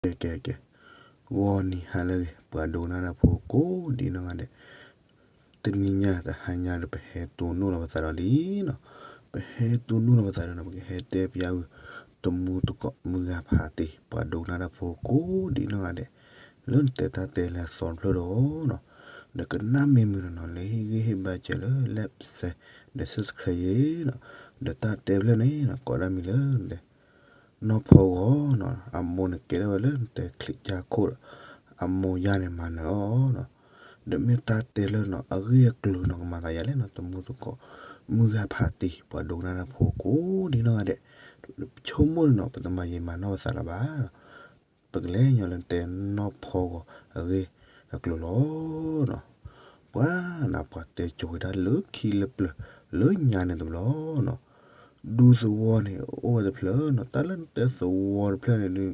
ကဲ ကဲ ကဲ ဂီၤနံၤဟါလၢအဂ့ၤ ပှၤဒိကနၣ်တၢ်ဖိကိးဒံနီၢ်ဂၤဒဲး, တနံၤညါတဟါညါဒီး ပဟဲတိၢ်နီၣ်လီၤပသးဒီးလံနီၤ, ပဟဲတိၢ်နီၣ်လီၤပသးဒီးနီၤ ပကဟဲတဲပျးဝဲ တမူတကိးမုၢ်ဂၤဖးတံၢ် ပှၤဒိကနၣ်တၢ်ဖိကိးဒံနီၢ်ဂၤဒဲး, လၢနတဲတၢ်တဲလၢအသီတဖျၢၣ်ဒီးနီၤ, ဒီးကနၣ်မ့ၢ်မုာ်နီၤနီၤ လၢဟ့ၣ်ဂံၢ်ဟ့ၣ်ဘါစၢၤလၢ like share ဒီး subscribe ယဲနီၤ, ဒီးတၢ်တဲဖျၢၣ်န့ၣ်နီၤ ကိးဒၣ်မံၤလၢ နီၢ်ဖီဂီၤနီၤ, အမိၢ်န့ၣ်ကဲထီၣ်ဝဲလၢနတဲချံးကၠၢ်ခိၣ်ဒီး အမိၢ်ယါန့ၣ်မၤနၢၤအီၤနီၤ, ဒီးမ့ၢ်တၢ်တဲလၢနီၤ အဂ့ၢ်အကျိၤနီၤ ကမၤသးယၤလဲၣ်နီၤ တမူတကိး မုၢ်ဂၤဖးတံၢ် ပှၤဒိကနၣ်တၢ်ဖိကိးဒံနီၢ်ဂၤဒဲး, ပဆိကမိၣ်န့ၣ်နီၤ ပတမၤယံာ်မၤနီၢ်ပသးလၢၤဘၣ်နီၤ, ပကလဲၤညီလၢနတဲနီၢ်ဖီဂီၤအဂ့ၢ်အကျိၤလီၤနီၤ, ပှၤနၤပှၤတဲကိၤဝဲဒၣ်လၢခံလၢပျၢၤလၢညါန့ၣ်တဘျီနီၤ, ဒူသဝီန့ၣ် အိၣ်ဝဲတဖျၢၣ်နီၤ, တၢ်လၢနတဲသဝီတဖျၢၣ်န့ၣ်ဒုး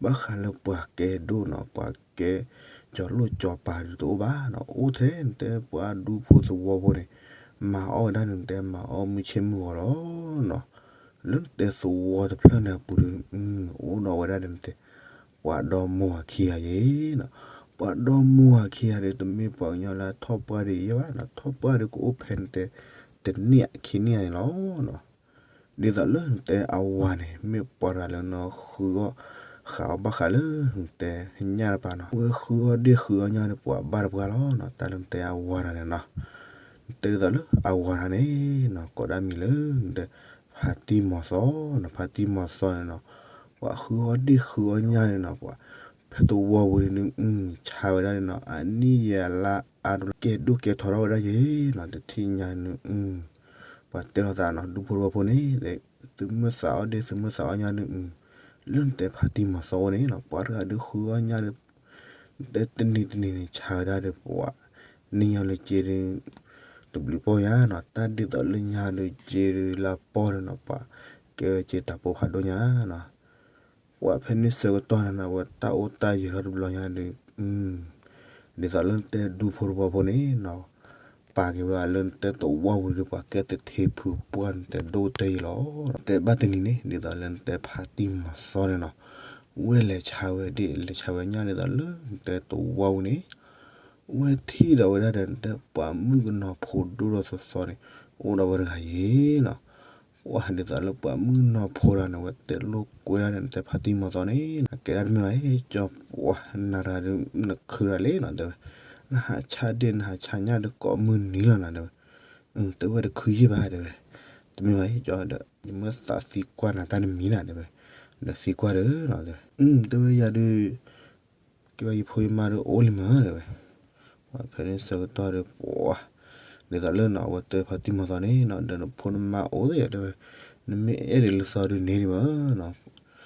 ဘၣ်ဃးလၢပှၤကဲဒိၣ်နီၤ ပှၤကဲ ကၠီၤလိၣ်ကၠီၤပၤဒုးတအိၣ်ဘၣ်နီၤ, အိၣ်ထဲနတဲပှၤဒူဖိသဝီဖိန့ၣ် မၤအီၣ်ဝဲဒၣ်န့ၣ် နတဲမၤအီၣ်မုၢ်ဆ့ၣ်မုၢ်ဂီၤလီၤနီၤ, လၢနတဲသဝီတဖျၢၣ်န့ၣ်အပူၤဒုး အိၣ်ဒီးဝဲဒၣ်န့ၣ်နတဲ ပှၤဒီမါဝၤခံဂၤယဲနီၤ, ပှၤဒီမါဝၤခံဂၤဒီး တမ့ၢ်ပှၤကညီလၢအထီၣ်ပှၢ်ဒံးယဲဘၣ်နီၤ, ထီၣ်ပှၢ်ဒီးကအိၣ်ဖဲနတဲ တနံၣ်ခံနံၣ်န့ၣ်လီၤနီၤ ဒ်သိးလၢနတဲအဝၤန့ၣ် မ့ၢ်ပှၤတဂၤလၢနဃုအီၣ်ဃးအီၣ်ဘၣ်ဃးလၢနတဲညၣ်တပၤနီၤ, ဝဲဃုအီၣ်ဒ့ၣ်ဃုအီၣ်ညၣ်ဒီးပှၤဘၣ်တပှၢ်လီၤနီၤ, တၢ်လၢနတဲအဝၤတဂၤန့ၣ်နီၤ, နတဲဒ်သိးလၢအဝၤတဂၤန့ၣ်နီၤ ကိးဒၣ်မံၤလၢနတဲ ဖါတံၢ်မီၤသီနီၤ, ဖါတံၢ်မီၤသီန့ၣ်နီၤ, ပှၤဃုအီၣ်ဒ့ၣ်ဃုအီၣ်ညၣ်န့ၣ်နီၤ, ပှၤ ဖဲသဝီပူၤန့ၣ် ဆါဝဲဒၣ်န့ၣ်နီၤ အနံၣ်ယဲၢ်လါအါတဘျီ ကဲဒိၣ်ကဲထီထီၣ်ဝဲဒၣ်ယဲနီၤ, တထံၣ်ညါန့ၣ် ပှၤတဲလိာ်သးနီၤ ဒူဖိတဝီဖိန့ၣ် သုမ့ၢ်သးအီၣ်ဒ့ၣ် သုမ့ၢ်သးအီၣ်ညၣ်န့ၣ် လၢနတဲဖါတံၢ်မီၤသီအအိၣ်န့ၣ်နီၤ ပှၤတဂၤဒုးဃုအီၣ်ညၣ်ဒီး တနံၤတနံၤန့ၣ် ဆါဝဲဒၣ်ဒီးပှၤ နံၣ်ညီလၢက့ဒုး တဘျုးပီၢ်ညါနီၤ, တၢ်ဒ်သိးလၢညါဒီးက့ဒုးလၢပီၢ်န့ၣ်နီၤ ပှၤကဲဝဲက့တၢ်ပိၢ်ဖးဒိၣ်ညါနီၤ, ပှၤဖဲန့ၣ်ဆၢကတီၢ်န့ၣ်နီၤ အဝဲတၢ်အိၣ်တၢ်ယၢၤထီၣ်တဘျီညါဒီး ဒ်သိးလၢနတဲဒူဖိတဝီဖိန့ၣ်နီၤ ပာ်က့ၤဝဲလၢနတဲသဝီပူၤဒီး ပှၤကဲသထ့ဖုပှၢ်နတဲဒိၣ်တဲာ်ယဲလီၤ. တဲဘၣ်တနံၤန့ၣ် ဒ်သိးလၢနတဲဖါတံၢ်မီၤသီန့ၣ်နီၤ ဝဲလဲၤဆါဝဲဒ့ၣ် လဲၤဆါဝဲညၣ်ဒ်သိးလၢနတဲသဝီပူၤန့ၣ် ဝဲထံၣ်ဒီးဝဲဒၣ်ဒီးနတဲပှၤမုၣ်ကနီၤဖိဒိၣ်ထီၣ်သီသီန့ၣ် အိၣ်ဒီးဝဲတဂၤယဲနီၤ. ပှၤဒ်သိးလၢပှၤမုၣ်ကနီၤဖိတဂၤန့ၣ် ဝဲတဲလိာ်ကွဲဒၣ်ဒီးနတဲဖါတံၢ်မီၤသီန့ၣ် အကဲဒၣ်တမ့ၢ်ဘၣ် ကၠီပှၤနၤတဂၤဒီး နခုတၢ်လံနီၤ တဲဝဲ, နဟးဆါဒ့ၣ် နဟးဆါညၣ်ဒီးကိးမုၢ်နံၤလီၤနၤ တဲဝဲ, တဲဝဲတခုယ့ၢ်ဘၣ် တဲဝဲ, တမ့ၢ်ဘၣ် ကၠီဒီး ယမ့ၢ်သးသံကွၢ်နၤတၢ်တမံၤနၤ တဲဝဲ, ဒီးသံကွၢ်ဒီးနီၤ တဲဝဲ, တဲဝဲယၤဒုး ကဲဝဲယဖိယမါဒီးအိၣ်လံမး တဲဝဲ, ပှၤဖဲန့ၣ်ဆၢကတီၢ်ဒီး ပှၤ ဒ်သိးလၢနီၤ အဝဲတဲဖါတံၢ်မီၤသီန့ၣ်နီၤ ဒီးနဖိနမါအိၣ်သ့ၣ် တဲဝဲ, နမ့ၢ်အဲၣ်ဒိးလၢသီဒုးန့ၣ်ဒံးမးနီၤ တဲ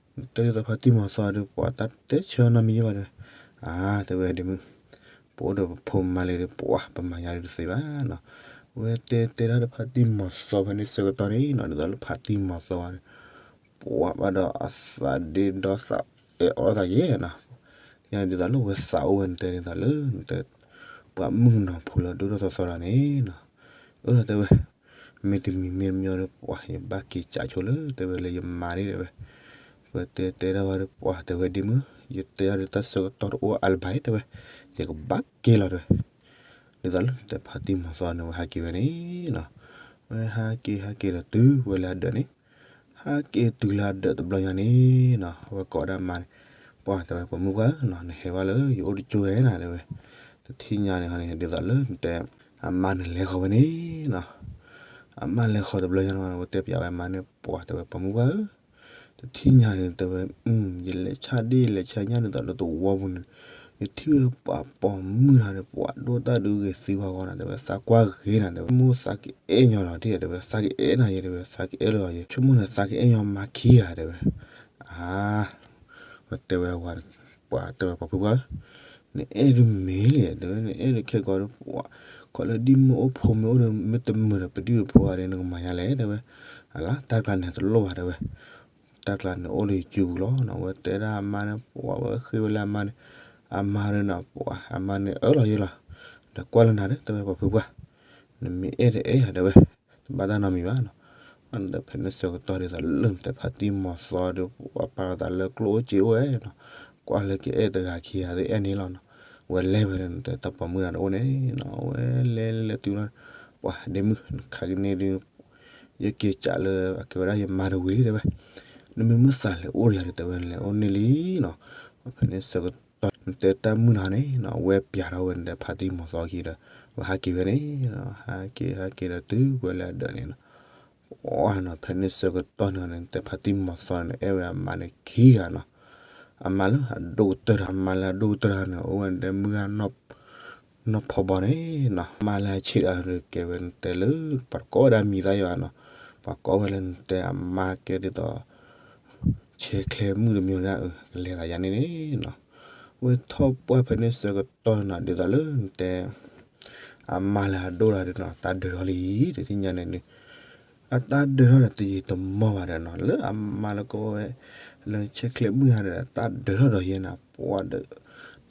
ဒ်သိးဖါတံၢ်မီၤသီဒီး ပှၤတၢ်တဲဆၢနီတမံၤယဲဘၣ်ဒီး, အါ တဲဝဲဒ့မုၣ်, ပအိၣ်ဒီးပဖိပမါလံဒီး ပှၤပမၤညါဒုးတသ့ဘၣ်နီၤ, ဝဲတဲတဲဒၣ်ဒီးဖါတံၢ်မီၤသီဖဲန့ၣ်ဆၢကတီၢ်န့ၣ်နီၤ ဒ်သိးလၢဖါတံၢ်မီၤသီန့ၣ် ပှၤဘၣ်ဒီးအသးဒ့ဒီသးအဲၣ်အီၣ်သးယဲနီၤ, ယန့ၣ်ဒ်သိးလၢဝဲသးအိၣ်ဝဲနတဲဒ်သိးလၢ နတဲ ပှၤမုၣ်ကနီၤဖိလၢဒိၣ်ထီၣ်သီသီတဂၤန့ၣ်နီၤ, အၢ တဲဝဲ မ့ၢ်တမံၤမ့ၢ်တမံၤဒီး ပှၤယဘၣ်က့ၤကးဆိလၢ တဲဝဲလၢယမါန့ၣ် တဲဝဲ, ပတဲတဲဒၣ်ဝဲဒီး ပှၤတဲဝဲဒ့မုၣ် ယတဲအီၤဒီးတၢ်ဆၢကတီၢ်တအိၣ်အါလၢၤဘၣ် တဲဝဲ, ယကဘၣ်က့ၤလီၤ တဲဝဲ, ဒ်သိးလၢတဲဖါတံၢ်မီၤသီန့ၣ် ဝဲဟးက့ၤဝဲန့ၣ်နီၤ, ဝဲဟးက့ၤဟးက့ၤဒီးတုၤဝဲလၢအဒၢးန့ၣ်, ဟးက့ၤတုၤလၢအဒၢးတဘျီညါန့ၣ်နီၤ အဝဲကိးဒၣ်အမါန့ၣ်, ပှၤတဲဝဲ ပှၤမုၣ်ပှၢ်နီၤ နဟဲဘၣ်လၢယအိၣ်တကၠိဝဲနၤ တဲဝဲ, တထံၣ်ညါန့ၣ်ဟီန့ၣ် ဒ်သိးလၢနတဲ အမါန့ၣ်လဲၤဃီၤဝဲန့ၣ်နီၤ, အမါလဲၤဃီၤတဘျီညါန့ၣ် ဝဲတဲပျးဝဲအမါန့ၣ် ပှၤတဲဝဲ ပှၤမုၣ်ပှၢ်ဧၢ တထံၣ်ညါန့ၣ် တဲဝဲ ယလဲၤဆါဒ့ၣ်လဲၤဆါညၣ်ဒ်သိးလၢသဝီပူၤန့ၣ်, ယထံၣ်ဝဲပှၤပိာ်မုၣ်တဂၤန့ၣ် ပှၤဒိၣ်တၢ်ဒုးဂ့ၤသံဝဲဂီၢ်နၤ တဲဝဲ သးကွၢ်ဂ့ၤနၤ တဲဝဲ မိၢ်သးကအဲၣ်ညီလီၤတံၢ် တဲဝဲ သးကအဲၣ်လီၤယဲ တဲဝဲ သးကအဲၣ်လီၤယဲ ဆိကမိၣ်န့ၣ် သးကအဲၣ်ညီမါခံဂၤ တဲဝဲ, အါ ဝဲတဲဝဲဝၤ ပှၤတဲဝဲ ပှၤဖုပှၢ်ဧၢ, နအဲၣ်ဒုးမ့ၢ်လံ တဲဝဲ နအဲၣ်ဒုးခဲကီးဒီး ပှၤ ခီလၢဒ်မ့ၢ်အိၣ်ဖိမ့ၢ်အိၣ်ဒီး မ့ၢ်တမုာ်ဒီးပဒံၣ်ပဖိဂၤဒီး နကမၤယါလဲၣ် တဲဝဲ, အလါ တၢ်တကျါန့ၣ်တလိၣ်ဘၣ် တဲဝဲ, တၢ်တကျါန့ၣ်အိၣ်လၢယစုပူၤလီၤနီၤ ဝဲတဲဒၣ်အမါန့ၣ် ပှၤဝဲဃ့ဝဲလၢအမါန့ၣ်, အမါန့ၣ်နီၤ ပှၤ အမါန့ၣ်အၢၣ်လီၤယဲလီၤ, ဒီးကွၢ်လၢနၤဒီး တဲဝဲ ပှၤဖုပှၢ်, နမ့ၢ်အဲၣ်တအဲၣ်ယၤ တဲဝဲ, တဘၣ်တၢ်နီတမံၤဘၣ်နီၤ, ဖဲန့ၣ်ဆၢကတီၢ်ဒ်သိးလၢနတဲဖါတံၢ်မီၤသီဒီး ပှၤပာ်လီၤသးလၢကျိၣ်အိၣ်စ့အိၣ်ဝဲနီၤ, ကွၢ်လၢကအဲၣ်တဂၤခံဂၤသ့ၣ်အဲၣ်န့ၣ်လီၤနီၤ, ဝဲလဲၤဝဲဒီးနတဲတၢ်ပိာ်မုၣ်တဂၤတအိၣ်န့ၣ်နီၤ, ဝဲလဲၤလဲၤတုၤလီၤ, ပှၤဒ့မုၣ်ခါကန့ၣ်ဒုး ယက့ၤကးလၢအကဲဝဲဒၣ်ယမါတဝံၤလံတဲဝဲ, နမ့ၢ်မုၢ်သးလဲၤအိၣ်ဒီးယၤဒီးတဲဝဲ နလဲၤအိၣ်န့ၢ်လံနီၤ, ဖဲန့ၣ်ဆၢကတီၢ် နတဲတၢ်မုၢ်နၤန့ၣ်နီၤ ဝဲပျးထီၣ်ဝဲနတဲဖါတံၢ်မီၤသီခံဒီး ဝဲဟးက့ၤဝဲန့ၣ်နီၤ, ဟးက့ၤဟးက့ၤဒီးတုၤဝဲလၢအဒၢးန့ၣ်နီၤ, ပှၤနီၤ ဖဲန့ၣ်ဆၢကတီၢ်န့ၣ် နတဲဖါတံၢ်မီၤသီန့ၣ် အဲၣ်ဝဲအမါန့ၣ်ခံဂၤနီၤ, အမါလၢအဒိၣ်ကတၢၢ်တဂၤ အမါလၢအဒိၣ်ကတၢၢ်တဂၤန့ၣ် အိၣ်ဝဲဒၣ်မုၢ်ဂၤ နီၢ်ဖီဘီန့ၣ်နီၤ, အမါလၢအဆံးတဂၤန့ၣ် ကဲဝဲနတဲလၢ ပှၤကိးဝဲဒၣ်မံၤသၣ်ယွၤနီၤ, ပှၤကိးဝဲလၢနတဲအမါကဲဒ်သိး ဆဲးချဲမုၣ်တမံၤဒၣ် ကလဲၤသးယၤန့ၣ်န့ၣ်နီၤ, ဝဲထီၣ်ပှၢ်ဖဲန့ၣ်ဆၢကတီၢ်နီၤ ဒ်သိးလၢနတဲ အမါလၢအဒိၣ်တဂၤဒီးနီၤ တၢ်ဒၢးထီၣ်လံ တထံၣ်ညါန့ၣ်ဒုး အတၢ်ဒၢးထီၣ်ဒီးတယံာ်တမီၢ်ဘၣ်ဒီးနီၤ လၢအမါလၢကအိၣ်ဝဲ လၢဆဲးချဲမုၣ်တဂၤဒီး တၢ်ဒၢးထီၣ်ဒီးယဲနီၤ ပှၤဒီး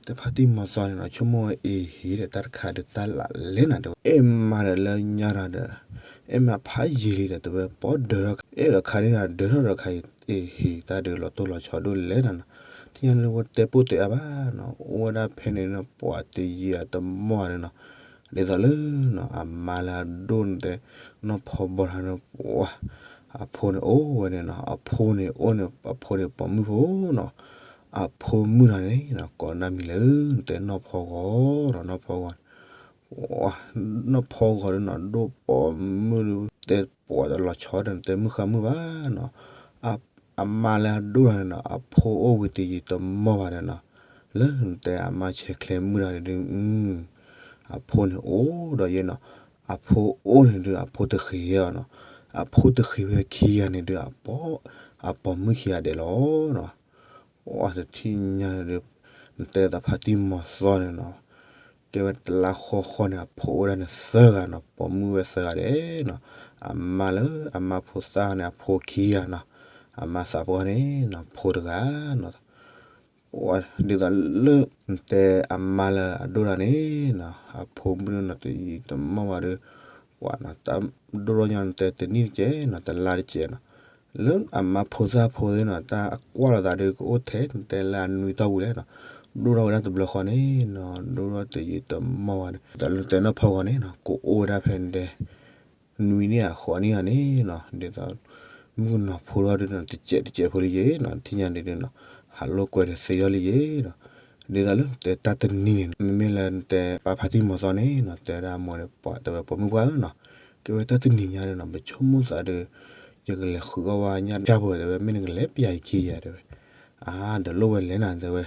တဲဖါတံၢ်မီၤသီန့ၣ်နီၤ ဆိကမိၣ်ဝဲအ့ၣ်ဟ့ၣ်ဒီး တၢ်တခါဒုးတၢ်လၢ်လဲၣ်နၤတဲဝဲ အဲၣ်မါဒီးလၢညါဒီး အဲၣ်မါဖးယံာ်လံဒီးတဲဝဲ ပှၤဒၢးထီၣ် အဲၣ်ဒီးခါန့ၣ်ဒီး ဒၢးထီၣ်ဒီးခါအံၤ အ့ၣ်ဟ့ၣ် တၢ်ဒုးလီၤတိၢ်လီၤဆီဒိၣ်လဲၣ်နၤနီၤ, ထံၣ်ညါန့ၣ်ဝဲတဲပိၢ်တဲအါဘၣ်နီၤ အိၣ်ဝဲဒၣ်ဖဲန့ၣ်နီၤ ပှၤတယံာ်အတမီၢ်ဒီးနီၤ ဒ်သိးလၢနီၤ အမါလၢအဒိၣ်နတဲ နီၢ်ဖီဘီထါန့ၣ် ပှၤ အဖိန့ၣ်အိၣ်ဝဲန့ၣ်နီၤ အဖိန့ၣ်အိၣ်န့ၣ် အဖိန့ၣ်ပိာ်မုၣ်ဖိနီၤ, အဖိမုၣ်တဂၤန့ၣ်နီၤ ကိးနၢ်မံၤလၢ နတဲနီၢ်ဖီဂီၤနီၤ နီၢ်ဖီဂီၤန့ၣ် နီၢ်ဖီဂီၤဒီးနီၤ ဒိၣ်ပိာ်မုၣ်ဒီး တဲပှၤတလီၤဆီဒီး နတဲမုၢ်ဃါမုၢ်ဘၣ်နီၤ, အမါလၢအဒိၣ်တဂၤန့ၣ်နီၤ အဖိအိၣ်ဝံၤတယံာ်တမီၢ်ဘၣ်ဒီးနီၤ, လၢနတဲအမါဆဲးချဲမုၣ်တဂၤန့ၣ်ဒုး အဖိန့ၣ်အိၣ်ဒီးယဲနီၤ, အဖိအိၣ်န့ၣ်ဒုး အဖိတဃ့ၢ်အီၤနီၤ, အဖိတဃ့ၢ်ဝဲခံဂၤန့ၣ်ဒုး အပိာ်မုၣ်ခံဂၤဒဲးလီၤနီၤ, ပှၤတထံၣ်ညါန့ၣ်ဒုး နတဲသးဖါတံၢ်မီၤသီန့ၣ်နီၤ ကဲဝဲတလါဃီဃီန့ၣ် အဖိအိၣ်ဝဲဒၣ်န့ၣ်သၢဂၤနီၤ ပိာ်မုၣ်ဝဲသၢဂၤဒဲးနီၤ, အမါလၢအမါဖိသၣ်န့ၣ် အဖိခံဂၤနီၤ, အမါသးပှၢ်န့ၣ်နီၤ ဖိတဂၤနီၤ, ဒ်သိးလၢ နတဲအမါလၢအဒိၣ်တဂၤန့ၣ်နီၤ အဖိမုၣ်န့ၣ်နီၤ တယံာ်တမီၢ်ဘၣ်ဒီး ပှၤနီၤ တၢ်ဒိၣ်ထီၣ်ညီနတဲတနံၣ်တကဲနီၤ တလါတကဲနီၤ, လၢအမါဖိသၣ်ဖိသ့ၣ်နီၤ တၢ်အကွၢ်လိာ်သးဒီးကအိၣ်ထဲ နတဲလၢအနွံတီၢ်ဝံၤလဲၣ်နီၤ, ဒိၣ်ထီၣ်ဝဲဒၣ်တဘျီဃီန့ၣ်နီၤ ဒိၣ်ထီၣ်တယံာ်တမီၢ်ဘၣ်န့ၣ် ဒ်သိးလၢနတဲနီၢ်ဖီဂီၤန့ၣ်နီၤ ကအိၣ်ဝဲဒၣ်ဖဲနတဲ နွံနံၣ်အဃိးနံၣ်ဂၤန့ၣ်နီၤ ဒ်သိး မုၣ်ကနီၤဖိထီၣ်ဒုးနီၤ တစဲးတစဲးဖိလံယဲနီၤ ထံၣ်ညါဒုးနီၤ ဟးလိာ်ကွဲဒီးသ့ထီၣ်လံယဲနီၤ, ဒ်သိးလၢနတဲတၢ်တနံၤန့ၣ် မ့မ့ၢ်လၢနတဲပၢ်ဖါတံၢ်မီၤသီန့ၣ်နီၤ တဲဝဲဒၣ်အမိၢ်န့ၣ် ပှၤတဲဝဲပိာ်မုၣ်ပှၢ်နီၤ, ကဲဝဲတၢ်တနံၤညါန့ၣ်နီၤ ပဆိကမိၣ်သးဒီး ယကလဲၤဃုအီၣ်ဝဲညၣ်တၢ်ဖိတဲဝဲ မ့ၢ်နကလဲၤပျၢ်ယခံယၤတဲဝဲ, အါ ဒီးလိၣ်ဝဲလဲၣ်နၤတဲဝဲ,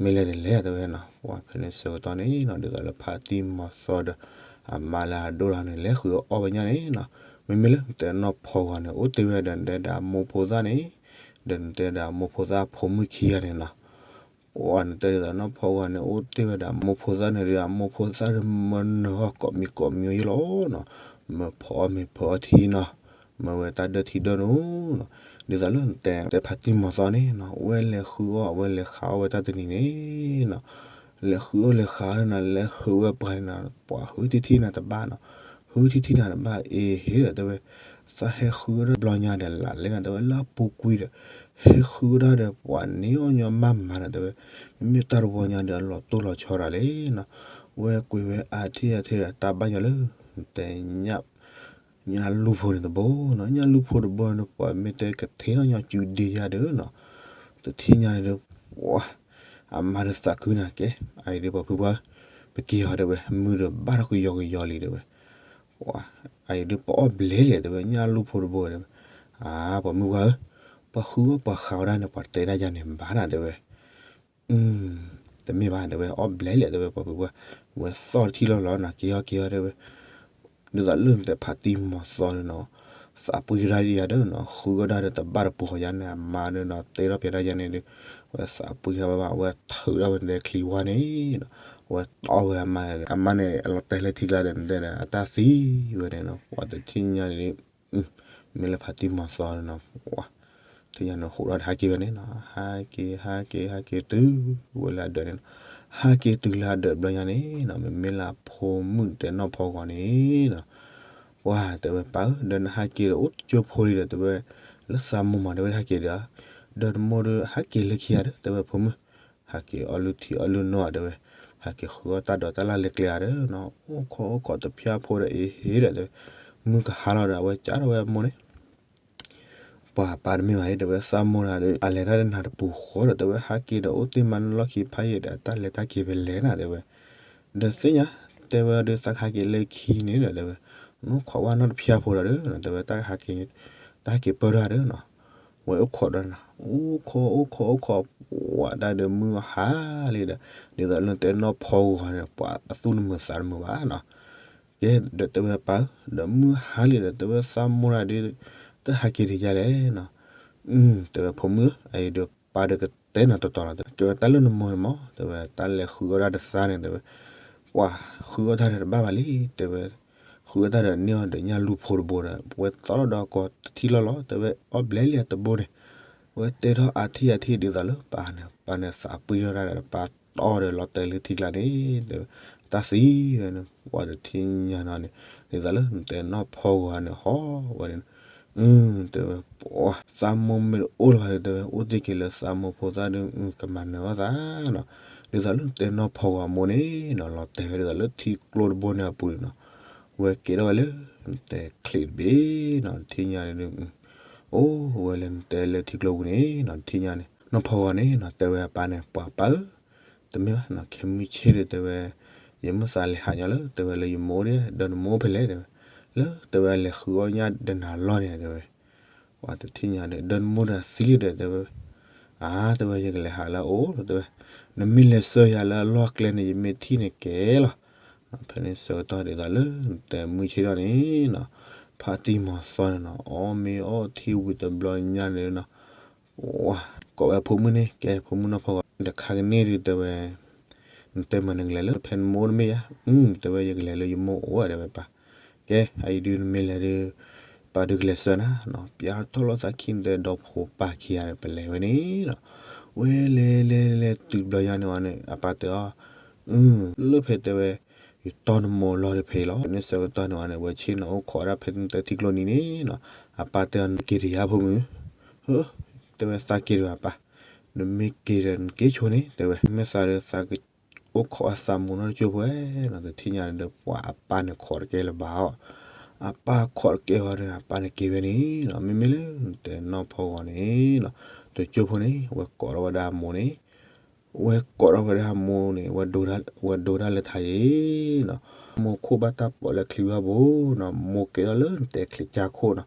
မ့ၢ်လဲၤတလဲၣ်တဲဝဲနီၤ ပှၤဖဲန့ၣ်ဆၢကတီၢ်န့ၣ်နီၤ ဒ်သိးလၢဖါတံၢ်မီၤသီဒီး အမါလၢအဒိၣ်တဂၤန့ၣ် လဲၤဃုအီၣ်ဝဲညၣ်န့ၣ်နီၤ, မ့မ့ၢ်လၢနတဲနီၢ်ဖီဂီၤန့ၣ် အိၣ်တ့ၢ်ဝဲဒီးနတဲဒီးအမိၢ်ဖိသၣ်န့ၣ်, ဒီးနတဲဒီးအမိၢ်ဖိသၣ်အဖိမုၣ်ခံဂၤန့ၣ်နီၤ ပှၤနတဲဒ်သိးနီၢ်ဖီဂီၤန့ၣ် အိၣ်တ့ၢ်ဝဲဒီးအမိၢ်ဖိသၣ်န့ၣ်ဒီး အမိၢ်ဖိသၣ်ဒီးမၢနၢၤအီၣ်ကိးမံၤကိးမံၤယဲလီၤနီၤ, မၢဖီအီၣ်မ့ၤဖီအီထံနီၤ, မၢဝဲတၢ်ဒၢထံဒၢနိနီၤ, ဒ်သိးလၢနတဲ တဲဖါတံၢ်မီၤသီန့ၣ်နီၤ ဝဲလဲၤဃုအီၣ် ဝဲလဲၤဃုအီၣ်ဝဲတၢ်တနံၤန့ၣ်နီၤ, လဲၤဃုအီၣ်လဲၤဃုအီၣ်န့ၣ်နီၤ လဲၤဃုဝဲပှၤန့ၣ်နီၤ ပှၤဃုထံထံနၤတဘၣ်နီၤ, ဃုထံထံနၤတဘၣ်အ့ၣ်ဟ့ၣ်ဒီးတဲဝဲ သးဟဲဃုဝဲဒၣ်ဘျီညါဒီးလၢလဲၣ်နၤတဲဝဲလၢအပူၤကွံာ်ဒီး ဟဲဃုဝဲဒၣ်ဒီးပှၤန့ၢ်အီၣ်ညီမးမးနၤတဲဝဲ, မ့မ့ၢ်တၢ်တဝီညါဒီးအလီၤတိၢ်လီၤဆီဒၣ်လဲၣ်နီၤ, ဝဲကွံာ်ဝဲအါထံၣ်အါထံၣ်ဒီးတၢ်ဘၣ်ညီလၢ တဲညၣ် ညၣ်လူၢ်ဖိန့ၣ်တဘိနီၤ, ညၣ်လူၢ်ဖိတဘိန့ၣ် ပှၤမ့ၢ်တဲကထဲထီၣ်ညီစုဒ့ယါဒီးနီၤ, တထံၣ်ညါန့ၣ်ဒီး ပှၤ အမါဒီးသးခုနၤကဲ, အအံၤဒီးပှၤဖုပှၢ် ပက့ၤအီၤတဲဝဲ မုၢ်ဒီးဘၣ်ထီၣ်ကယီကယီလံတဲဝဲ, ပှၤ အအံၤဒီးပအီၣ်ဘျဲၣ်လဲၣ်တဲဝဲ ညၣ်လူၢ်ဖိတဘိတဲဝဲ, အါ ပှၤမုၢ်ပှၢ်ဧၢ, ပှၤဃုအီၣ်ပှၤဃုအီၣ်ဒၣ်န့ၣ် ပှၤတဲဒၣ်ယၤန့ၣ်ဘၣ်နၤတဲဝဲ တမ့ၢ်ဘၣ်တဲဝဲ အီၣ်ဘျဲၣ်လဲၣ်တဲဝဲ ပှၤဖုပှၢ်, ဝဲသီၣ်တထံၣ်လီၤလီၤနၤ က့ၤအီၣ်က့ၤအီၣ်တဲဝဲ, ဒ်သိးလၢနတဲဖါတံၢ်မီၤသီန့ၣ်နီၤ, သးပှံၢ်တၢ်ဒ်ယၤဒီးနီၤ ဃုအီၣ်ဒၣ်ဒီးတဘၣ်တပူၤဃီယါန့ၣ် အမါဒီးနီၤ တဲထီၣ်ပျဲတၢ်ယါန့ၣ်ဒီး, ဝဲသးပှံၢ်တၢ်ဘၣ်ဘၣ် အဝဲထုးထီၣ်ဝဲဒဲချံဝါန့ၣ်နီၤ, အဝဲတီၢ်ဝဲအမါန့ၣ် အမါန့ၣ် အလီၤတဲာ်လၢထံကျါဒီး နတဲဒီး အတၢ်သံဝဲန့ၣ်နီၤ ပှၤတထံၣ်ညါန့ၣ် မ့ၢ်လၢဖါတံၢ်မီၤသီန့ၣ်နီၤ ပှၤ ထံၣ်ညါန့ၣ် ဟူးထီၣ်ဒီးဟဲက့ၤဝဲန့ၣ်နီၤ ဟဲက့ၤ ဟဲက့ၤ ဟဲက့ၤတုၤဝဲလၢအဒၢးန့ၣ်နီၤ, ဟဲက့ၤတုၤလၢအဒၢးဘျီညါန့ၣ်နီၤ မ့မ့ၢ်လၢအဖိမုၣ်တဲနီၢ်ဖီဂီၤန့ၣ်နီၤ, ပှၤတဲဝဲပၢ်ဧၢ ဒီးနဟးက့ၤဒီးအိၣ်တကၠိဖိလံဒီး တဲဝဲ လၢသးမိၢ်မး တဲဝဲ ဟဲက့ၤဒီး ဒီးနမိၢ်ဒီးဟဲက့ၤလၢခံဂၤဒီး တဲဝဲ ဖိမုၣ် ဟဲက့ၤအီၣ်လုၢ်ထံအီၣ်လုၢ်နီၢ်ဒီး ဟဲက့ၤဃုအီၣ်တၢ်ဒိးတၢ်လၢ်လၢကျဲဧါဒီး အိၣ်ခိးအိၣ်ခိးတဖျၢၣ်ဖိဒီးအ့ဟ့ဒီး တဲဝဲ မုၢ်ကဟါလီၤဒီး အဝဲကးထီၣ်ဝဲအမိၢ်န့ၣ် ပှၤပၢ်တမ့ၢ်ဘၣ်အံၤ တဲဝဲ သးမိၢ်တဂၤဒီး အလဲၤတၢ်တနၤတပူၤဃီဒီး တဲဝဲ ဟးက့ၤဒီးအိၣ်သ့ၣ်မၤနၢၤလီၢ်ခံဖးယံာ်ဒီး အတၢ်လဲၤတၢ်က့ၤဖဲလဲၣ်နၤ တဲဝဲ ဒီးသ့ၣ်ညါ တဲဝဲဒီး သးကဟးက့ၤလၢခံန့ၣ်ဒီး တဲဝဲ နအိၣ်ခိးဝဲနီတဖျၢၣ်ဖိဒီးဒီး တဲဝဲ တၢ်ဟးက့ၤ တၢ်ဟဲက့ၤပၢၢ်တၢ်ဒီး ဝဲအိၣ်ခိးဒီးနၤ အိၣ်ခိးအိၣ်ခိးအိၣ်ခိး ပှၤတၢ်ဒီးမုၢ်ဟါလံဒီး ဒ်သိးလၢတဲနီၢ်ဖီဂီၤန့ၣ် ပှၤအသူၣ်တမုာ်သးတမုာ်ဘၣ်နီၤ ကဲ ဒီးတဲဝဲပၢ် ဒီးမုၢ်ဟါလံဒီး တဲဝဲသးမိၢ်တဂၤဒီး တဟးက့ၤတယါလဲၣ်နီၤ တဲဝဲဖိမုၣ်ဧၢ အအံၤဒီးပၢ်ဒီးကတဲနၤတီတီလီၤ ကဲဝဲတၢ်လၢနမိၢ်န့ၣ်မး တဲဝဲတၢ်လဲၤဃုအီၣ်တၢ်တသါန့ၣ် တဲဝဲ ပှၤဃုအီၣ်တၢ်ဒီးတဘၣ်ဘၣ်လံ တဲဝဲ ဃုအီၣ်တၢ်ဒီးန့ၢ်အီၤဒီးညၣ်လူၤဖိတဘိဒီး ပဝဲသီထီၣ်ဒီးကီးတထံၣ်လီၢ်လီၤ တဲဝဲအီၣ်ဘျဲလံအတဘိန့ၣ် ဝဲတဲထီၣ်အထံၣ်အထံၣ်ဒ်သိးလၢပၢ်န့ၣ် ပၢ်န့ၣ်သးပှံၢ်ထီၣ်တၢ်ဒီး ပၢ်တီၢ်ဒီးလီၤတဲာ်လၢထံကျါန့ၣ် တဲဝဲ တၢ်သံဝဲန့ၣ် ပှၤတထံၣ်ညါနီၤန့ၣ် ဒ်သိးလၢနတဲနီၢ်ဖီဂီၤန့ၣ်ဟီဝဲန့ၣ် တဲဝဲ ပှၤ သးမိၢ်မ့ၢ်တအိၣ်လၢၤဘၣ်ဒီး တဲဝဲ အိၣ်သ့ၣ်က့ၤလၢသးမိၢ်ဖိသၣ်ဒီး ကမၤနၢၤအီၣ်သးနီၤ ဒ်သိးလၢနတဲနီၢ်ဖီဂီၤအမိၢ်န့ၣ်နီၤ လီၤတဲာ်ဝဲဒ်သိးလၢထံကျိတဘိန့ၣ်အပူၤန့ၣ်နီၤ ဝဲကဲထီၣ်ဝဲလၢ နတဲချံးတဘ့ၣ်နီၤ တထံၣ်ညါန့ၣ်ဒီး အိၣ်ဝဲလၢနတဲလၢထံကျိပူၤန့ၣ်နီၤ တထံၣ်ညါန့ၣ် နီၢ်ဖီဂီၤန့ၣ်နီၤ တဲဝဲအပၢ်န့ၣ် ပှၤပၢ်ဧၢ တမ့ၢ်ဘၣ်နီၤ ခဲမုၢ်ဆ့ၣ်ဒီး တဲဝဲ ယမ့ၢ်သးလဲၤဟးညီလၢ တဲဝဲလၢယမိၢ်ဒီး ဒီးနမိၢ်ဖဲလဲၣ် တဲဝဲ လၢ တဲဝဲ အလဲၤဃုအီၣ်ညၣ်ဒီးနၤလီၢ်န့ၣ် တဲဝဲ ပှၤတထံၣ်ညါဒီး ဒီးနမိၢ်ဒီးသံလံဒီး တဲဝဲ အါ တဲဝဲ ယကလဲၤဟးလၢအအိၣ်လီၤ တဲဝဲ နမ့ၢ်လဲၤဆှၢယၤလၢအလီၢ်ကျဲန့ၣ် ယမ့ၢ်ထံၣ်န့ၣ်ကဲလီၤ ဖဲန့ၣ်ဆၢကတီၢ်ဒ်သိးလၢ နတဲမုၢ်ဆ့ၣ်ထီၣ်န့ၣ်နီၤ ဖါတံၢ်မီၤသီန့ၣ်နီၤ အီၣ်မ့ၤအီထံဝံၤတဘျီညါန့ၣ်နီၤ ဝၤ ကိးဝဲဖိမုၣ်န့ၣ် ကဲဖိမုၣ်နီၢ်ဖီဂီၤ တခါကန့ၣ်ဒုးတဲဝဲ နတဲမၤနကလဲၤလၢဖဲနမိၢ်တမ့ၢ်ဧါ တဲဝဲယကလဲၤလၢယမိၢ်အိၣ်တဲဝဲပၢ် ကဲ အအံၤဒုးနမ့ၢ်လဲၤဒုး ပၢ်ဒုးကလဲၤဆှၢနၤနီၤ ပျၢ်ထီၣ်လိာ်သးခံနတဲ ဒီဖိပၢ်ခံဂၤဒီး ပလဲၤဝဲန့ၣ်နီၤ ဝဲလဲၤလဲၤလဲၤတုၤတဘျီညါန့ၣ်ဝဲန့ၣ် အပၢ်တဲအီၤ လၢဖဲတဲဝဲ ယတီၢ်နမိၢ်လီၤဒီးဖဲအံၤလီၤ န့ၣ်ဆၢကတီၢ်န့ၣ်ဝဲန့ၣ် ဝဲဆ့ၣ်နီၤအိၣ်ခိးဒၣ်ဖဲနတဲထံကျိနံၤန့ၣ်နီၤ အပၢ်တဲအီၤ နက့ၤတယါဖိမုၣ် တဲဝဲသးက့ၤတဘၣ်ပၢ် နမ့ၢ်က့ၤဒီးနက့ၤဆိန့ၣ် တဲဝဲ မ့ၢ်သးဒီးသးက အိၣ်ခိးအသးမိၢ်နီတကၠိဖိနီၤ တထံၣ်ညါန့ၣ်ဒီး ပှၤအပၢ်န့ၣ်ခိးတကဲလၢၤဘၣ်အီၤ အပၢ်ခိးတကဲဝဲဒီး အပၢ်န့ၣ်က့ၤဝဲန့ၣ်နီၤ မ့မ့ၢ်လၢနတဲနီၢ်ဖီဂီၤန့ၣ်နီၤ တကၠိဖိန့ၣ် ဝဲကိးထီၣ်ဝဲဒၣ်အမိၢ်န့ၣ် ဝဲကိးထီၣ်ဝဲဒၣ်အမိၢ်န့ၣ် ဝဲဒိတၢ်လၢထါယ့နီၤ မိၢ်ခိၣ်ဘၣ်တၢ်ပိာ်လၢချံဝဲဘိနီၤ မိၢ်ကဲထီၣ်လၢနတဲချံးကၠၢ်ခိၣ်နီၤ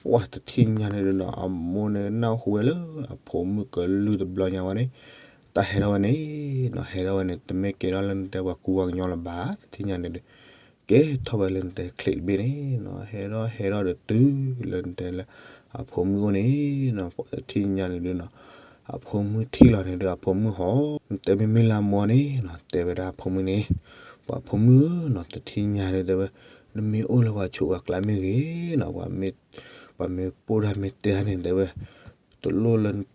ပှၤတထံၣ်ညါန့ၣ်ဒီးနီၤ အမိၢ်န့ၣ်နၢ်ဟူဝဲလၢအဖိမုၣ်ကလုၢ်တဘျီညါဝဲန့ၣ် တၢ်ဟဲထီၣ်ဝဲန့ၣ်နီၤ ဟဲထီၣ်ဝဲန့ၣ် တမ့ၢ်ကဲထီၣ်လၢနတဲပှၤကူပှၤကညီလၢၤဘၣ် တထံၣ်ညါန့ၣ်ဒီး ကဲထီၣ်ဝဲလၢနတဲချံးတဘ့ၣ်န့ၣ်နီၤ ဟဲထီၣ်ဟဲထီၣ်ဒီးတုၤလၢနတဲလၢ အဖိမုၣ်အိၣ်န့ၣ်နီၤ ပှၤတထံၣ်ညါန့ၣ်ဒီးနီၤ အဖိမုၣ်ထံၣ်လီၤန့ၣ်ဒီးအဖိမုၣ်ဟီ နတဲမ့မ့ၢ်လၢအမိၢ်န့ၣ်နီၤ တဲဝဲဒၣ်အဖိမုၣ်န့ၣ် ပှၤဖိမုၣ်ဧၢနီၤ တထံၣ်ညါန့ၣ်တဲဝဲ နမ့ၢ်အိၣ်လၢပှၤဆိးပှၤကျါမ့ၢ်ဂ့ၤနီၤ ပှၤမ့ၢ် ပှၤမ့ၢ်ပိၢ်တၢ်မ့ၢ်တဲတၢ်န့ၣ် တဲဝဲ တလိၣ်လၢ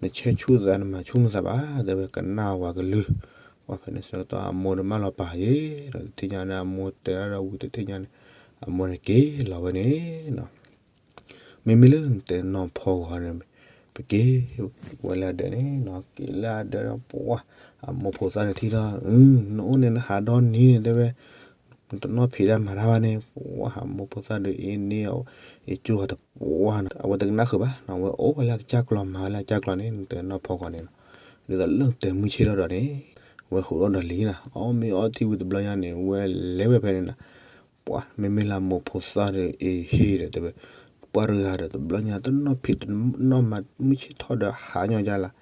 နဆဲးဆူၣ်သး နမၤဆူၣ်နသးဘၣ် တဲဝဲ ကနၣ်ဝဲကလုၢ် ပှၤဖဲန့ၣ်ဆၢကတီၢ်အမိၢ်ဒီးမၢလီၤပာ်ယ့ၤဒီး တထံၣ်ညါန့ၣ် အမိၢ်တဲဒၣ်ဒီးဝံၤတထံၣ်ညါန့ၣ် အမိၢ်န့ၣ်က့ၤလီၤဝဲန့ၣ်နီၤ မ့မ့ၢ်လၢနတဲနီၢ်ဖီဂီၤန့ၣ် ပက့ၤဝဲလၢအဒၢးန့ၣ်နီၤ က့ၤလၢအဒၢးဒီး ပှၤ အမိၢ်ဖိသၣ်န့ၣ်ထံၣ်ဒီး နအိၣ်န့ၣ်နဟးဒီနံၤန့ၣ် တဲဝဲ နတနီၢ်ဖံးတၢ်မၤတၢ်ဘၣ်န့ၣ် ပှၤ အမိၢ်ဖိသၣ်ဒီးအ့န့ၢ်အီၤ အ့ကၠိအီၤတပှၢ်နီၤ အဝဲတကနၣ်ဃုာ်ဘၣ်နီၤ အဝဲအိၣ်ဝဲလၢအကစၢ်ကျီၤ မၤဝဲလၢအကစၢ်ကျီၤန့ၣ် နတဲနီၢ်ဖီဂီၤန့ၣ်နီၤ ဒ်သိးလၢနတဲမုၢ်ဆ့ၣ်ထီၣ်ဒီးန့ၣ် ဝဲဟူးထီၣ်ဒီးလံနီၤ အီၣ်မ့ၤအီထံဝံၤတဘျီညါန့ၣ် ဝဲလဲၤဝဲဖဲန့ၣ်နီၤ ပှၤ မ့မ့ၢ်လၢအမိၢ်ဖိသၣ်ဒီးအ့ဟ့ၣ်ဒီးတဲဝဲ ပှၤတဂၤဒီးတဘျီညါတနီၢ်ဖံးတနီၢ်မၤ မုၢ်ဆ့ၣ်ထီၣ်ဒီးဟးညီဒ်လၢ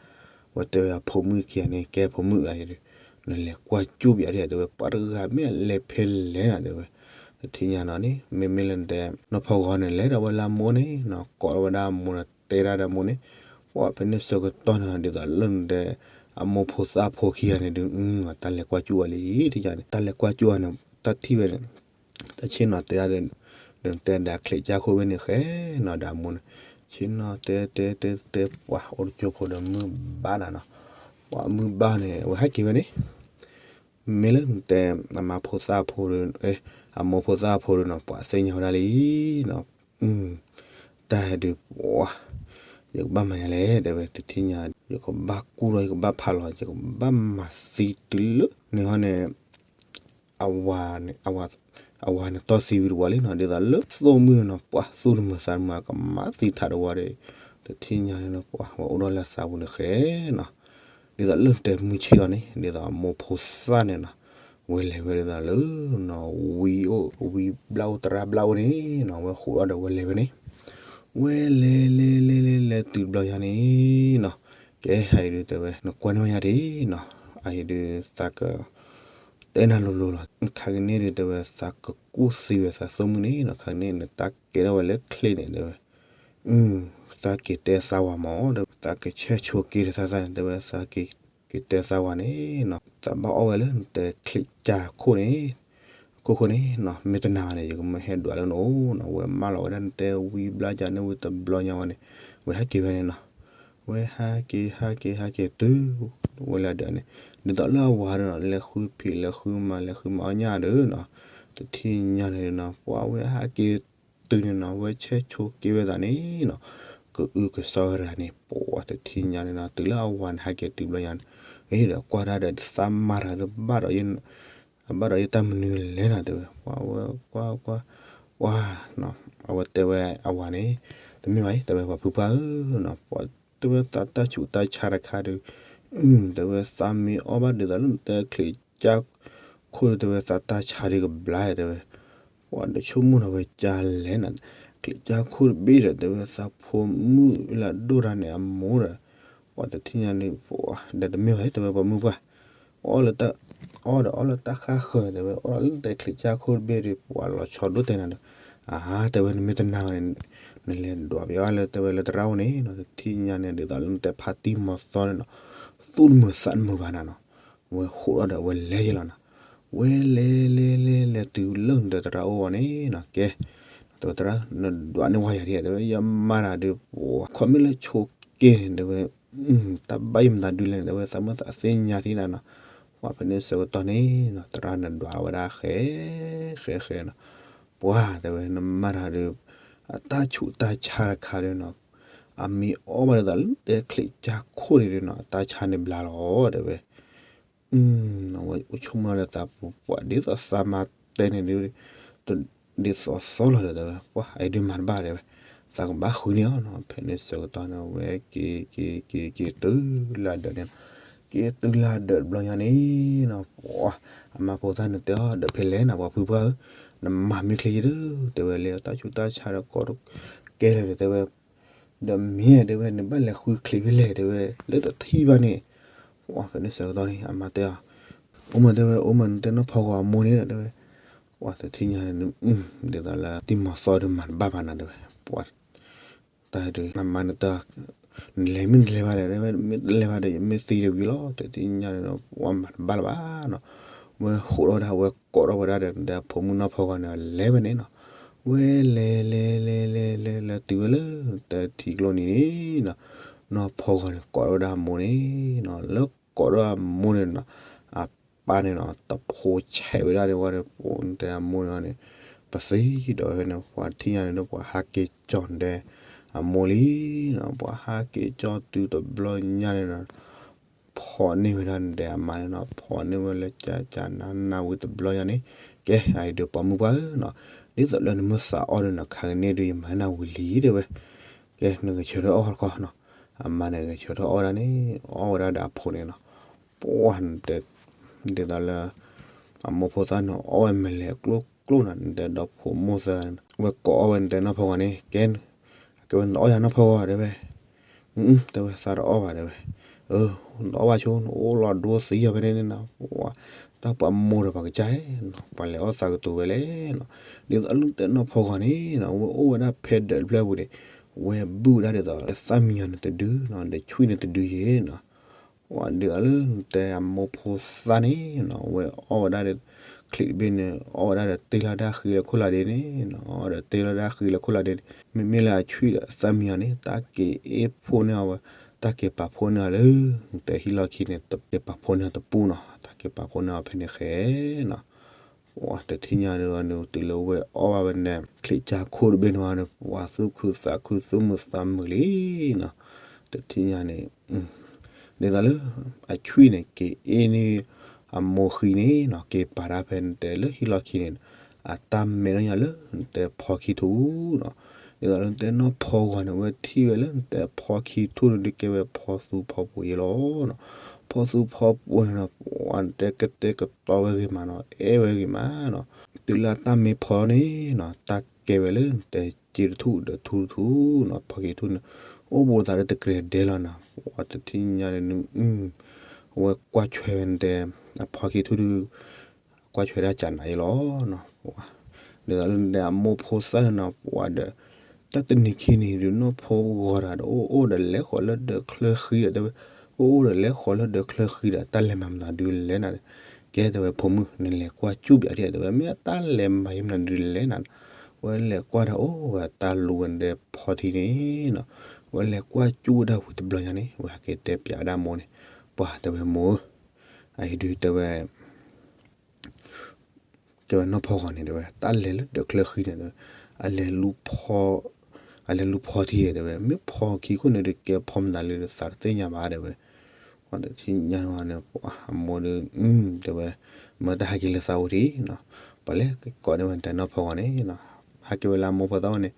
ဝဲတဲဝဲအဖိမုၣ်ခံဂၤန့ၣ် ကဲဖိမုၣ်ဧၢ နလဲၤကွၢ်ကၠူၣ်ပျးဒ်တဲဝဲ ပှၤတဂၤမ့ၢ်အလဲၤဖဲလဲၣ်နီၤ တဲဝဲ တထံၣ်ညါနီၤန့ၣ် မ့မ့ၢ်လၢနတဲ နီၢ်ဖီဂီၤန့ၣ် လဲၤဒီးဝဲလၢအမိၢ်န့ၣ်နီၤ ကိးထီၣ်ဝဲဒၣ်အမိၢ်ဒီးတဲဒၣ်ဒီးအမိၢ်န့ၣ် ပှၤဖဲန့ၣ်ဆၢကတီၢ်န့ၣ် ဒ်သိးလၢနတဲ အမိၢ်ဖိသၣ်ဖိခံဂၤန့ၣ်ဒုး တၢ်လဲၤကွၢ်ကၠူၣ်ဝဲလံ ထံၣ်ညါန့ၣ် တၢ်လဲၤကွၢ်ကၠူၣ်ဝဲန့ၣ် တၢ်ထံၣ်ဝဲန့ၣ် တၢ်ဆ့ၣ်နီၤတဲဒၣ်ဒီး ဒီးနတဲဒၣ်ချံးကၠၢ်ခိၣ်ဝဲန့ၣ်ဃဲနီၤဒီးအမိၢ်န့ၣ် ဆ့ၣ်နီၤတဲတဲတဲတဲ ပှၤအိၣ်တကၠိဖိဒီးမုၢ်ဘၣ်နၤနီၤ ပှၤမုၢ်ဘၣ်န့ၣ် အဝဲဟဲက့ၤဝဲန့ၣ် မ့ၢ်လၢနတဲ အမါဖိသၣ်ဖိဒီး အမိၢ်ဖိသၣ်ဖိဒီးနီၤ ပှၤသ့ၣ်ညါဝဲဒၣ်လံနီၤ. တၢ်ဒုးပှၤ ယကဘၣ်မၤယၤလဲၣ် တဲဝဲ တထံၣ်ညါ ယကဘၣ်ကူၣ်ထီၣ် ယကဘၣ်ဖးလီၤ ယကဘၣ်မၤသံတုၤလၢန့ၣ်ဟီန့ၣ် အဝၤန့ၣ် အဝၤန့ၣ်တီၢ်သံဝံၤတဝီလံနီၤ ဒ်သိးလၢသိၣ်မုၣ်န့ၣ်နီၤ ပှၤသူၣ်တမုာ်သးတမုာ် အကမၤသံထးတဝီဒီး တထံၣ်ညါန့ၣ်နီၤ ပှၤဝဲအိၣ်ဒီးလၢသးပူၤန့ၣ်ဃဲနီၤ ဒ်သိးလၢတဲမုၢ်ဆ့ၣ်လီၤန့ၣ် ဒ်သိးအမိၢ်ဖိသၣ်န့ၣ်နီၤ ဝဲလဲၤဝဲဒ်သိးလၢနီၤ ဝံအိၣ် ဝံဘျၣ်အိၣ်သရၣ်ဘျၣ်အိၣ်န့ၣ်နီၤ ဝဲဟးထီၣ်ဒီးဝဲလဲၤဝဲန့ၣ် ဝဲလဲၤလဲၤလဲၤလဲၤတုၤတဘျီညါန့ၣ်နီၤ ကဲ အအံၤဒုးတဲဝဲ နကွၢ်န့ၢ်ဝဲယၤဒ်နီၤ အအံၤဒုးသးက တဲနၤလိၤလိၤလီၤ ခါကန့ၣ်ဒုးတဲဝဲ သးကကူၣ်သံဝဲသးသိၣ်မုၣ်န့ၣ်နီၤ ခါကန့ၣ် နတၢ်ကဲထီၣ်ဝဲလၢချ့န့ၣ်တဲဝဲ သးက့ၤတဲသးဝၤမၢ် တဲဝဲ သးကဆဲၣ်ဆိက့ဒီးသးသးန့ၣ် တဲဝဲ သးက့ၤ က့ၤတဲသးဝၤန့ၣ်နီၤ သးဘၣ်အီၣ်ဝဲလၢနတဲချံးကၠၢ်ခိၣ်န့ၣ် ခိၣ်ခိၣ်န့ၣ်နီၤ မ့ၢ်တနာ်ဘၣ်န့ၣ် ယကမ့ၢ်ဟဲဒွးလၢနအိၣ်နီၤ ဝဲမၢလီၤဝဲဒၣ်နတဲဝံဘျါကန့ၣ်ဝံတဘျီညါဝဲန့ၣ် ဝဲဟဲက့ၤဝဲန့ၣ်နီၤ ဝဲဟးက့ၤ ဟးက့ၤ ဟးက့ၤတုၤ ဝဲလၢဒၢးန့ၣ် ဒ်သိးလၢအဝၤဒီးနီၤ လဲၤဃုဖံး လဲၤဃုမၤ လဲၤဃုမၤအီၣ်ညၣ်ဒီးနီၤ တထံၣ်ညါန့ၣ်နီၤ ပှၤဝဲဟးက့ၤတုၤန့ၣ်နီၤ ဝဲဆဲၣ်ဆိက့ဝဲသးန့ၣ်နီၤ ကအုကစီၣ်ရၤန့ၣ် ပှၤတထံၣ်ညါန့ၣ်နီၤ တုၤလၢအဝၤန့ၣ် ဟးက့ၤတုၤဘျီညါန့ၣ် အ့ဒီးကွၢ်ဒၣ်ဒီး သးမၤတၢ်ဒီး ဘၣ်ဒီး အဘၣ်ဒီးယတၢ်မနုၤလဲၣ်နီၤ တဲဝဲ ပှၤဝဲကွၢ်ကွၢ် ပှၤ အဝဲတဲဝဲအဝၤန့ၣ် တမ့ၢ်ဘၣ်အံၤ တဲဝဲ ပှၤဖုပှၢ်ဧၢနီၤ ပှၤတဲဝဲသးတၢ်ဆူးတၢ်ဆါတခါဒီး တဲဝဲသးမ့ၢ်အီၣ်ဘၣ်ဒ်သိးလၢနတဲချံးကၠၢ်ခိၣ်ဒီး တဲဝဲသးတၢ်ဆါဒ်ကဘျါ တဲဝဲ ပှၤဒီးဆိကမိၣ်ဒီးဝဲကၠၢ်လဲၣ်နီၤ ချံးကၠၢ်ခိၣ်တဘ့ၣ်ဒီး တဲဝဲသးဖိမုၣ်လၢအဒိၣ်တၢ်န့ၣ်အမိၢ်ဒီး ပှၤတထံၣ်ညါန့ၣ် ပှၤဒီးတမ့ၢ်ဘၣ် တဲဝဲပှၤမုၣ်ပှၢ် အီၣ်လၢတၢ် အီၣ်ဒီးအီၣ်လၢတၢ်ဃၣ်ဃၢၤ တဲဝဲ အီၣ်လၢနတဲချံးကၠၢ်ခိၣ်တဘ့ၣ်ဒီး ပှၤလီၤဆီဒိၣ်တဲနၤဒီး အါ တဲဝဲနမ့ၢ်တနာ်ဘၣ်န့ၣ် နလဲၤဒွးပယီၤလၢတဲဝဲလၢသရၣ်အိၣ်န့ၣ်နီၤ တထံၣ်ညါန့ၣ် ဒ်သိးလၢနတဲဖါတံၢ်မီၤသီန့ၣ်နီၤ သူၣ်တမုာ်သးတမုာ်ဘၣ်နၤနီၤ ဝဲဟးထီၣ်ဒီးဝဲလဲၤယဲလီၤနီၤ ဝဲလဲၤလဲၤလဲၤလဲၤတုၤလၢနတဲသရၣ်အိၣ်ဝဲန့ၣ်နီၤ ကဲ တဲဝဲသရၣ် နဒွးန့ၢ်ဝဲယၤဒ် တဲဝဲ ယမါတၢ်ဒီး ပှၤခီမ့ၢ်လၢဆိက့န့ၣ် တဲဝဲ တၢ်ဘၣ်ယိၣ်မတၤဒုလဲၣ်န့ၣ် တဲဝဲသးမုၢ်သးသ့ၣ်ညါဒ်နၤနီၤ ပှၤဖဲန့ၣ်ဆၢကတီၢ်န့ၣ်နီၤ သရၣ်နဒွးဝဲဒၣ်ဃဲ ဃဲဃဲနီၤ ပှၤတဲဝဲနမါတၢ်ဒီး အတၢ်ဆူးတၢ်ဆါတခါဒီးနီၤ အမ့ၢ်အီၣ်ဘၣ်ဒ်သိးလၢတဲချံးကၠၢ်ခိၣ်န့ၣ်ဒီးနီၤ အတၢ်ဆါန့ၣ်ဘျါလီၤ တဲဝဲ အဝဲအိၣ်ဆိကမိၣ်လၢသးပူၤပှၤဒ်သိးသးမါတဲန့ၣ်ဒ် ဒ်သိးသီလီၤဒီး တဲဝဲ ပှၤအံၤဒုးမၤတဘၣ်တဲဝဲ သးကဘၣ်ဃုန့ၢ်အီၤနီၤ ဖဲန့ၣ်ဆၢကတီၢ်န့ၣ် ဝဲက့ၤက့ၤက့ၤက့ၤတုၤလၢအဒၢးန့ၣ် က့ၤတုၤလၢအဒၢးတဘျီညါန့ၣ်နီၤ ပှၤ အမါဖိသၣ်န့ၣ်တဲအီၤ ဒီးဖဲလဲၣ်နၤ ပှၤဖုပှၢ်ဧၢ နမၤမ့ၢ်ချ့ယဲဒီး တဲဝဲလၢတၢ်ဆူးတၢ်ဆါဒီးကိးကဲလၢာ်ဒီး တဲဝဲ ဒီးမ့ၢ်တဲဝဲ နဘၣ်လဲၤဃုချံးဖဲလဲၣ်တဲဝဲ လၢတထံၣ်ဘၣ်န့ၣ် ပှၤဖဲန့ၣ်ဆၢကတီၢ်န့ၣ် အမါတဲအီၤ အိၣ်မးတဲဝဲ အိၣ်မးနတဲနီၢ်ဖီဂီၤအမိၢ်န့ၣ်ဒီး တဲဝဲ ပှၤတထံၣ်ညါန့ၣ် ဒ်သိးလၢတံၢ်မီၤသီဒီးမၤတဘၣ်ဘၣ်နၤတဲဝဲ ပှၤ တၢ်ဒုး အမါန့ၣ်တဲ နလဲၤမ့ၢ်တလဲၤဘၣ်လဲၣ် တဲဝဲ မ့ၢ်တလဲၤဘၣ်ဒီး ယမ့ၢ်သံဒီးဝံၤလီၤ တထံၣ်ညါန့ၣ်ဒီး ပှၤမၤတဘၣ်လၢၤဘၣ်နီၤ ဝဲဟးထီၣ်ဝဲဒၣ် ဝဲကိးထီၣ်ဝဲဒၣ်ဒီး နတဲအဖိမုၣ်နီၢ်ဖီဂီၤန့ၣ် လဲၤဝဲန့ၣ်နီၤ ဝဲလဲၤလဲၤလဲၤလဲၤလဲၤလဲၤတုၤဝဲလၢ တထံကျိနံၤန့ၣ်နီၤ နီၢ်ဖီဂီၤန့ၣ် ကိးထီၣ်ဝဲဒၣ်အမိၢ်န့ၣ်နီၤ လၢကိးထီၣ်အမိၢ်န့ၣ်နီၤ အပၢ်န့ၣ်နီၤ တဖိဆဲးဝဲဒၣ်န့ၣ်ဝဲဒီး ပတဲအမိၢ်န့ၣ်န့ၣ် ပသံဒီးဝဲန့ၣ် ပှၤထံၣ်ညါန့ၣ်ဒီး ပှၤဟးက့ၤကၠီနတဲ အမိၢ်လံနီၤ ပှၤဟးက့ၤကၠီတုၤတဘျီညါန့ၣ်နီၤ ဖီၣ်န့ၢ်ဝဲဒၣ်နတဲအမါန့ၣ်နီၤ ဖီၣ်န့ၢ်ဝဲလၢကၠၢ်ကၠၢ်နါနါဝံၤတဘျီညါန့ၣ် ကဲ အအံၤဒီးပိာ်မုၣ်ပှၢ်ဧၢနီၤ ဒ်သိးလၢနမ့ၢ်သးအီၣ်ဒီးနီၤ ခါကန့ၣ်ဒီး ယမၤနၤဝံၤလံတဲဝဲ ကဲ နဂဲၤဆၢထၢၣ်အီၣ်တခီနီၤ အမါန့ၣ်ဂဲၤဆၢထၢၣ်အီၣ်ဝဲဒၣ်န့ၣ် အီၣ်ဝဲဒၣ်ဒီးအဖိန့ၣ်နီၤ ပှၢ်နတဲ ဒ်သိးလၢ အမိၢ်ဖိသၣ်န့ၣ် အီၣ်ဝဲမဲာ်လဲၤကျိၣ်ကျိၣ်နီၤ နတဲဒီဖိမိၢ်သၢ ဝဲကိးအီၣ်ဝဲနတဲနီၢ်ဖီဂီၤန့ၣ် ကဲ အကဲဝဲနတအီၣ်ယၤနီၢ်ဖီဂီၤတဲဝဲ တဲဝဲသးတအီၣ်ဘၣ်တဲဝဲ နတအီၣ်ဘၣ်ဆိ နအိၣ်လီၤဒိသံအီၤဖဲန့ၣ်န့ၣ်နီၤ တၢ်ပှၤမိၢ်ဒီးပှၤကစၢ်နီၤ ပှၤလဲၤအီၣ်သးကတိၤဝဲလဲၣ်နီၤ ဒ်သိးလၢနတဲနီၢ်ဖီဂီၤန့ၣ်နီၤ ဝဲအိၣ်ဝဲဒၣ်ဖဲဒၢးတဖျၢၣ်ပူၤန့ၣ် ဝဲဘုၣ်ဝဲဒၣ်ဒ်သိးလၢသၣ်မံယီၤန့ၣ်တဒုနီၤ ဒီးဆွံၣ်န့ၣ်တဒုယဲၢ်နီၤ ပှၤဒ်သိးလၢနတဲအမိၢ်ဖိသၣ်န့ၣ်နီၤ ဝဲအီၣ်ဝဲဒၣ်ဒီး ချံးတဘ့ၣ်န့ၣ် အီၣ်ဝဲဒၣ်ဒီးတ့ၢ်လီၤဒၣ်ဃံလၢခိၣ်လာ်ဒ့န့ၣ်နီၤ အီၣ်ဒီးတ့ၢ်လီၤဒၣ်ဃံလၢခိၣ်လာ်ဒ့န့ၣ် မ့မ့ၢ်လၢအဆွံၣ်ဒီးသၣ်မံယီၤန့ၣ် တၢ်က့ၤအ့ၣ်ဖှိၣ်န့ၢ်အီၤဝဲ တၢ်က့ၤပာ်ဖှိၣ်န့ၢ်အီၤလၢ နတဲဟံၣ်လီၢ်ခံန့ၣ် တက့ၤပာ်ဖှိၣ်န့ၢ်အီၤတပူၤနီၤ တၢ်က ပာ်ဖှိၣ်န့ၢ်အီၤဖဲန့ၣ်ဃဲနီၤ. ပှၤတထံၣ်ညါဒီးန့ၣ် တုၤလၢဝဲအီၣ်ဘၣ်ဝဲန့ၣ် ချံးကၠါခိၣ်တဘ့ၣ်န့ၣ်ဝဲန့ၣ် ပှၤသူၣ်ခုသးခုသူၣ်မုာ်သးမုာ်လံနီၤ. တထံၣ်ညါန့ၣ် ဒ်သိးလၢ အဆွံၣ်န့ၣ် က့ၤအ့ၣ်န့ၢ် အမိၢ်ဃံန့ၣ်နီၤ က့ၤပာ်တၢ်ဖဲန့ၣ်တဲလၢဟံၣ်လီၢ်ခံန့ၣ် အတၢ်မဲာ်ထီၣ်ညါလၢနတဲဖီခံထူၣ်နီၤ. ဒ်သိးလၢနတဲနီၢ်ဖီဂီၤန့ၣ် ဝဲထံၣ်ဝဲလၢနတဲဖီခံထူၣ်န့ၣ် ဒုးကဲဝဲဖီသူဖီပှ့ၤယဲလီၤနီၤ. ဖီသူဖီပှ့ၤန့ၣ် ပှၤနတဲကတဲာ်ကတီၤဝဲဂ့ၤမးနီၤ အဲၣ်ဝဲဂ့ၤမးနီၤ. တုၤလၢအတၢ်မ့ၢ်ဖီန့ၣ်နီၤ တၢ်ကဲဝဲလၢနတဲစ့တထူၣ်ဒီးထူၣ်တထူၣ်နီၤ ဖီခံထူၣ်န့ၣ် အိၣ်ဘူးသးလၢတကြဲးဒဲလီၤနီၤ. ပှၤတထံၣ်ညါန့ၣ် အဝဲကွၢ်ဆွဲဝဲနတဲ အဖီခံထူၣ်ဒုး ကွၢ်ဆွဲဒၣ်ကနၤအံၤလီၤနီၤ. ဒ်သိးလၢနတဲအမိၢ်ဖိသၣ်န့ၣ်နီၤ ပှၤဒီး တၢ်တနံၤခံနံၤဒုး နီၢ်ဖီဂီၤတဂၤဒီး အိၣ်အိၣ်ဒီးလဲၤဃီၤလၢဒၢးချၢဃံဒီးတဲဝဲ အိၣ်အိၣ်ဒီးလဲၤဃီၤလၢဒၢးချၢဃံဒီး တၢ်လဲၤမၤမနုၤဒုးလဲၤနၤ ကဲတဲဝဲ ဖိမုၣ် နလဲၤကွၢ်စူၣ်ပၠးဒ်တဲဝဲ မ့ၢ်အတၢ်လဲၤမၤယမနုၤဒုးလဲၤနၤ. ဝဲလဲၤကွၢ်ဒီးအိၣ်ဝဲတၢ်လူၤဝဲနတဲဖီထံန့ၣ်နီၤ. ဝဲလဲၤကွၢ်စူၣ်ဝဲဒၣ်ဝံၤတဘျီညါန့ၣ် ဝဲဟဲက့ၤတဲပၠးဝဲဒၣ်မိၢ်န့ၣ် ပှၤတဲဝဲမိၢ်ဧၢ အအံၤဒုးတဲဝဲ ကဲဝဲနီၢ်ဖီဂီၤန့ၣ်တဲဝဲ တၢ်လဲၤလၢဒၢးချၢဃံန့ၣ်တဲဝဲ အလဲၤလူၤဖီ အလဲၤလူၤဖီထံတဲဝဲ မ့ၢ်ဖီခံခိၣ်န့ၣ်ဒုးကဲဖီမနုၤလဲၣ်ဒီးသးတသ့ၣ်ညါဘၣ်တဲဝဲ. ပှၤတထံၣ်ညါန့ၣ် အမိၢ်ဒီး တဲဝဲ မၢတၢ်ဟဲက့ၤလၢသးအိၣ်ထံနီၤ. ပှၤလဲၤကိးန့ၢ်ဝဲနတဲနီၢ်ဖီဂီၤန့ၣ်နီၤ ဟဲက့ၤဝဲလၢအမိၢ်ဖိသၣ်အိၣ်န့ၣ်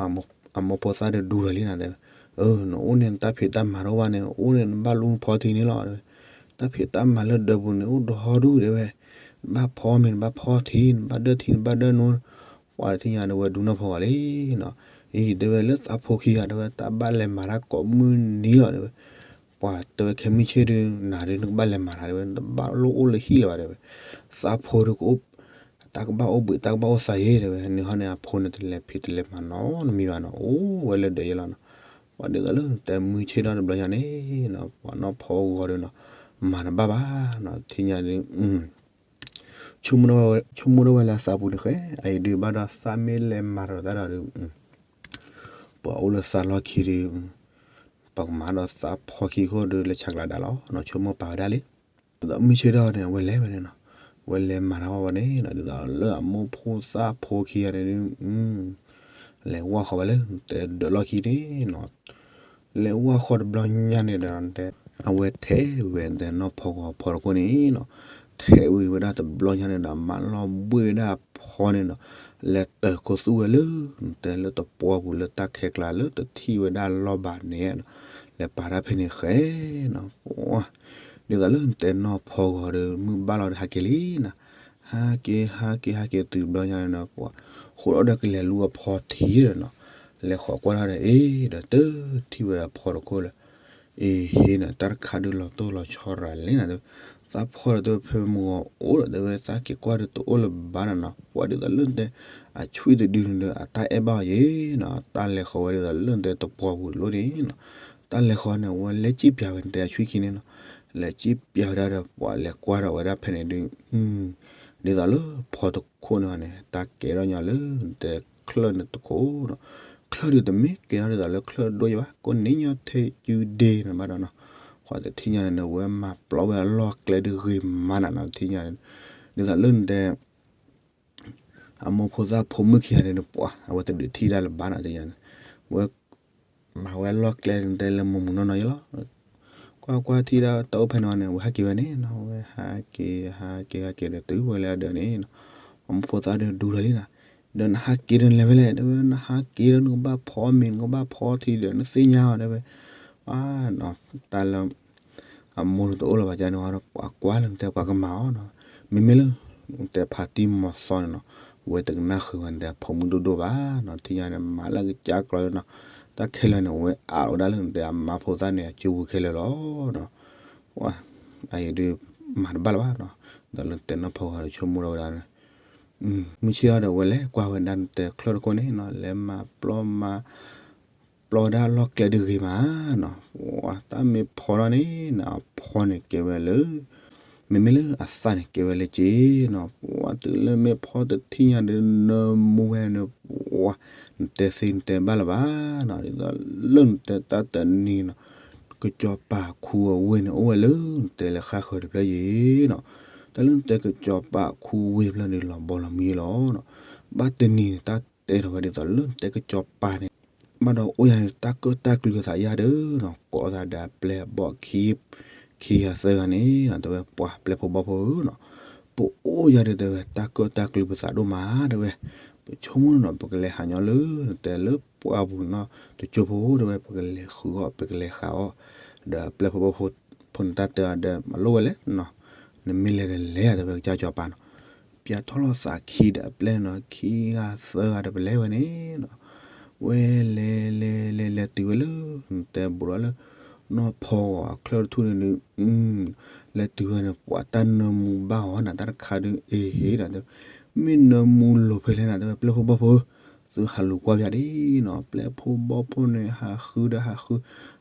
အမိၢ်ဖိသၣ်ဒီးဒူထီၣ်လံနၤတဲဝဲ အၢ နအိၣ်န့ၣ်နတၢ်ဖံးတၢ်မၤတအိၣ်ဘၣ်န့ၣ် အိၣ်န့ၣ်နဘၣ်လူၤဖီထံန့ၣ်လီၤတဲဝဲ. တၢ်ဖံးတၢ်မၤလၢဒၢးပူၤန့ၣ် အိၣ်ဒီဒူၣ်တဲဝဲ. နဘၣ်ဖီမ့ၤ နဘၣ်ဖီထံ နဘၣ်ဒၢထံ နဘၣ်ဒၢနိ ပှၤတထံၣ်ညါန့ၣ် ဝဲဒူနီၢ်ဖီဂီၤလံနီၤ. အံၤတဲဝဲလၢသးဖိခံဂၤတဲဝဲ တၢ်ဘၣ်လဲၤမၤတၢ်ကိးမုၢ်နံၤလီၤတဲဝဲ. ပှၤတဲဝဲခဲမုၢ်ဆ့ၣ်ဒုး နၤဒုးနကဘၣ်လဲၤမၤတၢ်တဲဝဲ နတဘၣ်လိၣ်အိၣ်လၢဟံၣ်လၢၤဘၣ်တဲဝဲ. သးဖိဒုးကအိၣ် တၢ်ကဘၣ်အိၣ်ဘှံး တၢ်ကဘၣ်အိၣ်သးယ့ၤတဲဝဲ. နဟီန့ၣ် အဖိန့ၣ်တလဲၤဖံးတလဲၤမၤနီတမံၤဘၣ်နီၤ အိၣ်ဝဲလၢဒၢးယဲလီၤနီၤ. ပှၤဒ်သိးလၢနတဲမုၢ်ဆ့ၣ်ထီၣ်တဘျီညါန့ၣ်နီၤ ပှၤနီၢ်ဖီဂီၤဒုးနီၤ မၤတဘၣ်ဘၣ်နီၤ ထံၣ်ညါဒုး ဆိကမိၣ်ထီၣ်ဝဲလၢအသးပူၤန့ၣ်ဃဲ အအံၤဒုးဘၣ်ဒီးသးမ့ၢ်လဲၤမၤဒီးတၢ်ဒီးဒုး ပှၤအိၣ်လၢသးလီၢ်ခံဒုး ပကမၤဒီးသးဖီခံခိၣ်ဒုးလၢဆးကျးဒၣ်လီၤနီၤ ဆိကမိၣ်ပာ်ဝဲဒၣ်လံ. ဒ်သိးမုၢ်ဆ့ၣ်ထီၣ်န့ၣ် အဝဲလဲၤဝဲန့ၣ်နီၤ အဝဲလဲၤမၤတၢ်ဝဲန့ၣ်နီၤ ဒ်သိးလၢအမိၢ်ဖိသၣ်ဖိခံဂၤန့ၣ်ဒုး လဲၤဝၢ်ဃီၤဝဲလၢတဲဒၢးလီၢ်ခံန့ၣ်နီၤ လဲၤဝၢ်ဃီၤတဘျီညါန့ၣ်ဒီး အဝဲထဲးဝဲတဲနီၢ်ဖီဂီၤဖီတခိၣ်န့ၣ်နီၤ ထဲးဝံၤဝဲဒၣ်တဘျီညါန့ၣ်ဒီး မၤလီၤဘှံးဝဲဒၣ်အဖီန့ၣ်နီၤ လဲၤတၢၤခိၣ်သူဝဲလၢ တဲလၢတပှီၢ်ပူၤလၢတၢ်ခဲကျါလၢတထံၣ်ဝဲဒၣ်လီၢ်ဘၣ်န့ၣ်နီၤ လဲၤပာ်တၢ်ဖဲန့ၣ်ဃဲနီၤ ဒ်သိးလၢနတဲနီၢ်ဖီဂီၤဒီး မုၢ်ဘၣ်လီၤဒီးဟးက့ၤလံနီၤ ဟးက့ၤ ဟးက့ၤ ဟးက့ၤတုၤတဘျီညါန့ၣ်ဒီး ပှၤဃိးဒီးကလဲၤလူၤအဖီထံဒီးနီၤ လဲၤဃီၤကွၢ်ထီၣ်ဒီး အ့ ဒီးတထံၣ်ဝဲအဖီတခိၣ်လၢ အ့ ဟ့ၣ်နီၤ တၢ်တခါဒုးလီၤတိၢ်လီၤဆီရၤလဲၣ်နီၤ တဲဝဲ သးဖီဒီးတဲဝဲဖဲမုၢ်ဂီၤအိၣ်ဒီးတဲဝဲ သးက့ၤကွၢ်ဒီးတအိၣ်လၢၤဘၣ်နီၤနီၤ ပှၤဒ်သိးလၢနတဲ အဆွံၣ်တဒုန့ၣ်ဒီး အတၢ်အဲၣ်ဘၣ်အီၤယ့ၤနီၤ တၢ်လဲၤဃီၤဝဲဒ်သိးလၢနတဲတပှီၢ်ပူၤတလိၣ်န့ၣ်နီၤ တၢ်လဲၤဃီၤန့ၣ် အဝဲလဲၤစံၣ်ပၠးဝဲနတဲအဆွံၣ်ခံန့ၣ်နီၤ လဲၤစံၣ်ပၠးဝဲဒၣ်ဒီး ပှၤလဲၤကွၢ်ဒီးဝဲဒၣ်ဖဲန့ၣ်ဒုး ဒ်သိးလၢဖီတခိၣ်န့ၣ်န့ၣ် တၢ်ကဲထီၣ်ညီလၢနတဲချၢၣ်န့ၣ်တခိၣ်နီၤ ချၢၣ်ဒုးတမ့ၢ်ကဲထီၣ်ဒ်သိးလၢချၢၣ်ဒိၣ်ယဲဘၣ် ကိးနံၤညီထဲကုဒ့န့ၣ်ဘၣ်ဒီးနီၤ ပှၤတထံၣ်ညါန့ၣ် ဝဲမၤပျီဝဲအလီၢ်ကျဲဒုးဂ့ၤမးနီၤနီၤ တထံၣ်ညါန့ၣ် ဒ်သိးလၢနတဲ အမိၢ်ဖိသၣ်ဖိမုၣ်ခံဂၤန့ၣ် ပှၤ အဝဲတဒုးထံၣ်ဒၣ်လၢၤဘၣ်နီၤ တထံၣ်ညါန့ၣ် ဝဲ မၤဝဲအလီၢ်ကျဲန့ၣ် တဲလၢမုာ်မုာ်နီၢ်နီၢ်ယဲလီၤ ကွၢ်ကွၢ်ထံၣ်ဒၣ်တၢ်အိၣ်ဖဲန့ၣ်န့ၣ် ဝဲဟးက့ၤဝဲန့ၣ်နီၤ ဝဲဟးက့ၤ ဟးက့ၤ ဟးက့ၤဒီးတုၤဝဲလၢအဒၢးန့ၣ်နီၤ အမိၢ်ဖိသၣ်ဒုးဒူထီၣ်လံနီၤ ဒီးနဟးက့ၤဒီးနလဲၤဖဲလဲၣ် တဲဝဲ နဟးက့ၤဒီးနကဘၣ်ဖီမ့ၤ နကဘၣ်ဖီထံဒီး နသ့ၣ်ညါအီၤ တဲဝဲ တၢ်လၢ အမိၢ်တအိၣ်လၢၤဘၣ်ကန့ၣ်ဒီး ပှၤကွၢ်လၢနတဲပှၤကမၤအီၤနီၤ မ့မ့ၢ်လၢ နတဲဖးတံၢ်မီၤသီန့ၣ်နီၤ ဝဲတကနၣ်ဃုာ်ဝဲနတဲအဖိမုၣ်ဒိၣ်ဒိၣ်ဘၣ်နီၤ ထံၣ်ညါန့ၣ် မၤလၢကစၢ်ကျီလၢနီၤ တၢ်ခဲလၢာ်န့ၣ် ဝဲအးလီၤဝဲဒၣ်လၢနတဲအမါဖိသၣ်န့ၣ် အစုပူၤခဲလၢာ်လီၤနီၤ အံၤဒုး မၤတဘၣ်လၢၤဘၣ်နီၤ ဒီးလၢနတဲနီၢ်ဖီဂီၤဒီးဆိကမိၣ်ထီၣ်ဝဲဒၣ် မုၢ်ဆ့ၣ်ထီၣ်ဒီး ဝဲလဲၤကွၢ်ဝဲဒၣ်နတဲချၢၣ်တခိၣ်န့ၣ်နီၤ လဲၤမၤပျီမၤ ပျီဒၣ်လီၢ်ကျဲဒုးဂ့ၤမးနီၤ ပှၤတၢ်မ့ၢ်ဖီထီၣ်န့ၣ်နီၤ အဖီန့ၣ်ကဲဝဲလၢ မ့မ့ၢ်လၢအသၣ်န့ၣ်ကဲဝဲလၢက့နီၤ ပှၤတုၤလၢမ့ၢ်ဖီတထံၣ်ညါဒီး နမူဝဲန့ၣ် ပှၤ နတဲသ့နတဲဘၣ်လၢၤဘၣ်နီၤ ဒ်သိးလၢနတဲတၢ်တနံၤနီၤ ကစီၤပၤခူအဝ့ၢ်န့ၣ် အိၣ်ဝဲလၢနတဲလၢဃၣ်ဃၢၤတဖျၢၣ်ယဲနီၤ. တၢ်လၢနတဲကစီၤပၤခူဝ့ၢ်တဖျၢၣ်န့ၣ် လီၤဘီလီၤမံလီၤနီၤ. ဘၣ်တနံၤန့ၣ် တၢ်တဲထီၣ်ဝဲဒ်သိးလၢနတဲကစီၤပၤန့ၣ် ဘၣ်ဒီးအိၣ်ယၤန့ၣ် တၢ်ကၢၣ်တၢ်ကျုၤသးယၢ်ဒီးနီၤ, ကိးသးဒီးအပျဲၢ်အဘီၣ်ခံ ခံဂၤသၢဂၤန့ၣ်နီၤ, တဲဝဲပှၤပျဲၢ်ဖိဘီၣ်ဖိဧၢနီၤ, ပအိၣ်ယၤဒီးတဲဝဲ တၢ်ကၢၣ်တၢ်ကျုၤပသးဒိၣ်မး တဲဝဲ, ပဆိကမိၣ်နီၤ ပကလဲၤဟးညီလၢ နတဲလၢပှၢ်ပူၤနီၤ တကၠိဖိ တဲဝဲ ပကလဲၤဃုအီၣ် ပကလဲၤဃုအီၣ်, ဒီးအပျဲၢ်ဖိဘီၣ်ဖိ ဖိန့ၣ်တၢ်တဲအီၤဒီး မၤလိဝဲလဲၣ်နီၤ, နမ့ၢ်လဲၤဒီးလဲၤ တဲဝဲ ကစၢ်စီၤပၤနီၤ. ပျဲထီၣ်လိာ်သးခံဒီးအပျဲၢ်န့ၣ်နီၤ, ခံဂၤသၢဂၤဒီးပလဲၤဝဲန့ၣ်နီၤ, ဝဲလဲၤလဲၤလဲၤလဲၤတုၤဝဲလၢ နတဲဘူးဒီးလၢ နီၢ်ဖီဂီၤအချၢၣ်တထူၣ်န့ၣ်ဒုး လဲၤတုၤဝဲန့ၣ် ပှၤတၢ်နၢမူဘၣ်အီၤနၤ တၢ်တခါဒုး အ့ဟ့ၣ်နၤ တဲဝဲ, မ့ၢ်နၢမူလိၤဖဲလဲၣ်နၤ တဲဝဲ ပျဲၢ်ဖိဘီၣ်ဖိဧၢ, သုဟးလူၤကွၢ်ပၠးဒ်နီၤ, ပျဲၢ်ဖိဘီၣ်ဖိန့ၣ် ဟးဃုဒီးဟးဃု,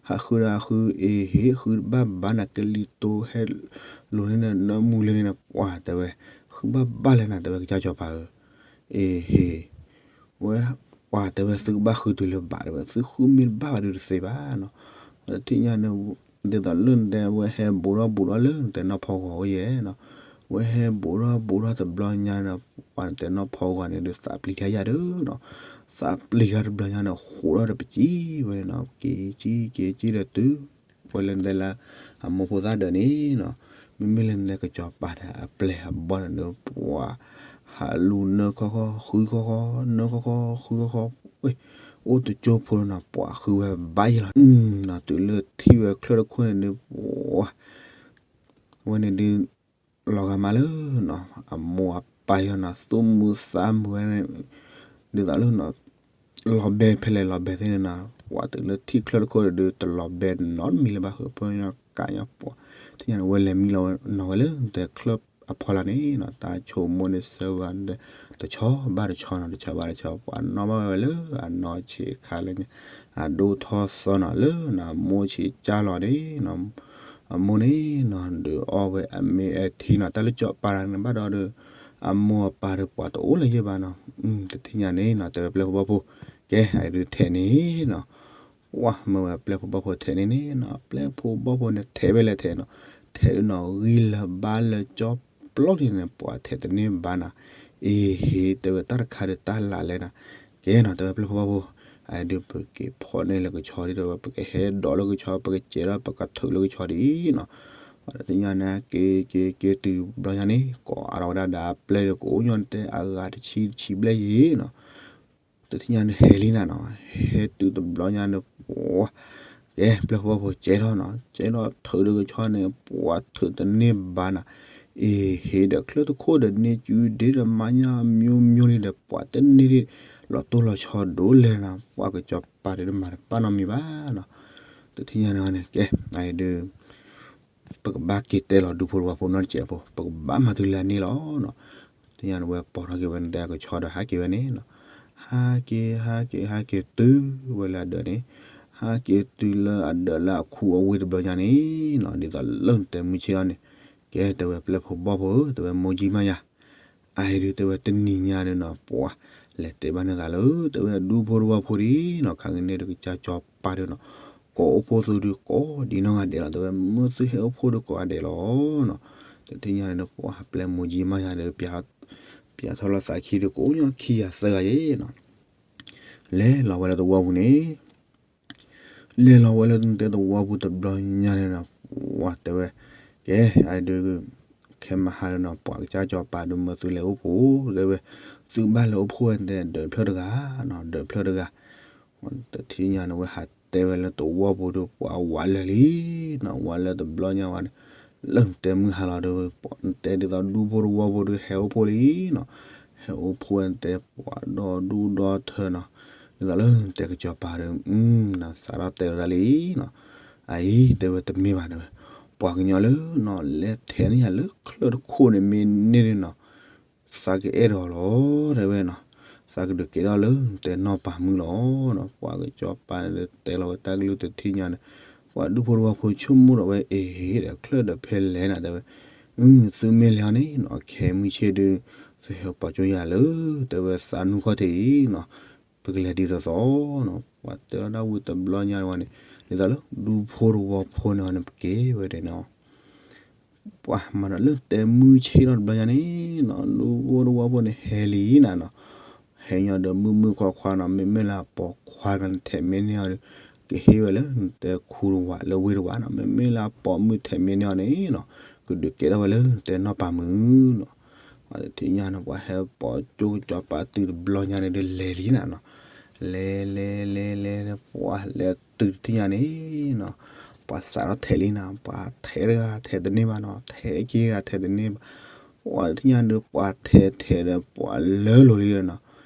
ဟးဃုဒီးဟးဃု အ့ဟ့ၣ် ဃုဘၣ်ဘၣ်နၤ ကလံၤတိဟဲလိၤန့ၣ် နၢမူလံန့ၣ် ပှၤတဲဝဲ, ဃုဘၣ်ဘၣ်လဲၣ်နၤ တဲဝဲ ကစၢ်စီၤပၤဧၢ, အ့ဟ့ၣ် ဝဲ ပှၤတဲဝဲ သုကဘၣ်ဃုတုၤလၢဘၣ် တဲဝဲ သုဃုမ့ၢ်တဘၣ်ဘၣ်ဒုးတသ့ဘၣ်နီၤ, တထံၣ်ညါန့ၣ် ဒ်သိးလၢနတဲဝဲဟဲဘူးထီၣ်ဘူးထီၣ်လၢနတဲနီၢ်ဖီဂီၤဝဲယဲနီၤ, ဝဲဟဲဘူးထီၣ်ဘူးထီၣ်တဘျီညါန့ၣ် ပှၤနတဲနီၢ်ဖီဂီၤန့ၣ်ဒုးသးပျံၤတၢ်ယၤဒီးနီၤ, သးပျံၤတၢ်တဘျီညါန့ၣ် ဃိးထီၣ်ဒီးပစံးဝဲန့ၣ်နီၤ, က့ၤကံက့ၤကံဒီးတုၤ ဝဲလၢနတဲလၢ အမိၢ်ဖိသၣ်ဒၢးန့ၣ်နီၤ, မ့မ့ၢ်လၢနတဲကစီၤပၤဒီးအပျဲၢ်အဘီၣ်န့ၣ်ဒုး ပှၤ ဟးလူၤနၢခီခီ ဃုခီခီ နၢခီခီ ဃုခီခီ, အိၣ်တကၠိဖိနီၤ ပှၤဃုဝဲဘၣ်ယဲလီၤ, တုၤလၢထံၣ်ဝဲချၢၣ်တခိၣ်န့ၣ်ဒုး ပှၤ ဝဲန့ၣ်ဒုး လီၤဂာ်မးလၢနီၤ အမိၢ်အပၢ်ယဲနီၤ သူၣ်မုာ်သးမုာ်ဝဲန့ၣ် ဒ်သိးလၢနီၤ လီၤဘဲဖဲလဲၣ်လီၤဘဲသ့ၣ်န့ၣ်နီၤ ပှၤတုၤလၢထံၣ်ချၢၣ်တခိၣ်န့ၣ်ဒုး တလီၤဘဲနီတမံၤလၢၤဘၣ် ဃုဖိညီကးညီပှၤ ထံၣ်ညါန့ၣ် ဝဲလဲၤမံလီၤနီၤဝဲလၢနတဲချၢၣ်အဖီလာ်န့ၣ်နီၤ တၢ်ဆိကမိၣ်န့ၣ် ဆၢဂၤ တဆီဘၣ်တဆီနီၤ တဆီဘၣ်တဆီ ပှၤနီၣ်ဘၣ်ဝဲလၢအနီၢ်ဆံးခါလၢညါ အဒိၣ်ထီၣ်သီနီၤ လၢနီၤ အမိၢ်ဆံးကၢ်လီၤန့ၣ်နီၤ အမိၢ်န့ၣ်နီၤ ဒုးအီၣ်ဝဲအမ့ၢ်အထံနီၤ တၢ်လၢကၠီၤပၤတဂၤန့ၣ်ဘၣ်ဒီး အမိၢ်အပၢ်ဒီးပှၤတအိၣ်လၢၤယဲၢ်ဘၣ်နီၤ တထံၣ်ညါန့ၣ်နီၤ တဲဝဲပျဲၢ်ဖိဘီၣ်ဖိ ကဲ အဒုးထဲးန့ၣ်နီၤ ဝဲမ့ၢ်ဝဲပျဲၢ်ဖိဘီၣ်ဖိထဲးန့ၣ်န့ၣ်နီၤ ပျဲၢ်ဖိဘီၣ်ဖိန့ၣ် ထဲးဝဲလဲၣ်ထဲးနီၤ ထဲးဒုးနီၤ ဂံၢ်လၢဘါလၢကၠီပျီန့ၣ်န့ၣ် ပှၤထဲးတန့ၢ်ဘၣ်နီၤ အ့ဟ့ၣ် တဲဝဲတၢ်တခါဒီးတၢ်လၢ်လဲၣ်နီၤ ကဲနီၤ တဲဝဲပျဲၢ်ဖိဘီၣ်ဖိ အဒုးပက့ၤဖီၣ်န့ၢ်လၢကဆီဒ် တဲဝဲ ပကဟဲဒိးလၢကဆီ ပကစဲးထီၣ် ပကထုးလၢကဆီဒ်နီၤ တထံၣ်ညါန့ၣ် က့ၤက့ၤက့ၤတုၤဘျီညါန့ၣ် ကိးအါထီၣ်ဝဲဒၣ်ဒီးအပျဲၢ်ဒီး ကအိၣ်ညီနတဲအဂၤတဆံတဆံဘျဲၣ်ယဲၢ်နီၤ တထံၣ်ညါန့ၣ် ဟဲလံနၤနီၤ ဟဲတုၤတဘျီညါန့ၣ် ပှၤ ကဲပျဲၢ်ဖိဘီၣ်ဖိကဲထီၣ်နီၤ ကဲထီၣ်ထုးလၢကဆီန့ၣ် ပှၤထုးတန့ၢ်ဘၣ်နီၤ အ့ဟ့ၣ်ဒီးချၢၣ်တခိၣ်ဒီးန့ၢ်စုဒ့ဒီးမါညါ မျိုးမျိုးလံဒီး ပှၤတန့ၢ်ဒံး လီၤတိၢ်လီၤဆီဒိၣ်လဲၣ်နီၤ ပှၤကစီၤပၤဒီးမၤတပၣ်နီတမံၤဘၣ်နီၤ တထံၣ်ညါန့ၣ်န့ၣ် ကဲ အဒုး ပကဘၣ်က့ၤတဲလီၤဒူဖိတဝီဖိနီတစဲးဖိ ပကဘၣ်မၤတုၤလၢအန့ၣ်လီၤနီၤ တထံၣ်ညါန့ၣ် ဝဲပိာ်ထီၣ်က့ၤဝဲန့ၣ် တဲကဆီဒီးဟးက့ၤဝဲန့ၣ်နီၤ ဟးက့ၤ ဟးက့ၤ ဟးက့ၤတုၤဝဲလၢအဒၢးန့ၣ် ဟးက့ၤတုၤလၢအဒၢးလၢအခူအဝ့ၢ်တဘျီညါန့ၣ်နီၤ ဒ်သိးလၢနတဲမုၢ်ဆ့ၣ်အီၤန့ၣ် ကဲတဲဝဲပျဲၢ်ဖိဘီၣ်ဖိဧၢ တဲဝဲမိၢ်ကၠံမါယၤ အအံၤဒုးတဲဝဲတနံၤညါဒုးနီၤ ပှၤ လဲၤတဲဘၣ်န့ၢ်သးလၢ တဲဝဲဒူဖိတဝီဖိဒ်နီၤ ခါက့ၤန့ၣ်ဒီးကစၢ်စီၤပၤဒုးနီၤ ကိးအိၣ်ဖှိၣ်သုဒုးကိးဒံးနီၢ်ဂၤဒဲးလီၤ တဲဝဲမ့ၢ်သုဟဲအိၣ်ဖှိၣ်ဒုးကိးဂၤဒဲးလီၤနီၤ တထံၣ်ညါန့ၣ် ပှၤပျဲၢ်မိၢ်ကၠံမါယၤဒီး ပျဲထီၣ်လီၤသးခံဒုး ကိးညီခံဂၤသၢဂၤယဲနီၤ လဲၤလီၤဝဲလၢသဝီပူၤန့ၣ် လဲၤလီၤဝဲလၢနတဲသဝီပူၤတဘျီညါန့ၣ်နီၤ ပှၤတဲဝဲ ကဲ အဒုး ခဲမဟါလၢနီၤ ပှၤကစၢ်စီၤပၤဒုးမၢသုလဲၤအိၣ်ဖှိၣ် တဲဝဲ သုဘၣ်လဲၤအိၣ်ဖှိၣ်ဝဲတဲ ဒၢးဖျၢၣ်တဂၤနီၤ ဒၢးဖျၢၣ်တဂၤ တထံၣ်ညါန့ၣ် ဝဲဟးတဲဝဲလၢသဝီပူၤဒီး ပှၤဝးလၢာ်လံနီၤ ဝးလၢာ်တဘျီညါဝဲန့ၣ် လၢနတဲမုၢ်ဟါလီၤဒီး နတဲဒ်သိးဒူဖိတဝီဖိဒီး ဟဲအိၣ်ဖှိၣ်လံနီၤ ဟဲအိၣ်ဖှိၣ်ဝဲနတဲ ပှၤဒီဒူၣ်ဒီထၢနီၤ ဒ်သိးလၢနတဲကစီၤပၤဒီး စးထီၣ်တဲဝဲဒၣ်လံနီၤ အအံၤတဲဝဲတမ့ၢ်ဘၣ်တဲဝဲ ပှၤကညီလၢနီၤ လဲၤထဲးန့ၢ်ယၤလၢချၢၣ်တခိၣ်န့ၣ် မ့ၢ်န့ၢ်န့ၣ်နီၤ သးကအဲၣ်ဒိးလီၤ တဲဝဲနီၤ သးကဒုးကဲထီၣ်လၢနတဲနီၢ်ပၤမုၢ်လီၤနီၤ ပှၤကစီၤပၤန့ၣ်ဒီးတဲလီၤဝဲတၢ်ကလုၢ်တထံၣ်ညါန့ၣ် ပှၤဒူဖိတဝီဖိဆိကမိၣ်ဒီးဝဲ အ့ဟ့ၣ်ဒီးချၢၣ်ဒီးဖဲလဲၣ်နၤတဲဝဲ သုမ့ၢ်လဲၤအီၤန့ၣ်နီၤ ခဲမုၢ်ဆ့ၣ်ဒုး သုဟဲပာ်ကၠိယၤလၢ တဲဝဲသးနူၢ်ခီၣ်ထံးအံၤနီၤ ပကလဲၤဒ်သိးသိးနီၤ ပှၤတဲလီၤဒၣ်ဝံၤတဘျီညါဝဲန့ၣ် ဒ်သိးလၢဒူဖိတဝီဖိန့ၣ်အီၤန့ၣ် ပက့ၤဝဲဒၣ်နီၤ ပှၤမၤဒီးလၢတဲမုၢ်ဆ့ၣ်ထီၣ်တဘျီညါန့ၣ်နီၤ ဒူဖိတဝီဖိန့ၣ်ဟဲလံနၤနီၤ, ဟဲညီဒီးမုၢ်မုၢ်ခွါခွါနီၤ, မ့မ့ၢ်လၢအပိာ်ခွါတဂၤန့ၣ် ထဲးမ့ၢ်န့ၢ်အီၤဒီး ကဟ့ၣ်ဝဲလၢနတဲခူတဝးလၢဝ့ၢ်တဝးနီၤ, မ့မ့ၢ်လၢအပိာ်မုၣ်ထဲးမ့ၢ်န့ၢ်အီၤန့ၣ်နီၤ ကဒုးကဲထီၣ်ဝဲလၢနတဲနီၢ်ပၤမုၣ်နီၤ. ပှၤတထံၣ်ညါန့ၣ် ပှၤဟဲပိာ်ကၠိကစီၤပၤတုၤတဘျီညါန့ၣ်ဒီးလဲၤလံနၤနီၤ, လဲၤလဲၤလဲၤလဲၤ ပှၤလဲၤတုၤတထံၣ်ညါန့ၣ်နီၤ, ပှၤစးထီၣ်ထဲးလံနၤ, ပှၤထဲးတဂၤထဲးတန့ၢ်ဘၣ်နီၤ, ထဲးက့ၤတဂၤထဲးတန့ၢ်ဘၣ်, ပှၤတထံၣ်ညါဒီး ပှၤထဲးထဲးဒီး ပှၤလၢလိၤလံဒီးနီၤ,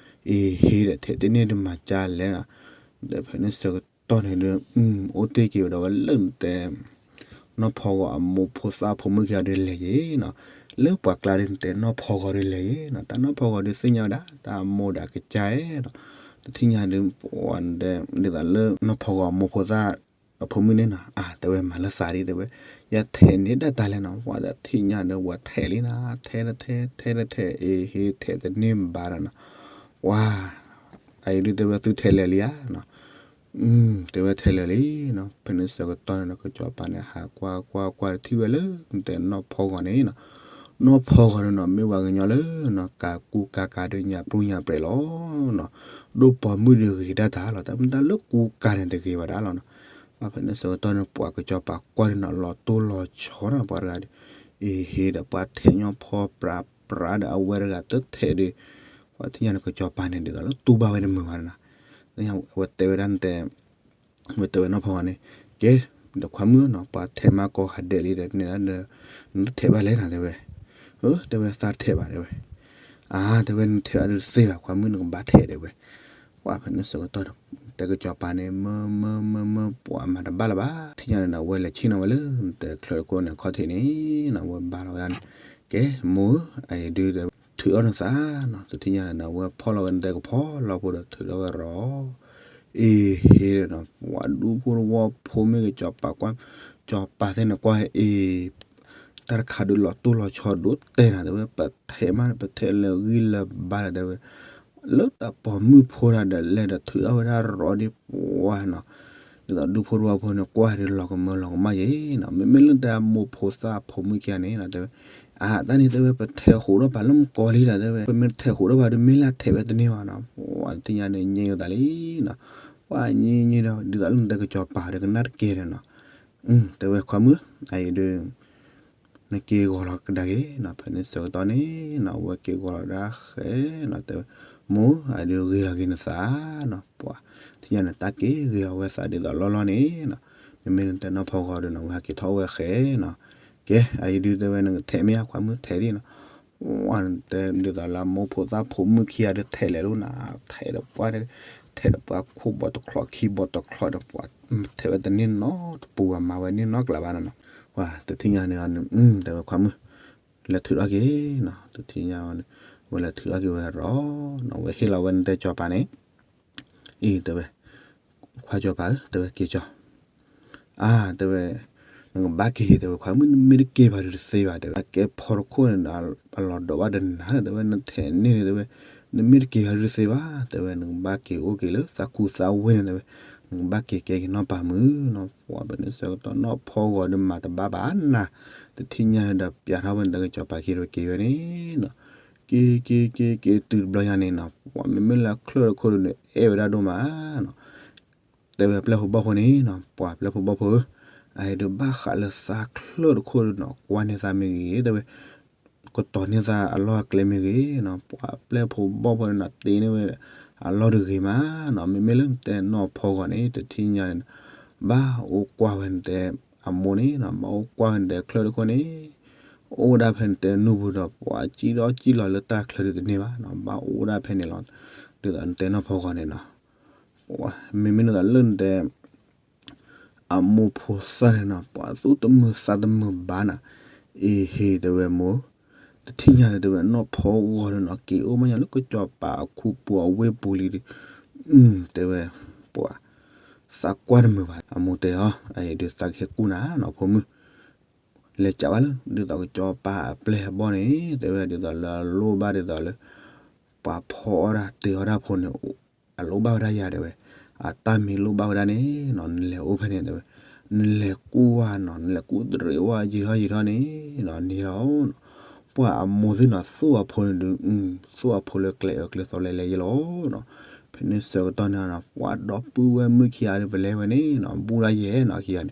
အ့ဟ့ဒီး ထဲးတန့ၢ်ဒီးမၤကၢလဲၣ်နီၤ, ဒီးဖဲန့ၣ်ဆၢကတီၢ်န့ၣ်ဒီး အိၣ်တ့ၢ်က့ၤဝဲဒီးဝဲလၢနတဲ နီၢ်ဖီဂီၤအမိၢ်ဖိသၣ်အဖိမုၣ်ခံဂၤဒီးလဲၤယ့ၤနီၤ, လၢပှၤကျါဒီးနတဲနီၢ်ဖီဂီၤဒီးလဲၤယ့ၤနီၤ, တၢ်နီၢ်ဖီဂီၤဒီးသ့ၣ်ညါဝဲဒၣ် တၢ်အမိၢ်ဒီးအကစၢ်နီၤ, တထံၣ်ညါဒီး ပှၤတဲ ဒ်သိးလၢနီၢ်ဖီဂီၤအမိၢ်ဖိသၣ်အဖိမုၣ်န့ၣ်နီၤ, အါ တဲဝဲမၤလၢသးဒ်တဲဝဲ, ယထဲးန့ၢ်ဒၣ်တၢ်လဲၣ်နီၤ, ပှၤတထံၣ်ညါဒီး ပှၤထဲးလံနၤ, ထဲးထဲးထဲးထဲး အ့ဟ့ထဲးတန့ၢ်ဘၣ်ဒီးနီၤ, ပှၤ အအံၤဒုးတဲဝဲသုထဲးလၢာ်လံဧါနီၤ, တဲဝဲထဲးလၢာ်လံနီၤ, ဖဲန့ၣ်ဆၢကတီၢ်န့ၣ်ဒီး ကစီၤပၤန့ၣ် ဟးကွၢ်ကွၢ်ကွၢ်တထံၣ်ဝဲလၢ နတဲနီၢ်ဖီဂီၤန့ၣ်နီၤ, နီၢ်ဖီဂီၤန့ၣ်နီၤ မ့ၢ်ဝဲကညီလၢနီၤ ကးကူကးကးဒီးညၣ်ပြူညၣ်ပြဲးလီၤနီၤ, ဒိၣ်ပိာ်မုၣ်ဒီးဂ့ၤဒၣ်တၢ်လီၤ, တၢ်မ့ၢ်တၢ်လၢကူကးန့ၣ်တဂ့ၤဘၣ်ဒၣ်လီၤနီၤ, ပှၤဖဲန့ၣ်ဆၢကတီၢ်န့ၣ် ပှၤကစီၤပၤကွၢ်ဒီးနီၤ လီၤတိၢ်လီၤဆီနီၤ ပှၤတဂၤဒီး, အ့ဟ့ဒီး ပှၤထဲးညီဖီပြးပြးဒီး အဝဲတဂၤတထဲးဒီး ပှၤထံၣ်ညါန့ၣ် ကစီၤပၤန့ၣ် ဒ်သိးလၢတူၢ်ဘၣ်ဝဲတမုာ်ဘၣ်နီၤ, အဝဲတဲဝဲဒၣ်နတဲ ဝဲတဲဝဲနီၢ်ဖီဂီၤန့ၣ်, ကဲ ဒီးခွါမုၣ်နီၤ ပှၤထဲးမၤကိးဂၤဒဲးလံဒီး န့ၣ်ဒီး နတထဲးဘၣ်လဲၣ်နီၤ တဲဝဲ, တဲဝဲသးထဲးဘၣ်တဲဝဲ, အါ တဲဝဲနထဲးဘၣ်ဒီးတသ့ဘၣ် ခွါမုၣ်နကဘၣ်ထဲးတဲဝဲ, ပှၤဖဲန့ၣ်ဆၢကတီၢ် တဲကစီၤပၤန့ၣ် မၢမၢမၢမၢ ပှၤမၤတဘၣ်လၢၤဘၣ်, ထံၣ်ညါန့ၣ်ဒီး အဝဲလဲၤဆ့ၣ်နီၤဝဲလၢ နတဲချၢၣ်တခိၣ်န့ၣ် အခီၣ်ထံးန့ၣ်နီၤ အဝဲဘါလီၤဝဲဒၣ်န့ၣ်, ကဲ မိၢ် အအံၤဒုး ထုးထီၣ်နသးနီၤ, တထံၣ်ညါန့ၣ်ဒီး အဝဲဖီၣ်လီၤဝဲနတဲကဖီလီၤဖိဒီးထုးထီၣ်ဝဲရီၤ အ့ဟ့ဒီးနီၤ ပှၤဒူဖိတဝီဖိမ့ၢ်ဂ့ၤ စီၤပၤကွၢ်, စီၤပၤသ့ၣ်န့ၣ်ကွၢ်အ့ တၢ်တခါဒုးလီၤတိၢ်လီၤဆီဒိၣ်တဲနၤ တဲဝဲ ပထဲးမး ပထဲးလၢဂံၢ်လၢဘါဒီး တဲဝဲ လၢတၢ်ပိာ်မုၣ်ဖိတဂၤဒီးလဲၤဒီးထုးထီၣ်ဝဲဒၣ်ရီၤဒ်ပှၤနီၤ, ဒ်သိးဒူဖိတဝီဖိန့ၣ် ကွၢ်ဒီးလီၤကမၢလီၤကမၣ်ယဲနီၤ, မ့မ့ၢ်လၢတၢ်မိၢ်ဖိသၣ်ဖိမုၣ်ခံဂၤန့ၣ်နီၤ တဲဝဲ, အါ တၢ်န့ၣ်တဲဝဲ ပထဲးဃိးထီၣ်ပာ်လၢမကီလံဒီး တဲဝဲ ပမ့ၢ်တထဲးဃိးထီၣ်ပာ်ဒီး မ့ၢ်လၢထဲးဝဲတန့ၢ်ဘၣ်နီၤ, ပှၤတထံၣ်ညါန့ၣ် ညံသးလံနီၤ, ပှၤညံညံဒီး ဒ်သိးလၢနတဲကစီၤပၤဒီးကနၣ်တကဲဒီးနီၤ, တဲဝဲခွါမုၣ် အအံၤဒုး နက့ၤဂီၤလီၤကဒါက့ၤနီၤ, ဖဲန့ၣ်ဆၢကတီၢ်န့ၣ်နီၤ အဝဲက့ၤဂီၤလီၤဒၣ်ဃဲနီၤ တဲဝဲ, မိၢ် အဒုးဂ့ၤလီၤက့ၤနသးနီၤ, ပှၤထံၣ်ညါန့ၣ် တၢ်က့ၤဂ့ၤအဝဲသးဒ်သိးလီၢ်လီၢ်န့ၣ်နီၤ, မ့မ့ၢ်နတဲနီၢ်ဖီဂီၤဒီးနီၤ ဝဲဟဲက့ၤထီၣ်ဝဲဃဲနီၤ, ကဲ အအံၤဒုးတဲဝဲနကထဲးမ့ၢ်ဧါ ခွါမုၣ်ထဲးဒ်နီၤ, ပှၤတဲဒ်သိးလၢမိၢ်ဖိသၣ်ဖိမုၣ်ခံဂၤဒုးထဲးလဲၤလိာ်နီၤ, ထဲးဒီးပှၤ ထဲးဒီးပှၤခိၣ်ဘီတချီးခံဘီတချီးဒီး ပှၤထဲးဝဲတန့ၢ်နီတပူၤဘၣ် မၤဝဲန့ၢ်နီတကျါဘၣ်နီၤ, ပှၤတထံၣ်ညါန့ၣ် တဲဝဲခွါမုၣ် လဲၤထုးထီၣ်က့ၤနီၤ, တထံၣ်ညါန့ၣ် ဝဲလဲၤထုးထီၣ်က့ၤဝဲရီၤနီၤ, ဝဲဟ့ၣ်လီၤဝဲနတဲစီၤပၤန့ၣ်, အံၤတဲဝဲ, ခွါစီၤပၤဧၢ တဲဝဲက့ၤကၠီၤ အါ တဲဝဲ, နကဘၣ်က့ၤ တဲဝဲခွါမုၣ် နမ့ၢ်တက့ၤဘၣ်ဒီးတသ့ဘၣ် တဲဝဲ အကဲဖီတခိၣ်န့ၣ်ဒီး အလီၤဒိးဘၣ်ဒီးနၤ တဲဝဲ နထဲးန့ၢ်န့ၣ် တဲဝဲ နမ့ၢ်တက့ၤဘၣ်ဒီးတသ့ဘၣ် တဲဝဲ နကဘၣ်က့ၤအိၣ်က့ၤလၢသးခူသးဝ့ၢ်န့ၣ် တဲဝဲ နကဘၣ်က့ၤကဲက့ၤနီၢ်ပၤမုၣ်နီၤ, ပှၤဖဲန့ၣ်ဆၢကတီၢ်နီၢ်ဖီဂီၤဒီးမၤတဘၣ်ဘၣ်နၤ, တထံၣ်ညါဒီးပျးထီၣ်ဝဲန့ၣ် တဲကစီၤပၤခံဒီးက့ၤဝဲန့ၣ်နီၤ, က့ၤက့ၤက့ၤက့ၤတုၤတဘျီညါန့ၣ်နီၤ ပှၤမ့မ့ၢ်လၢချၢၣ်တခိၣ်ဒီးန့ၣ် အဲၣ်ဝဲဒၣ်ဒိၣ်မးနီၤ တဲဝဲပျဲၢ်ဖိဘီၣ်ဖိန့ၣ်နီၤ ပှၤပျဲၢ်ဖိဘီၣ်ဖိဧၢ, အအံၤဒုးဘၣ်ဃးလၢသးချၢၣ်တခိၣ်ဒီးနီၤ ကွၢ်န့ၢ်သးမ့ၢ်ဂ့ၤ တဲဝဲ ကတီၤန့ၢ်သးအလီၢ်အကျဲမ့ၢ်ဂ့ၤနီၤ ပှၤပျဲၢ်ဖိဘီၣ်ဖိန့ၣ်နီၤ တ့န့ၢ်ဝဲ အလီၢ်တဂ့ၤမးနီၤ မ့မ့ၢ်လၢနတဲနီၢ်ဖီဂီၤန့ၣ် တထံၣ်ညါန့ၣ်နီၤ ဘၣ်အိၣ်ကွၢ်ဝဲနတဲအမိၢ်န့ၣ်နီၤ ဘၣ်အိၣ်ကွၢ်ဝဲနတဲချၢၣ်တခိၣ်န့ၣ် အိၣ်ဝဲဒၣ်ဖဲနတဲနူၢ်ပူၤဒီး ပှၤစံၣ်ထီၣ်စံၣ်လီၤလၢတၢ်ချၢဒုးတန့ၢ်ဘၣ်နီၤ ဘၣ်အိၣ်ဝဲဒၣ်ဖဲန့ၣ်လီၤ, ဒ်သိးနတဲနီၢ်ဖီဂီၤန့ၣ်နီၤ မ့မ့ၢ်ဒ်သိးလၢနတဲ အမိၢ်ဖိသၣ်န့ၣ်နီၤ ပှၤသူၣ်တမုာ်သးတမုာ်ဘၣ်နီၤ, အ့ဟ့ တဲဝဲမိၢ်, တထံၣ်ညါန့ၣ် တဲဝဲနီၢ်ဖီဂီၤန့ၣ်နီၤ က့ၤအိၣ်မးညါလၢကစီၤပၤအခူပူၤအဝ့ၢ်ပူၤလံဒီး, တဲဝဲ, ပှၤ, သးကွၢ်တမုာ်ဘၣ် အမိၢ်တဲအီၤ အအံၤဒုးသးကဟဲကူၣ်နၤနီၤဖိမုၣ် လဲၤကးဘၣ်လၢ ဒ်သိးကစီၤပၤအပျဲၢ်အဘီၣ်န့ၣ် တဲဝဲဒ်သိးလၢအလိၣ်ဘၣ်ဒ်သိးလၢ ပှၤဖီအီၣ်တၢ်တ့အီၣ်တၢ်ဖိန့ၣ် အလိၣ်ဘၣ်ဝဲဒၣ်ယၤတဲဝဲ, အတၢ်မ့ၢ်လိၣ်ဘၣ်ဝဲဒၣ်န့ၣ်နီၤ နလဲၤအိၣ်ဖဲန့ၣ်တဲဝဲ, နလဲၤကူၣ်ဝဲနီၤ နလဲၤကူၣ်တရံးဝဲယံာ်ထီၣ်ယံာ်ထီၣ်န့ၣ်နီၤ န့ၣ်လီၤနီၤ. ပှၤအမိၢ်သ့ၣ်နီၤ သိၣ်အဖိန့ၣ်ဒုး သိၣ်အဖိလၢကျဲအၢကျဲသီလဲၤလဲၤယဲလီၤနီၤ. ဖဲန့ၣ်ဆၢကတီၢ်န့ၣ်နီၤ ပှၤဒီပုၢ်ဝဲၢ်မုၣ်ခံဂၤဒုး ပလဲၤဝဲန့ၣ်နီၤ ဘူးဒၣ်ယဲနီၤခံဂၤန့ၣ်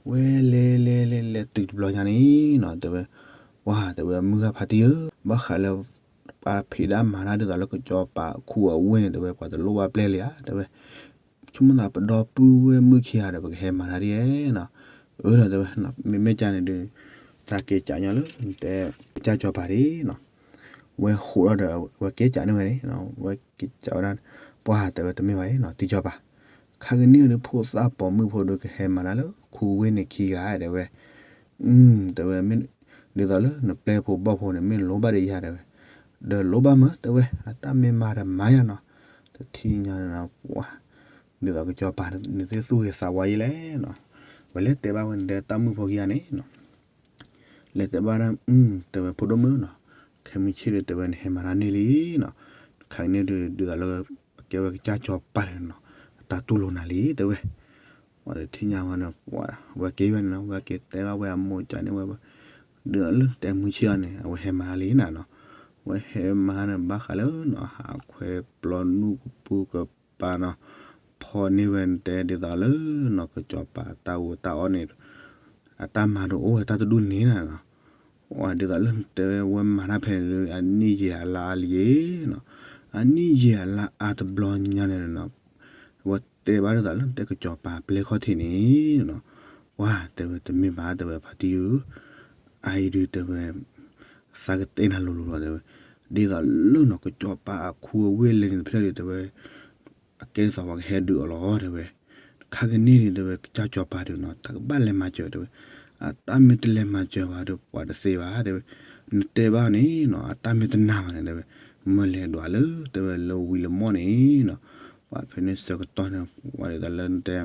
ဝဲလဲၤလဲၤလဲၤလဲၤတုၤတဘျီညါန့ၣ်နီၤ တဲဝဲ, ပှၤတဲဝဲမုၢ်ဂၤဖါတံၢ်ဧၢ, ဘၣ်ဃးလၢ ပှၤဖံးဒၣ်မၤတၢ်ဒ်သိးလၢကစီၤပၤအခူအဝ့ၢ်န့ၣ် တဲဝဲ ပှၤတလိၣ်ဘၣ်ပျဲၢ်လံဧါ တဲဝဲ, ဆိကမိၣ်သးပဒီပုၢ်ဝဲၢ်မုၣ်ခံဂၤဒီး ပကဟဲမၤတၢ်ဒ်အံၤနီၤ. အၢဒီးတဲဝဲ မ့မ့ၢ်ကၢ်န့ၣ်ဒုး သးက့ၤကးညီလၢ တဲ ကစၢ်စီၤပၤဒၣ်နီၤ. ဝဲဃိးဒီးဒီး ဝဲက့ၤကးန့ၢ်ဝဲန့ၣ် ဝဲက့ၤကးဝဲဒၣ် ပှၤတဲဝဲတမ့ၢ်ဘၣ်နီၤ တံၤစီၤပၤ, ခါကန့ၣ်ဒုး ဖိသၣ်ပိာ်မုၣ်ဖိဒုး ကဟဲမၤတၢ်လၢခူဝ့ၢ်န့ၣ်ခံဂၤ တဲဝဲ တဲဝဲ မ့ၢ်ဒ်သိးလၢနပျဲၢ်ဖိဘီၣ်ဖိန့ၣ် မ့ၢ်လိၣ်ဘၣ်ဒီးယၤ တဲဝဲ, ဒီးလိၣ်ဘၣ်မး တဲဝဲ အတၢ်မ့ၢ်မၤဒီးမၤယၤနီၤ. တထံၣ်ညါနီၤ ပှၤ ဒ်သိးကစီၤပၤန့ၣ်သ့ၣ်သူၣ်ဂ့ၤသးဝါယဲလဲၣ်နီၤ. ဝဲလဲၤတဲဘၣ်ဝဲန့ၣ် တဲတၢ်မုၣ်ဖိခံဂၤန့ၣ်နီၤ လဲၤတဲဘၣ်ဒၣ် တဲဝဲဖိဒိၣ်မုၣ်နီၤ, ခဲမုၢ်ဆ့ၣ်ဒီး တဲဝဲနဟဲမၤတၢ်န့ၢ်လံနီၤ. ခါကန့ၣ်ဒုး ဒ်သိးလၢ ကဲဝဲကစၢ်စီၤပၤန့ၣ်နီၤ အတၢ်တူၢ်လိာ်နၤလံ တဲဝဲ ပှၤတထံၣ်ညါဝဲန့ၣ် ပှၤ ဝဲက့ၤဝဲန့ၣ်နီၤ ဝဲက့ၤတဲဘၣ်ဝဲအမိၢ်ကၢ်န့ၣ်ဝဲ ဒ်သိးလၢတဲမုၢ်ဆ့ၣ်လီၤန့ၣ် အဝဲဟဲမၤလံနၤနီၤ. ဝဲဟဲမၤန့ၣ် ဘၣ်ဃးလၢနီၤ ဟးခွဲးပျီနူၢ်ကပူၤကပၤနီၤ ဖီၣ်န့ၢ်ဝဲတဲဒ်သိးလၢနီၤ ကစီၤပၤအတၢ်အူတၢ်အီန့ၣ် အတၢ်မၤဒုးအိၣ်ဝဲတၢ်တဒူၣ်န့ၣ်နၤနီၤ. ပှၤဒ်သိးလၢတဲဝဲ ဝဲမၤတၢ်ဖဲန့ၣ်ဒုး အနံၣ်ယံာ်အလါအါလံနီၤ. အနံၣ်ယံာ်အလါအါတဘျီညါန့ၣ်နီၤ ဝဲတဲဘၣ်ဒ်သိးလၢတဲကစီၤပၤအပျဲၢ်ခီၣ်ထံးန့ၣ်နီၤ. ပှၤတဲဝဲတမ့ၢ်ဘၣ် တဲဝဲဖါတံၢ်ဧၢ, အအံၤဒုးတဲဝဲ သးကတဲနၤလိၤလိၤလီၤ တဲဝဲ, ဒ်သိးလၢနီၤ ကစီၤပၤအခူအဝ့ၢ်လဲၤန့ၣ်တဖျၢၣ်ဒုး တဲဝဲ အကဲဒ်သိးပှၤကဟဲဒုးအီၤလီၤ တဲဝဲ. ခါကန့ၣ်ဒုး တဲဝဲ ကစၢ်စီၤပၤဒုးနီၤ တၢ်ကဘၣ်လဲၤမၤစၢၤ တဲဝဲ, အတၢ်မ့ၢ်တလဲၤမၤစၢၤဘၣ်ဒီး ပှၤတသ့ဘၣ် တဲဝဲ, နတဲဘၣ်န့ၣ်နီၤ အတၢ်မ့ၢ်တနာ်ဘၣ်န့ၣ် တဲဝဲ, မ့ၢ်လဲၤဒွးလၢ တဲဝဲ လၢဝံၤလၢမီၢ်န့ၣ်နီၤ. ပှၤဖဲန့ၣ်ဆၢကတီၢ်န့ၣ် ပှၤဒ်သိးလၢနတဲ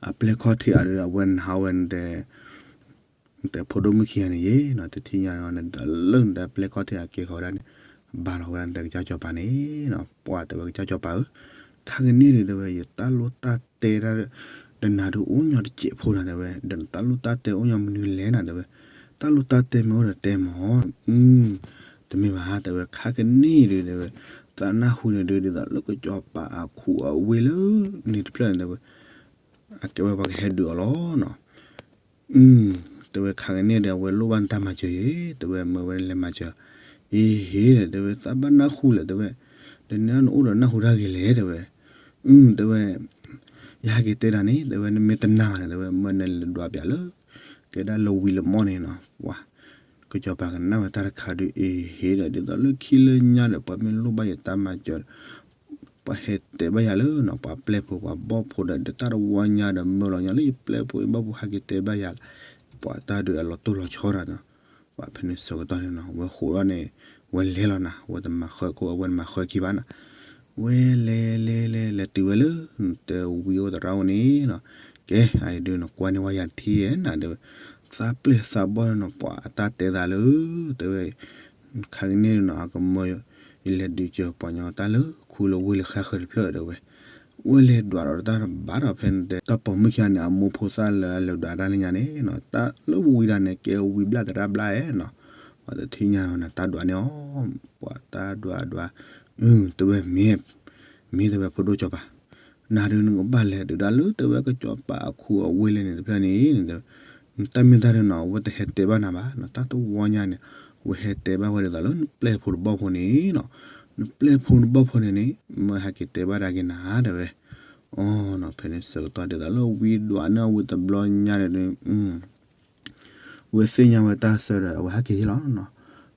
အပျဲၢ်ခီၣ်ထံးအါဒုး အဝဲနဟးဝဲနတဲ နတဲဖိဒိၣ်မုၣ်ခံဂၤန့ၣ်ယဲနီၤ တထံၣ်ညါန့ၣ် နတဲလၢနတဲပျဲၢ်ခီၣ်ထံးအကဲဃီၤဝဲဒၣ်န့ၣ် ဘၣ်လီၤဝဲဒၣ်နတဲကစၢ်စီၤပၤန့ၣ်နီၤ. ပှၤတဲဝဲကစၢ်စီၤပၤဧၢ, ခါကန့ၣ်ဒုး တဲဝဲ ယတၢ်လိၣ်တၢ်တဲတၢ် ဒီးနၤဒုးအိၣ်ညီတစဲးဖိနၤ တဲဝဲ, ဒီးနတၢ်လိၣ်တၢ်တဲအိၣ်ညီမနုၤလဲၣ်နၤ တဲဝဲ, တၢ်လိၣ်တၢ်တဲမ့ၢ်အိၣ်ဒီးတဲမၢ်. တမ့ၢ်ဘၣ် တဲဝဲ ခါကန့ၣ်ဒုး တဲဝဲ သးနၢ်ဟူန့ၣ်ဒုး ဒ်သိးလၢကစီၤပၤအခူအဝ့ၢ်လၢန့ၣ်တဖျၢၣ်န့ၣ် တဲဝဲ အကဲဝဲပှၤကဟဲဒုးအီၤလီၤနီၤ. တဲဝဲခါကန့ၣ်ဒီး အဝဲလိၣ်ဘၣ်နတၢ်မၤစၢၤအံၤ တဲဝဲ မ့ၢ်ဝဲလဲၤမၤစၢၤ, အ့ဟ့ဒီး တဲဝဲ သးဘၣ်နၢ်ဟူလဲၣ် တဲဝဲ, ဒီးနနအိၣ်ဒီးနၢ်ဟူတၢ်ဂ့ၤလဲၣ် တဲဝဲ, တဲဝဲ ယဟဲက့ၤတဲဒၣ်န့ၣ် တဲဝဲ နမ့ၢ်တနာ်ဘၣ်န့ၣ် တဲဝဲ မ့ၢ်နလဲၤဒွးပၠးလၢ ကဲဒၣ်လၢဝံၤလၢမီၢ်န့ၣ်နီၤ. ပှၤ ကစီၤပၤကနၣ်ဝဲတၢ်တခါဒုး အ့ဟ့ဒီး ဒ်သိးလၢခံလၢညါဒီး ပှၤမ့ၢ်လိၣ်ဘၣ်ယတၢ်မၤစၢၤ ပှၤဟဲတဲဘၣ်ယၤလၢနီၤ ပှၤပျဲၢ်ဖိပှၤဘီၣ်ဖိဒီး တၢ်တဝီညါဒီး မၢလီၤညါလၢယပျဲၢ်ဖိယဘီၣ်ဖိဟဲက့ၤတဲဘၣ်ယၤ, ပှၤတၢ်ဒုးအလီၤတိၢ်လီၤဆီဒၣ်နီၤ. ပှၤဖဲန့ၣ်ဆၢကတီၢ်န့ၣ်နီၤ ဝဲဃိးဒီးန့ၣ် ဝဲလဲၤလီၤနၤ ဝဲတမၤဃၢခိၣ် အဝဲတမၤဃၢခံဘၣ်နၤ. ဝဲလဲၤလဲၤလဲၤလဲၤတုၤဝဲလၢ တဲဝံၤအိၣ်သရၣ်အိၣ်န့ၣ်နီၤ. ကဲ အအံၤဒုးနကွၢ်န့ၢ်ဝဲယၤတထံၣ်နီၤ တဲဝဲ, သးပျဲၢ်သးဘီၣ်န့ၣ်နီၤ ပှၤအတၢ်တဲသးလၢ တဲဝဲ ခါကန့ၣ်နီၤ အကမၢ ယလဲၤဒုးစၢၤပှၤညီတၢ်လၢခူလၢဝ့ၢ်လၢဃၣ်ဃၢၤတဖျၢၣ် တဲဝဲ, ဝဲလဲၤဒွးဒီးတၢ်တဘၣ်ဒီးဖဲန့ၣ်တဲ တၢ်ပိာ်မုၣ်ခံဂၤန့ၣ် အမိၢ်ဖိသၣ်လၢအလဲၤဒွးတၢ်လၢညါန့ၣ်နီၤ တၢ်လၢဝံၤဒၣ်န့ၣ် ကဲဝံၤဘျၣ်သရၣ်ဘျၣ်ဧဲနီၤ. ပှၤတထံၣ်ညါနီၤ တၢ်ဒွးန့ၢ်အီၤ ပှၤတၢ်ဒွးဒွး တဲဝဲမ့ၢ် မ့ၢ်တဲဝဲဖိဒိၣ်စီၤပၤ နၤဒုးနကဘၣ်လဲၤဒုးဒၣ်လၢတဲဝဲကစီၤပၤအခူအဝ့ၢ်လၢန့ၣ်တဖျၢၣ်န့ၣ် နတၢ်မ့ၢ်တၢ်ဒုးနီၤ အဝဲတဟဲတဲဘၣ်နၤဘၣ်နီၤ တၢ်တဝီညါန့ၣ် အဝဲဟဲတဲဘၣ်ဝဲဒ်သိးလၢနပျဲၢ်ဖိနဘီၣ်ဖိန့ၣ်နီၤ နပျဲၢ်ဖိနဘီၣ်ဖိန့ၣ်န့ၣ် မ့ၢ်ဟဲက့ၤတဲဘၣ်ဒၣ်က့ၤနၤ တဲဝဲ အီနီၤ ဖဲန့ၣ်ဆၢကတီၢ်ဒ်သိးလၢဝံဒွးန့ၢ်အဝံတဘျီညါန့ၣ် ဝဲသ့ၣ်ညါဝဲတၢ်ဆၢဒီး အဝဲဟဲက့ၤဟ့ၣ်လီၤနီၤ.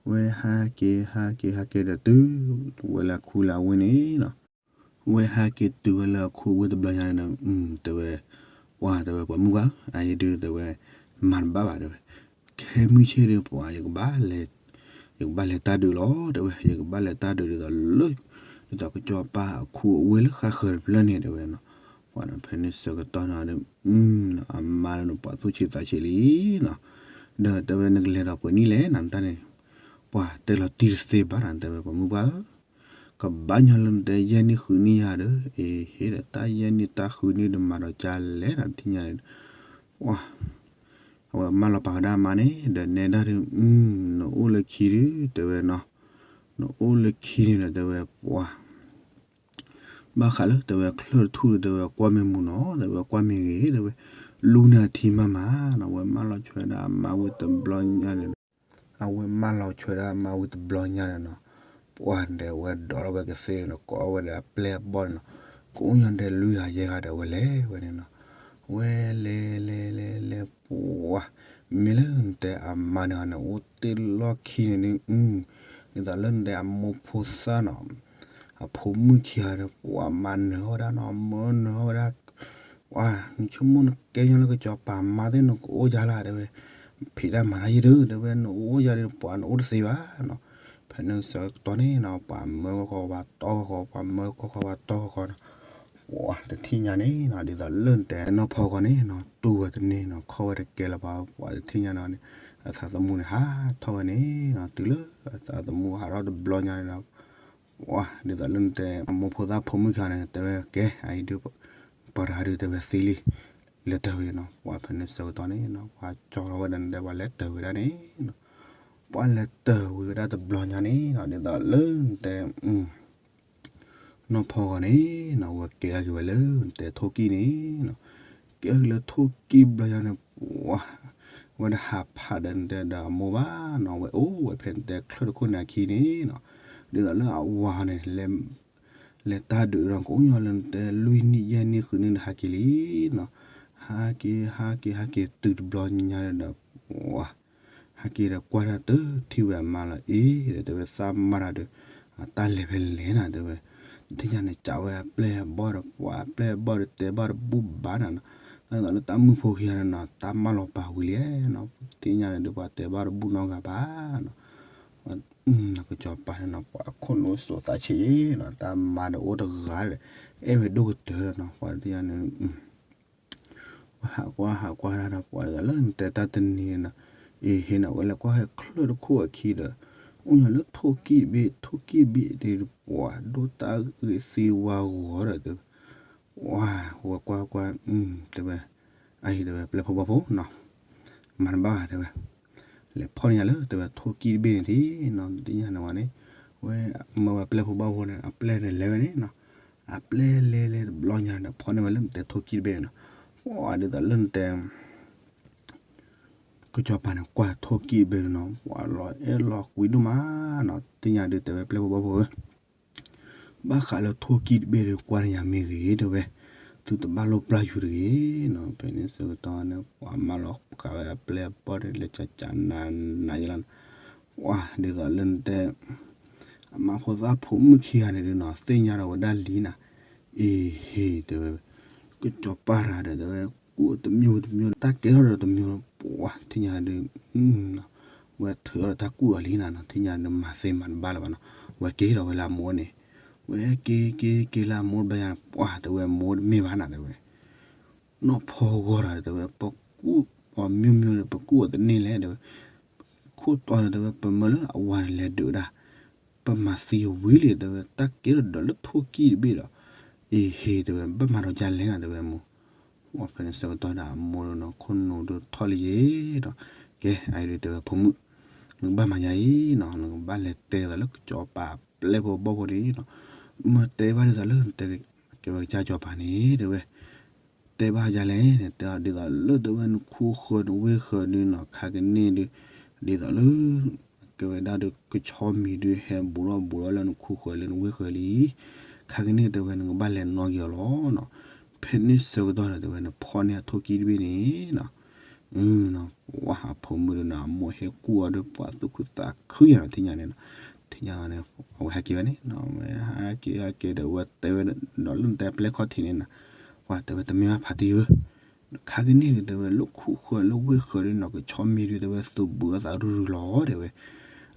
ဝဲဟဲက့ၤ ဟဲက့ၤ ဟဲက့ၤဒီးတုၤ ဝဲလၢခူလၢအဝ့ၢ်န့ၣ်နီၤ. ဝဲဟဲက့ၤတုၤဝဲလၢအခူအဝ့ၢ်တဘျီညါန့ၣ် တဲဝဲ ပှၤတဲဝဲ ပှၤမုၣ်ပှၢ် အအံၤဒုးတဲဝဲ မၤတဘၣ်ဘၣ်တဲဝဲ ခဲမုၢ်ဆ့ၣ်ဒုးပှၤ ယကဘၣ်လဲၤတၢ်ဒုးလီၤ တဲဝဲ ယကဘၣ်လဲၤတၢ်ဒုးဒ်သိးလၢ ဒ်သိးကစီၤပၤအခူအဝ့ၢ်လၢဃၣ်ဃၢၤတဖျၢၣ်န့ၣ် တဲဝဲနီၤ. ပှၤဖဲန့ၣ်ဆၢကတီၢ်န့ၣ်ဒီး အမါလၢနပှၤသူၣ်ဆံးသးဆံးလံနီၤ. ဒီးတဲဝဲနကလဲၤဒီးပှဲၤနံၣ်လဲၣ်နတၢ်န့ၣ် ပှၤတဲလီၤတံၢ်တသ့ဘၣ်နၤ တဲဝဲပှၤမုၣ်ပှၢ်ဧၢ ကဘၣ်ညီလၢနတဲယဲၢ်နံၣ်ဃုနံၣ်ယၤဒီး အ့ဟ့ဒီးတၢ်ယဲၢ်နံၣ်တၢ်ဃုနံၣ်ဒီးမၤဒီးကလဲၣ်ဒီး တထံၣ်ညါန့ၣ် ပှၤ အဝဲမၢလီၤပာ်ဝဲဒၣ်အမါန့ၣ် ဒီးနဲဒၣ်ဒုး နအိၣ်လၢခံဒုး တဲဝဲနီၤ, နအိၣ်လၢခံန့ၣ်ဒီး တဲဝဲပှၤ ဘၣ်ဃးလၢတဲဝဲချၢၣ်တထူၣ်ဒီး တဲဝဲကွၢ်မ့ၢ်မူနီၤ, တဲဝဲကွၢ်မ့ၢ်ဂ့ၤ တဲဝဲ လူန့ၢ်အထံမးမးနီၤ, အဝဲမၢလီၤဆွဲဒၣ်အမါဝံၤတဘျီညါန့ၣ် အဝဲမၢလီၤဆွဲဒၣ်အမါဝံၤတဘျီညါန့ၣ်နီၤ, ပှၤဒီးဝဲဒိးထီၣ်ဝဲကသ့န့ၣ်နီၤ, ကိးဝဲဒၣ်အပျဲၢ်အဘီၣ်န့ၣ်နီၤ, ကအိၣ်ညီဒဲးလွံၢ်ဂၤယဲၢ်ဂၤဒီးဝဲလဲၤဝဲန့ၣ်နီၤ, ဝဲလဲၤလဲၤလဲၤလဲၤ ပှၤ မ့ၢ်လၢနတဲအမါန့ၣ်န့ၣ် အိၣ်တ့ၢ်လီၢ်ခံန့ၣ်ဒုး ဒ်သိးလၢနတဲအမိၢ်ဖိသၣ်နီၤ, အဖိမုၣ်ခံဂၤဒီး ပှၤမၤနၢၤထီၣ်ဝဲဒၣ်နီၤ, မၢနၢၤထီၣ်ဝဲဒၣ် ပှၤ နဆိကမိၣ်နကဲညီလၢကစီၤပၤမါသ့ၣ် နကအိၣ်ယါလၢ တဲဝဲ, ဖံးတၢ်မၤတၢ်ယံၤဒုး တဲဝဲ နအိၣ်ယါဒီး ပှၤနအိၣ်တသ့ဘၣ်နီၤ, ဖဲန့ၣ်ဆၢကတီၢ်န့ၣ်နီၤ ပှၤမၢကီၢ်ကီၢ် ပှၤတီကီၢ်ကီၢ် ပှၤမၢကီၢ်ကီၢ် ပှၤတီကီၢ်ကီၢ်နီၤ, ပှၤတထံၣ်ညါန့ၣ်နီၤ ဒ်သိးလၢနတဲနီၢ်ဖီဂီၤန့ၣ်နီၤ တူၢ်ဝဲတန့ၢ်နီၤ ခီၣ်ဝဲတကဲလၢၤဘၣ်, ပှၤတထံၣ်ညါနီၤန့ၣ် အသးသမူန့ၣ် ဟးထီၣ်ဝဲန့ၣ်နီၤ, တုၤလၢအသးသမူဟးထီၣ်တဘျီညါန့ၣ်နီၤ ပှၤ ဒ်သိးလၢနတဲ အမိၢ်ဖိသၣ်ဖိမုၣ်ခံဂၤန့ၣ် တဲဝဲကဲ အအံၤဒုး ပှၤတဂၤဒုး တဲဝဲသံလံ လဲၤတၢၢ်ဝံၤနီၤ, ပှၤဖဲန့ၣ်ဆၢကတီၢ်န့ၣ်နီၤ ပှၤကၠီထီၣ်ဝဲဒၣ်န့ၣ် တဲပှၤလဲၤတၢၢ်ဝံၤဒၣ်န့ၣ်နီၤ, ပှၤလဲၤတၢၢ်ဝံၤဝဲဒၣ်တဘျီညါန့ၣ်နီၤ ဒ်သိးလၢနတဲ နီၢ်ဖီဂီၤန့ၣ်နီၤ ဝဲကဲထီၣ်က့ၤဝဲလၢနတဲထိၣ်ကံၣ်န့ၣ်နီၤ, ကဲထီၣ်က့ၤလၢထိၣ်ကံၣ်ဘျီညါန့ၣ် ပှၤ ဝဲဒၣ်ဟးဖးဒီးနတဲဒီးအမိၢ်ဘၣ်နီၤ, ဝဲအိၣ်ဝဲဖဲနတဲချၢၣ်တခိၣ်န့ၣ်အခံန့ၣ်နီၤ, ဒ်သိးလၢအဝၤန့ၣ် လဲၤတၢ်ဒုးဒီး ကအိၣ်ညီလၢနတဲလွံၢ်နံၣ်ယဲၢ်နံၣ်ဃုနံၣ်ဒီး ဟးက့ၤလံနီၤ, ဟးက့ၤ ဟးက့ၤ ဟးက့ၤတုၤတဘျီညါဒီး ပှၤ ဟဲက့ၤဒီးကွၢ်တၢ်တထံၣ်ဝဲအမါလီၤအံၤဒီး တဲဝဲသးမါတၢ်ဒီး အတၢ်လဲၤဖဲလဲၣ်နၤ တဲဝဲ, တထံၣ်ညါန့ၣ် ကးဝဲအပျဲၢ်အဘီၣ်ဒီး ပှၤအပျဲၢ်အဘီၣ်ဒီး တဲဘၣ်တဘူၣ်ဘၣ်နၤနီၤ, တၢ်ဒ်သိးလၢတၢ်မုၣ်ဖိခံဂၤန့ၣ်နီၤ တၢ်မၢလီၤပာ်ဝံၤလံနီၤ, တထံၣ်ညါန့ၣ်ဒီး ပှၤတဲဘၣ်တဘူၣ်နီတဂၤဘၣ်နီၤ, ကစီၤပၤန့ၣ်နီၤ ပှၤခိၣ်နူာ်စိးသးဆံးနီၤ, တၢ်မါဒီးအိၣ်တဂၤဒီး အဲၣ်ဝဲဒိၣ်ကတၢၢ်ဒီးနီၤ, ပှၤတထံၣ်ညါန့ၣ် ဝဲဟးကွၢ်ဟးကွၢ်တၢ်ဒီး ပှၤဒ်သိးလၢနတဲတၢ်တနံၤန့ၣ်နီၤ, အ့ဟ့နီၤ ဝဲလဲၤကွၢ်ဟဲချၢၣ်တခိၣ်အခံဒီး အိၣ်ညီလၢထိၣ်ကံၣ်တဘ့ၣ် ထိၣ်ကံၣ်တဘ့ၣ်ဒီး ပှၤဒိၣ်တၢ်ဂ့ၤသံဝါဂီၤဒီး တဲဝဲ, ဝဲကွၢ်ကွၢ် တဲဝဲ, အအံၤ တဲဝဲ ပျဲၢ်ဖိဘီၣ်ဖိနီၤ မၤတဘၣ်ဘၣ် တဲဝဲ, လဲၤဖီၣ်န့ၢ်ယၤလၢ တဲဝဲ ထိၣ်ကံၣ်တဘ့ၣ်န့ၣ်ထံၣ်နီၤ, တထံၣ်ညါန့ၣ်ဝဲန့ၣ် ဝဲမၢဝဲပျဲၢ်ဖိဘီၣ်ဖိန့ၣ် အပျဲၢ်န့ၣ်လဲၤဝဲန့ၣ်နီၤ, အပျဲၢ်လဲၤလဲၤတဘျီညါဒီး ဖီၣ်န့ၢ်ဝဲလၢနတဲထိၣ်ကံၣ်တဘ့ၣ်န့ၣ်နီၤ, ပှၤဒ်သိးလၢနတဲ ကစီၤပၤန့ၣ် ကွၢ်ထိၣ်ကံၣ်တဘ့ၣ်န့ၣ်နီၤ ပှၤလီၤအဲၣ်လီၤကွံဒိၣ်မးနီၤ, တထံၣ်ညါဒီး တဲဝဲပျဲၢ်ဖိဘီၣ်ဖိဧၢ ဘၣ်ဃးလၢထိၣ်ကံၣ်တဘ့ၣ်ဒီး ကွၢ်န့ၢ်ယၤမ့ၢ်ဂ့ၤ တဲဝဲ, သုတဘၣ်လိၣ်ပျၢ်ယူၤတဂ့ၤနီၤ, ဖဲန့ၣ်ဆၢကတီၢ်န့ၣ် ပှၤမၢလီၤဃာ်ဝဲအပျဲၢ်အဘီၣ်ဒီး လဲၤကကနးနးယဲလီၤနီၤ, ပှၤဒ်သိးလၢနတဲ အမါဖိသၣ်ဖိမုၣ်ခံဂၤန့ၣ်ဒုးနီၤ သ့ၣ်ညါဒီးဝဲဒၣ်လံနၤ, အ့ဟ့ တဲဝဲ, ကစီၤပၤတၢ်ဒီး တဲဝဲ ကူၣ်တမျိုးတမျိုး တၢ်ကဲထီၣ်ဒီးတမျိုး ပှၤထံၣ်ညါဒုး ဝဲထုးထီၣ်ဒီးတၢ်ကူၣ်အီၤလံနၤနီၤ, ထံၣ်ညါဒုးမၤသ့မၤတဘၣ်လၢၤဘၣ်နီၤ, ဝဲက့ၤဒီးဝဲလၢအမိၢ်န့ၣ်, ဝဲက့ၤက့ၤက့ၤလၢအမိၢ်တဘျီညါ ပှၤတဲဝဲမိၢ်တမ့ၢ်ဘၣ်နၤ တဲဝဲ နီၢ်ဖီဂီၤတၢ်ဒီး တဲဝဲ ပကူၣ်အီၤမျိုးမျိုးဒီး ပကူၣ်အီၤတန့ၢ်လဲၣ် တဲဝဲ, ခိၣ်တီဒီး တဲဝဲ ပမၢလၢအဝၤန့ၣ်လဲၤဒုးဝဲဒၣ်, ပမၤသံအဝံၤလံ တဲဝဲ တၢ်ကဲထီၣ်ဒီးလၢထိၣ်ကံၣ်တဘ့ၣ်ဒီး, အ့ဟ့ တဲဝဲ ဘၣ်မၤဒီးကလဲၣ်နၤ တဲဝဲမိၢ်, ဖဲန့ၣ်ဆၢကတီၢ်ဒီးအမိၢ်ဒီးနီၤ ခိၣ်နူာ်ဒုးထီၣ်လံယဲဒီး, ကဲ အအံၤဒုး တဲဝဲ ဖိမုၣ်, နကဘၣ်မၤယၤအံၤနီၤ နကဘၣ်လဲၤတဲဒ်သိးလၢကစီၤပၤပျဲၢ်ဖိဘီၣ်ဖိန့ၣ်နီၤ, မ့ၢ်တဲဘၣ်ဒ်သိးလၢနတဲ ကဲဝဲကစၢ်စီၤပၤန့ၣ် တဲဝဲ တဲဘၣ်ယၤလဲၣ်န့ၣ် တဲအီၤဒ်သိးလၢတဲဝဲနခူၣ်ဃၢၤနဝ့ၢ်ဃၢၤဒုးနီၤ ခါကန့ၣ်ဒုး ဒ်သိးလၢ ကဲဝဲဒၣ်ဒုး ကဆီမံၤဒုး ဟဲဘူးထီၣ်ဘူးထီၣ်လၢနခူၣ်ဃၢၤလၢနဝ့ၢ်ဃၢၤလံ, ခါကန့ၣ်တဲဝဲနကဘၣ်လဲၤနီၣ်က့ၤအီၤလီၤနီၤ, ဖဲန့ၣ်ဆၢကတီၢ်ဒီးတဲဝဲနဖီၣ်န့ၢ်အထိၣ်ကံၣ်တဘ့ၣ်န့ၣ်နီၤ ပှၤအဖိမုၣ်ဒီးနီၤ အမိၢ်ဟဲကူၣ်အီၤဒီး ပှၤသူၣ်ခုသးခုယၤနီၤ ထံၣ်ညါန့ၣ်နီၤ, ထံၣ်ညါန့ၣ် အဝဲဟဲက့ၤဝဲန့ၣ်နီၤ ဝဲဟဲက့ၤဟဲက့ၤဒီး ဝဲတဲဝဲဒီးလၢနတဲပျဲၢ်ခီၣ်ထံးန့ၣ်နီၤ, ပှၤတဲဝဲတမ့ၢ်ဘၣ်ဖါတံၢ်ဧၢ, ခါကန့ၣ်ဒုးတဲဝဲလၢခူၣ်ဃၢၤလၢဝ့ၢ်ဃၢၤဒုးနီၤ ကဆီမံၤဒုးတဲဝဲ သူးဘူးအသးရုၢ်ရုၢ်လီၤ တဲဝဲ,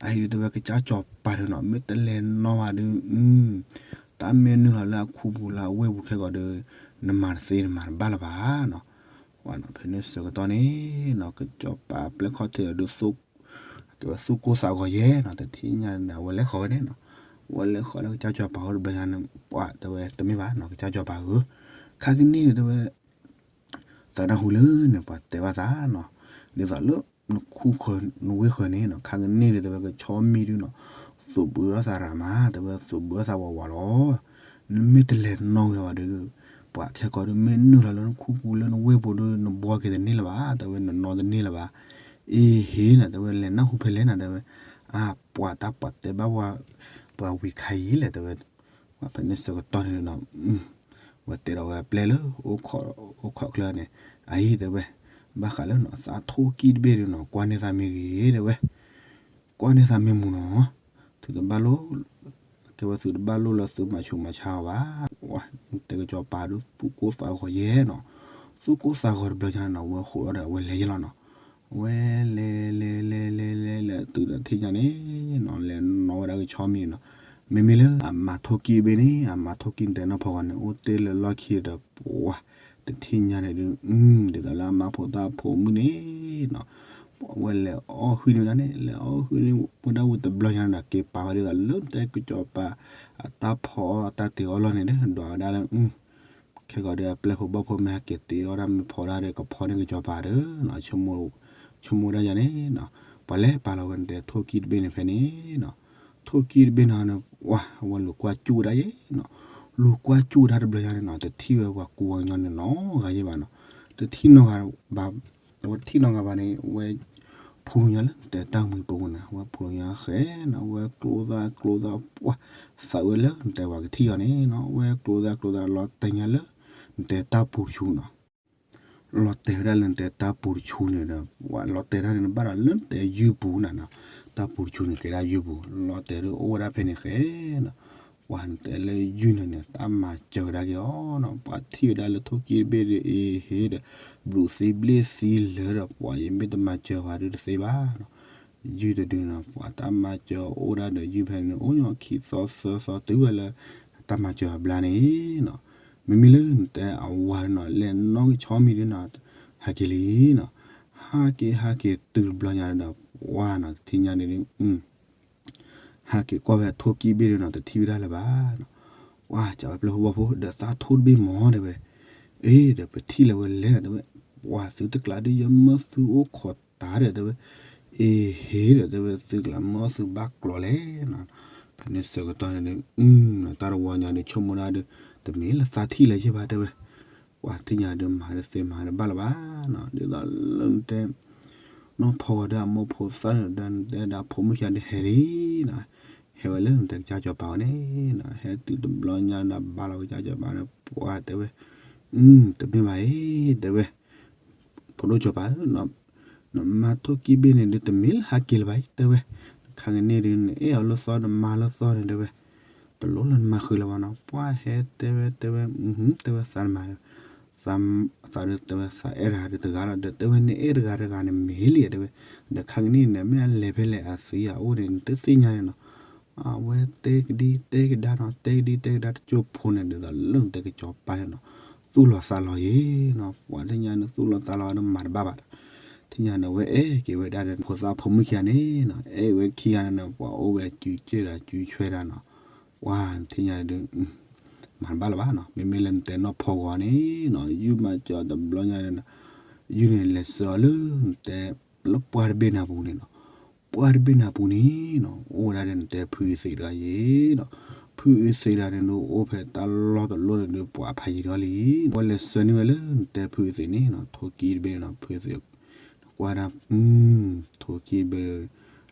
အအံၤဒုးတဲဝဲကစၢ်စီၤပၤဒုးနီၤ မ့ၢ်တလဲၤနီၣ်ဘၣ်ဒုး တၢ်မ့ၢ်နုာ်လီၤလၢအခူၣ်ပူၤလၢအဝ့ၢ်ပူၤခဲကီးဒီး နမၤတသ့နမၤတဘၣ်လၢၤဘၣ်နီၤ, ဖဲန့ၣ်ဆၢကတီၢ်န့ၣ်နီၤ ကစီၤပၤပျဲၢ်ခီၣ်ထံးဒီး ကဲဝဲသူၣ်ကိၢ်သးဂီၤယဲနီၤ တထံၣ်ညါန့ၣ် အဝဲလဲၤဃီၤဝဲန့ၣ်နီၤ, ဝဲလဲၤဃီၤလၢကစၢ်စီၤပၤအိၣ်တဘျီညါန့ၣ် ပှၤတဲဝဲတမ့ၢ်ဘၣ်နီၤ ကစၢ်စီၤပၤဧၢ, ခါကန့ၣ်ဒီးတဲဝဲ သးနၢ်ဟူလၢန့ၣ် ပှၤတဲဘၣ်သးနီၤ, ဒ်သိးလၢနခူဃၢၤနဝ့ၢ်ဃၢၤန့ၣ်နီၤ ခါကန့ၣ်ဒီးတဲဝဲကဆီမံၤဒုနီၤ, သူးဘုးထီၣ်သးရၤမး တဲဝဲသူးဘုးထီၣ်သးဝးဝးလီၤ, နမ့ၢ်တလဲၤနီၣ်ဝဲဘၣ်ဒီး ပှၤခဲကီးဒုမ့ၢ်နုာ်လီၤလၢနခူပူၤလၢနဝ့ၢ်ပူၤဒု နဘှီက့ၤတန့ၢ်လၢၤဘၣ် တဲဝဲ နနီၣ်တန့ၢ်လၢၤဘၣ်, အ့ဟ့ၣ်နီၤ တဲဝဲလဲၤနၢ်ဟူဖဲလဲၣ်နီၤ တဲဝဲ, အါ ပှၤတၢ်ပှၤတဲဘၣ်ဝဲ ပှၤဝံၤခါအံၤလဲၣ် တဲဝဲ, ဖဲန့ၣ်ဆၢကတီၢ်န့ၣ်နီၤ ဝဲတဲဒီးဝဲအပျဲၢ်လၢ အိၣ်ခိးချၢန့ၣ်, အအံၤတဲဝဲ, ဘၣ်ဃးလၢနီၤသးထိၣ်ကံၣ်တဘ့ၣ်ဒုနီၤ ကွၢ်န့ၢ်သးမ့ၢ်ဂ့ၤတဲဝဲ, ကွၢ်န့ၢ်သးမ့ၢ်မူနီၤ, သုတဘၣ်လိၣ်, ကဲဝဲသုတဘၣ်လိၣ်လၢသုမၤဆူးမၤဆါအီၤဘၣ်, တဲကစီၤပၤဒုသူၣ်ကိၢ်သးဂီၤယဲနီၤ, သူၣ်ကိၢ်သးဂီၤတဘျီညါနီၤ ဝဲဃိးဒီးအဝဲလဲၤယဲလီၤနီၤ, ဝဲလဲၤလဲၤလဲၤလဲၤလဲၤလဲၤ တုၤဒီးထံၣ်ညါန့ၣ်နီၤ လဲၤနီၣ်ဝဲဒၣ်ကဆီမံၤန့ၣ်နီၤ, မ့မ့ၢ်လၢအမၤထိၣ်ကံၣ်တဘ့ၣ်န့ၣ် အမၤထိၣ်ကံၣ်န့ၣ်တဲနီၢ်ဖီဂီၤန့ၣ် အိၣ်တ့ၢ်လၢလီၢ်ခံဒီးပှၤ တထံၣ်ညါန့ၣ်ဒု ဒ်သိးလၢအမါဖိသၣ်ဖိမုၣ်န့ၣ်နီၤ, ဝဲလဲၤအီၣ်ဟုၣ်န့ၢ်ဝဲဒၣ်န့ၣ် လဲၤအီၣ်ဟုၣ်န့ၢ်ဝဲဒၣ်ဝံၤတဘျီညါန့ၣ်ဒီး က့ၤပာ်ဝဲဒ်သိးလၢတဲကစီၤပၤ အတၢ်ဖီအီၣ်တၢ်တ့ၤအီၣ်လီၢ်န့ၣ်ဒီး ဒွးဝဲဒၣ်လၢ ခဲကီးဒီးအပျဲၢ်ဖိဘီၣ်ဖိမ့ၢ်ဟဲက့ၤတ့အီၣ်ဒၣ်မ့ၢ်ဖီဒၣ်ဒီး ကဖီန့ၢ်ကစီၤပၤဒီး ဆိကမိၣ်ဒၣ်ယၤန့ၣ်နီၤ, ပှၤလဲၤပာ်လီၤဝဲန့ၣ်တဲထိၣ်ကံၣ်တဘ့ၣ်န့ၣ်ဖဲန့ၣ်နီၤ, ထိၣ်ကံၣ်တဘ့ၣ်န့ၣ်နီၤ ဝဲလူၤကွၢ်စူၣ်ဝဲဒၣ်ယဲနီၤ, လူၤကွၢ်စူၣ်ဝဲဒၣ်တဘျီညါန့ၣ်နီၤ တထံၣ်ဝဲပှၤကူပှၤကညီန့ၣ်နီတဂၤယဲဘၣ်နီၤ, တထံၣ်နီတဂၤဘၣ်, အဝဲတထံၣ်နီတဂၤဘၣ်န့ၣ် ဝဲ ဖူလူညါလၢနတဲတၢ်မှံၤပူၤန့ၣ် ဝဲဖူလူညါဃဲနီၤ ဝဲကျိသၣ်ကျိသၣ်ပှၢ် သးဝဲလၢနတဲပှၤကထံၣ်အီၤန့ၣ်နီၤ ဝဲကျိသၣ်ကျိသၣ်လီၤတဲာ်ညါလၢ နတဲတၢ်ပူၤတဆူနီၤ, လီၤတဲာ်ဝဲဒၣ်လၢနတဲတၢ်ပူၤတဆူန့ၣ်ဒီး လီၤတဲာ်ဒၣ်န့ၣ် နဘၣ်ဒီးလၢနတဲယုၢ်ပူၤနၤနီၤ, တၢ်ပူၤတဆူန့ၣ်ကဲဒၣ်ယုၢ်ပူၤ လီၤတဲာ်ဒၣ်အိၣ်ဝဲဒၣ်ဖဲန့ၣ်ဃဲနီၤ, ပှၤနတဲလၢယုၢ်န့ၣ်န့ၣ် တၢ်မၤစၢၤဝဲဒၣ်က့ၤအီၤနီၤ ပှၤထံၣ်ဝဲဒၣ်လၢထိၣ်ကံၣ်တဘ့ၣ်ဒီး အ့ဟ့ဒီး ဘျုးသံဘျ့သံလၢာ်ဒီး ပှၤယမ့ၢ်တမၤစၢၤပှၤဒုတသ့ဘၣ်နီၤ, ယုၢ်တဒုနီၤ ပှၤတၢ်မၤစၢၤအိၣ်ဒၣ်ဒီးယုၢ်ဖဲန့ၣ် အိၣ်ညီခံသီသၢသီတုၤဝဲလၢ တၢ်မၤစၢၤအဘျါန့ၣ်နီၤ, မ့မ့ၢ်လၢနတဲအဝၤဒုနီၤ လဲၤနီၣ်ကဆီမံၤဒုနီၤ, ဟဲက့ၤလံနီၤ, ဟးက့ၤဟးက့ၤတုၤတဘျီညါဒီး ပှၤနီၤ တထံၣ်ညါန့ၣ်ဒု ဟးက့ၤကွၢ်ဝဲအထိၣ်ကံၣ်ဘ့ၣ်ဒုနီၤ တထံၣ်ဝဲဒၣ်လၢၤဘၣ်နီၤ, ပှၤစံးဝဲပျဲၢ်ဖိဘီၣ်ဖိ ဒီးသးထိၣ်တဘ့ၣ်မ့ၢ်တဲဝဲ, အ့ ဒီးပထံၣ်လၢၤဝဲလဲၣ်နီၤ တဲဝဲ, ပှၤသုတကျးဒုယမၢသုအိၣ်ခိးတၢ်ဒီးတဲဝဲ, အ့ဟ့ဒီးတဲဝဲ သုကျးမၢသုဘၣ်ကျိၤလဲၣ်နီၤ, ဖဲန့ၣ်ဆၢကတီၢ်န့ၣ်ဒု တၢ်တဝီညါဒုဆိကမိၣ်ဒၣ်ဒု တမ့ၢ်လၢသးထံၣ်လၢၤယဲဘၣ်တဲဝဲ ပှၤထံၣ်ညါဒုမၤဒုသ့မၤဒုဘၣ်လၢၤဘၣ်နီၤ, ဒ်သိးလၢနတဲ နီၢ်ဖီဂီၤဒီးအမိၢ်ဖိသၣ်န့ၣ်ဒီး နတဲဒၣ်ဖိမုၣ်ခံဂၤဒုဟဲလံနီၤ, ဟဲဝဲလၢနတဲကစၢ်စီၤပၤဝဲန့ၣ်နီၤ, ဟဲတုၤတဘျီညါဒီးဘါလီၤကစၢ်စီၤပၤဒီး ပှၤတဲဝဲ, တမ့ၢ်ဘၣ်အံၤ တဲဝဲ ဖိဒိၣ်စီၤပၤဧၢ, နမါထိၣ်ကံၣ်ဘ့ၣ်န့ၣ်ဒု တမ့ၢ်လၢဟးက့ၤလၢၤဘၣ်အံၤ တဲဝဲ, ခါကန့ၣ်ဒု နအဲၣ်အီၤလၢသီ နမါလၢသီန့ၣ် တဲဝဲ, တလိၣ်လၢနမၤဃုာ်လၢၤဘၣ်နီၤ, ပှၤဟဲတဲဝဲတဲဝဲ, တဲဝဲသးတမၤ သးဒုတဲဝဲသးအဲၣ်တဂၤဒုတဂၤလီၤ, ဒီးတဲဝဲနအဲၣ်တဂၤတဂၤန့ၣ်မ့ၢ်လံ တဲဝဲ, ဒီးခါကန့ၣ်န့ၣ် မ့ၢ်အလဲၤဖဲလဲၣ်အသံအအိၣ်န့ၣ် နတသ့ၣ်ညါန့ၣ်နီၤ, အဝဲတဲကဒံတဲကဒါနီၤ, တဲကဒံတဲကဒါတကၠိဖိန့ၣ် ဒ်သိးလၢနတဲကစီၤပၤန့ၣ်နီၤ, သူၣ်လီၤသးလီၤယဲနီၤ, ပှၤထံၣ်ညါန့ၣ် သူၣ်လီၤသးလီၤဒီးမၤတဘၣ်ဘၣ်, ထံၣ်ညါန့ၣ်ဝဲအဲၣ်က့ၤဝဲဒၣ်ဒီး ဖိသၣ်ဖိမုၣ်ခံဂၤန့ၣ်နီၤ, အဲၣ်ဝဲခံဂၤန့ၣ်နီၤ ပှၤအိၣ်ဝဲစုစ့ၣ်ဒီးစုဆွဲဒၣ်နီၤ, ပှၤထံၣ်ညါဒု မၤတဘၣ်လၢၤဘၣ်နီၤ, မ့မ့ၢ်လၢနတဲနီၢ်ဖီဂီၤန့ၣ်နီၤ ယုၢ်မၤစၢၤတဘျီညါန့ၣ်နီၤ, ယုၢ်န့ၣ်လဲၤဆှၢအီၤလၢနတဲ လၢပှၢ်တဘ့ၣ်နၤပူၤန့ၣ်နီၤ, ပှၢ်တဘ့ၣ်နၤပူၤန့ၣ်နီၤ အိၣ်ဝဲဒၣ်ဒီးနတဲဖုအသံးတဂၤယဲနီၤ, ဖုအသံးတဂၤန့ၣ်ဒုး အိၣ်ဖဲတၢ်လီၢ်တလီၢ်န့ၣ်ဒုး ပှၤဖးယံၤဒီးလံ, ဝဲလဲၤဆှၢန့ၢ်ဝဲလၢနတဲဖုအသံးန့ၣ်နီၤ, ထိၣ်ကံၣ်တဘ့ၣ်နီၤ ဖုအသံး ကွၢ်ဒၣ် ထိၣ်ကံၣ်တဘ့ၣ်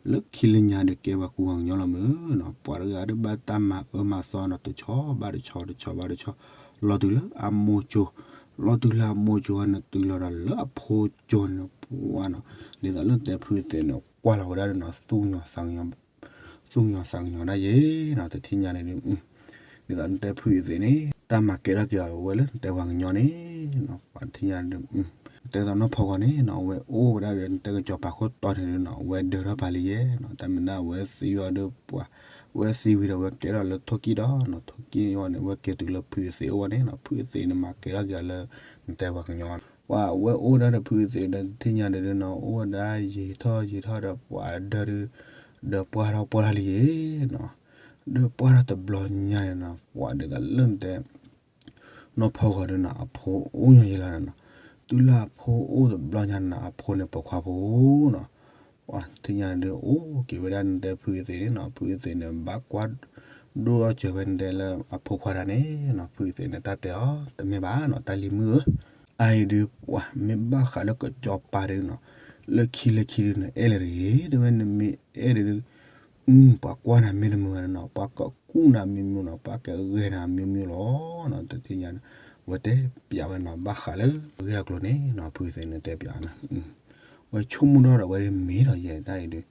လၢခံလၢညါဒီးကဲပှၤကူပှၤကညီလီၤမ့ၢ်နီၤ, ပှၤတဂၤဒီးဘၣ်တၢ်မၤအၢမၤသီနီၤ တဆီဘၣ်တဆီ တဆီဘၣ်တဆီ, လီၤတုၤလၢအမိၢ်ကၠိ, လီၤတုၤလၢအမိၢ်ကၠိန့ၣ် တုၤလီၤဒီးလၢအဖိကၠိန့ၣ် ပှၤနီၤ, ဒ်သိးလၢနတဲဖုအသံးန့ၣ် ကွၢ်လီၤဝဲဒၣ်ဒီးနီၤ သူၣ်ညိၣ်သးကညီၤ သူၣ်ကညီၤသးကညီၤဒၣ်ယဲနီၤ, တထံၣ်ညါန့ၣ်ဒုး ဒ်သိးနတဲဖုအသံးန့ၣ် တၢ်မၤကဲထီၣ်က့ၤအီၤဝဲလၢနတဲပှၤကညီန့ၣ်နီၤ, ပှၤတထံၣ်ညါဒုး တဲသိးနီၢ်ဖီဂီၤန့ၣ်နီၤ အဝဲအိၣ်ဝဲဒၣ်ဒီးနတဲကစီၤပၤခိၣ်တီန့ၣ်ဒုးနီၤ အဝဲဒၢထီၣ်ပာ်လံယဲနီၤ, တၢ်မ့ၢ်ဒၣ်အဝဲသံဝံၤဒီးပှၤ အဝဲသံဝံၤဒီးအဝဲကဲထီၣ်လၢထိၣ်ကံၣ်ဒီးနီၤ, ထိၣ်ကံၣ်အီၤန့ၣ် အဝဲက့ၤတုၤလၢဖုအသံးအိၣ်ဝဲန့ၣ်နီၤ, ဖုအသံးန့ၣ်မၤကဲထီၣ်က့ၤအီၤလၢ နတဲပှၤကညီ, ပှၤအဝဲအိၣ်ဝဲဒၣ်ဒီးဖုအသံးဒီး တထံၣ်ညါဒုးနီၤ အိၣ်ဝဲဒၣ်ယံာ်ထီၣ်ယံာ်ထီၣ်ဒီးပှၤဒၢဒုး ဒီးပှၢ်ထီၣ်ပှၢ်ထီၣ်လံယဲနီၤ, ဒီးပှၢ်ထီၣ်တဘျီညါန့ၣ်နီၤ ပှၤဒ်သိးလၢနတဲ နီၢ်ဖီဂီၤဒုနီၤ အဖိအိၣ်ညီယဲလီၤနီၤ. တုၤလၢအဖိအိၣ်တဘျီညါန့ၣ်နီၤ အဖိန့ၣ်ပိာ်ခွါဖိနီၤ. ပှၤထံၣ်ညါဒုး အိၣ်က့ၤဝဲဒၣ်နတဲဖုအသ့ၣ်န့ၣ်နီၤ, ဖုအသ့ၣ်န့ၣ် ဘၣ်ကွၢ်ဒိၣ်ထီၣ်စၢၤဝဲနတဲလၢအဖိခွါတၢ်န့ၣ်နီၤ. ဖုအသ့ၣ်န့ၣ် တၢ်တဲအီၤ တမ့ၢ်ဘၣ်နီၤ တၢ်လံၤမုၣ်ဧၢ, အအံၤဒုး ပှၤမ့ၢ်ဘၣ်ဃးလၢကစီၤပၤဒုနီၤ, လၢခံလၢခံဒုန့ၣ် အဲၣ်လၢၤတဂ့ၤ, တဲဝဲ နမ့ၢ်အဲၣ်ဒုး ပှၤကွၢ်နၤမ့ၢ်တမုာ်ဘၣ်န့ၣ်နီၤ, ပှၤကကူၣ်နၤမ့ၢ်မုာ်နီၤ, ပှၤကဂဲၤနၤမ့ၢ်မုာ်လီၤနီၤ. တထံၣ်ညါန့ၣ် ဝဲတဲပျးဝဲနီၤ, ဘၣ်ဃးလၢအဂ့ၢ်အကျိၤန့ၣ်နီၤ, ဖုသ့ၣ်န့ၣ်တဲပျးန့ၣ် ဝဲဆိကမိၣ်ထီၣ်ဒီးဝဲဒၣ်မ့ၢ်ဒီးယဲတၢ်အံၤဒုး,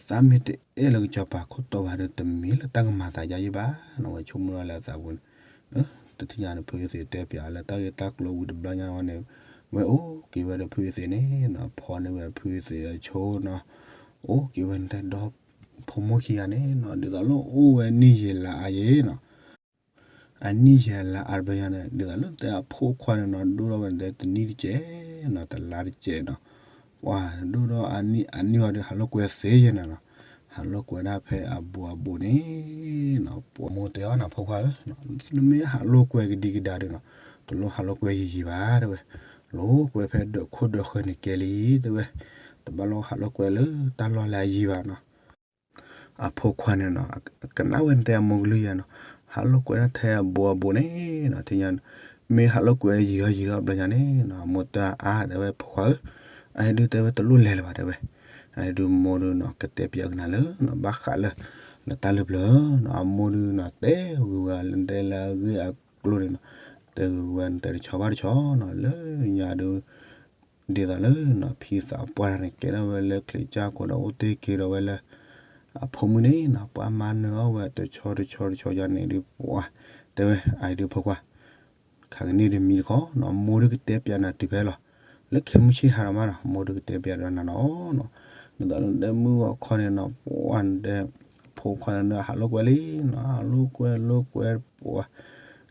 သးမ့ၢ်တအဲၣ်လၢကစီၤပၤခိၣ်တီဘၣ်ဒီး တမ့ၢ်လၢတၢ်ကမၤသးယါယံၣ်ဘၣ်နီၤ, ဝဲဆိကမိၣ်ထီၣ်လၢအသးပူၤန့ၣ် တထံၣ်ညါန့ၣ် ဖုသ့ၣ်တဲပျးလၢတၢ်ဂ့ၢ်တၢ်ကျိၤဝံၤတဘျီညါဝဲန့ၣ်, ဝဲအိၣ်က့ၤဝဲဒီးဖုသ့ၣ်န့ၣ်နီၤ, ဖီန့ၢ်ဝဲဖုသ့ၣ်အဆိနီၤ, အိၣ်က့ၤဝဲနတဲဒီး ဖိမုၣ်ခံဂၤန့ၣ်နီၤ, ဒ်သိးလၢအိၣ်ဝဲနံၣ်ယဲၢ်လါအါယဲနီၤ, အနံၣ်ယဲၢ်လါအါတဘျီညါန့ၣ် ဒ်သိးလၢတဲအဖိခွါန့ၣ်နီၤ, ဒိၣ်ထီၣ်ဝဲနတဲတနံၣ်တကဲးနီၤ, တလါတကဲးနီၤ, ပှၤဒိၣ်ထီၣ်အနံၣ်အနံၣ်ဝဲဒီး ဟးလိာ်ကွဲသ့ယဲနီၤနီၤ, ဟးလိာ်ကွဲဒၣ်ဖဲအဘူးအဘူးန့ၣ်နီၤ, ပှၤမိၢ်တဲအီၤနီၤ, ဖိခွါဧၢ, နမ့ၢ်ဟးလိာ်ကွဲကဒံကဒါဒုနီၤ, တလိၣ်ဟးလိာ်ကွဲယံာ်ယံာ်ဘၣ်တဲဝဲ, လိာ်ကွဲဖဲဒၢးခိၣ်ဒၢးဃၢၤန့ၣ်ကဲလံတဲဝဲ, တဘၣ်လိၣ်ဟးလိာ်ကွဲလၢတၢ်လီၢ်လၢအယံၤဘၣ်နီၤ. အဖိခွါန့ၣ်နီၤ, ကနၣ်ဝဲနတဲအမိၢ်ကလုၢ်ယဲနီၤ, ဟးလိာ်ကွဲဒၣ်ထဲအဘူးအဘူးန့ၣ်နီၤ, ထံၣ်ညါန့ၣ် မ့ၢ်ဟးလိာ်ကွဲယံာ်ထီၣ်ယံာ်ထီၣ်ဘျီညါန့ၣ်နီၤ, အမိၢ်တဲအါတဲဝဲ ဖိခွါဧၢ, အအံၤဒုတဲဝဲတလိၣ်လဲၤလၢၤဘၣ်တဲဝဲ, အအံၤဒုမိၢ်ဒုနီၤ ကတဲပျးကနၤလၢနီၤ, ဘၣ်ဃးလၢ နတၢ်လၢပျၢၤနီၤ, အမိၢ်ဒုနီၤ တဲဂုာ်ဝဲလၢနတဲလၢအဂ့ၢ်အကျိၤန့ၣ်နီၤ, တဲဂုာ်ဝဲနတဲတဆီဘၣ်တဆီနီၤ, လၢညါဒု ဒ်သိးလၢနီၤ ဖံသးပှၢ်တၢ်န့ၣ် ကဲထီၣ်ဝဲလၢချံးကၢ်ခိၣ်ဒီးအိၣ်တ့ၢ်က့ၤဒီးဝဲလၢ အဖိမုၣ်န့ၣ်နီၤ, ပှၤမၤနၢၤအီၣ်ဝဲတဆီတဆီတဆီယါန့ၣ်ဒုး ပှၤတဲဝဲ အအံၤဒုးဖိခွါ ခါကန့ၣ်ဒုးမံတခီနီၤ, မိၢ်ဒုကတဲပျးနၤတုၤဖဲလီၤ, လၢခဲမုၢ်ဆ့ၣ်ဟါဒီးမးနီၤ, မိၢ်ဒုကတဲပျးဒီးနၤနီၤနီၤ, ဒ်သိးလၢနတဲမုၢ်ဂီၤခီန့ၣ်နီၤ, ပှၤနတဲ ဖိခွါန့ၣ်ဒုး ဟးလိာ်ကွဲလံနီၤ, ဟးလိာ်ကွဲလိာ်ကွဲ ပှၤ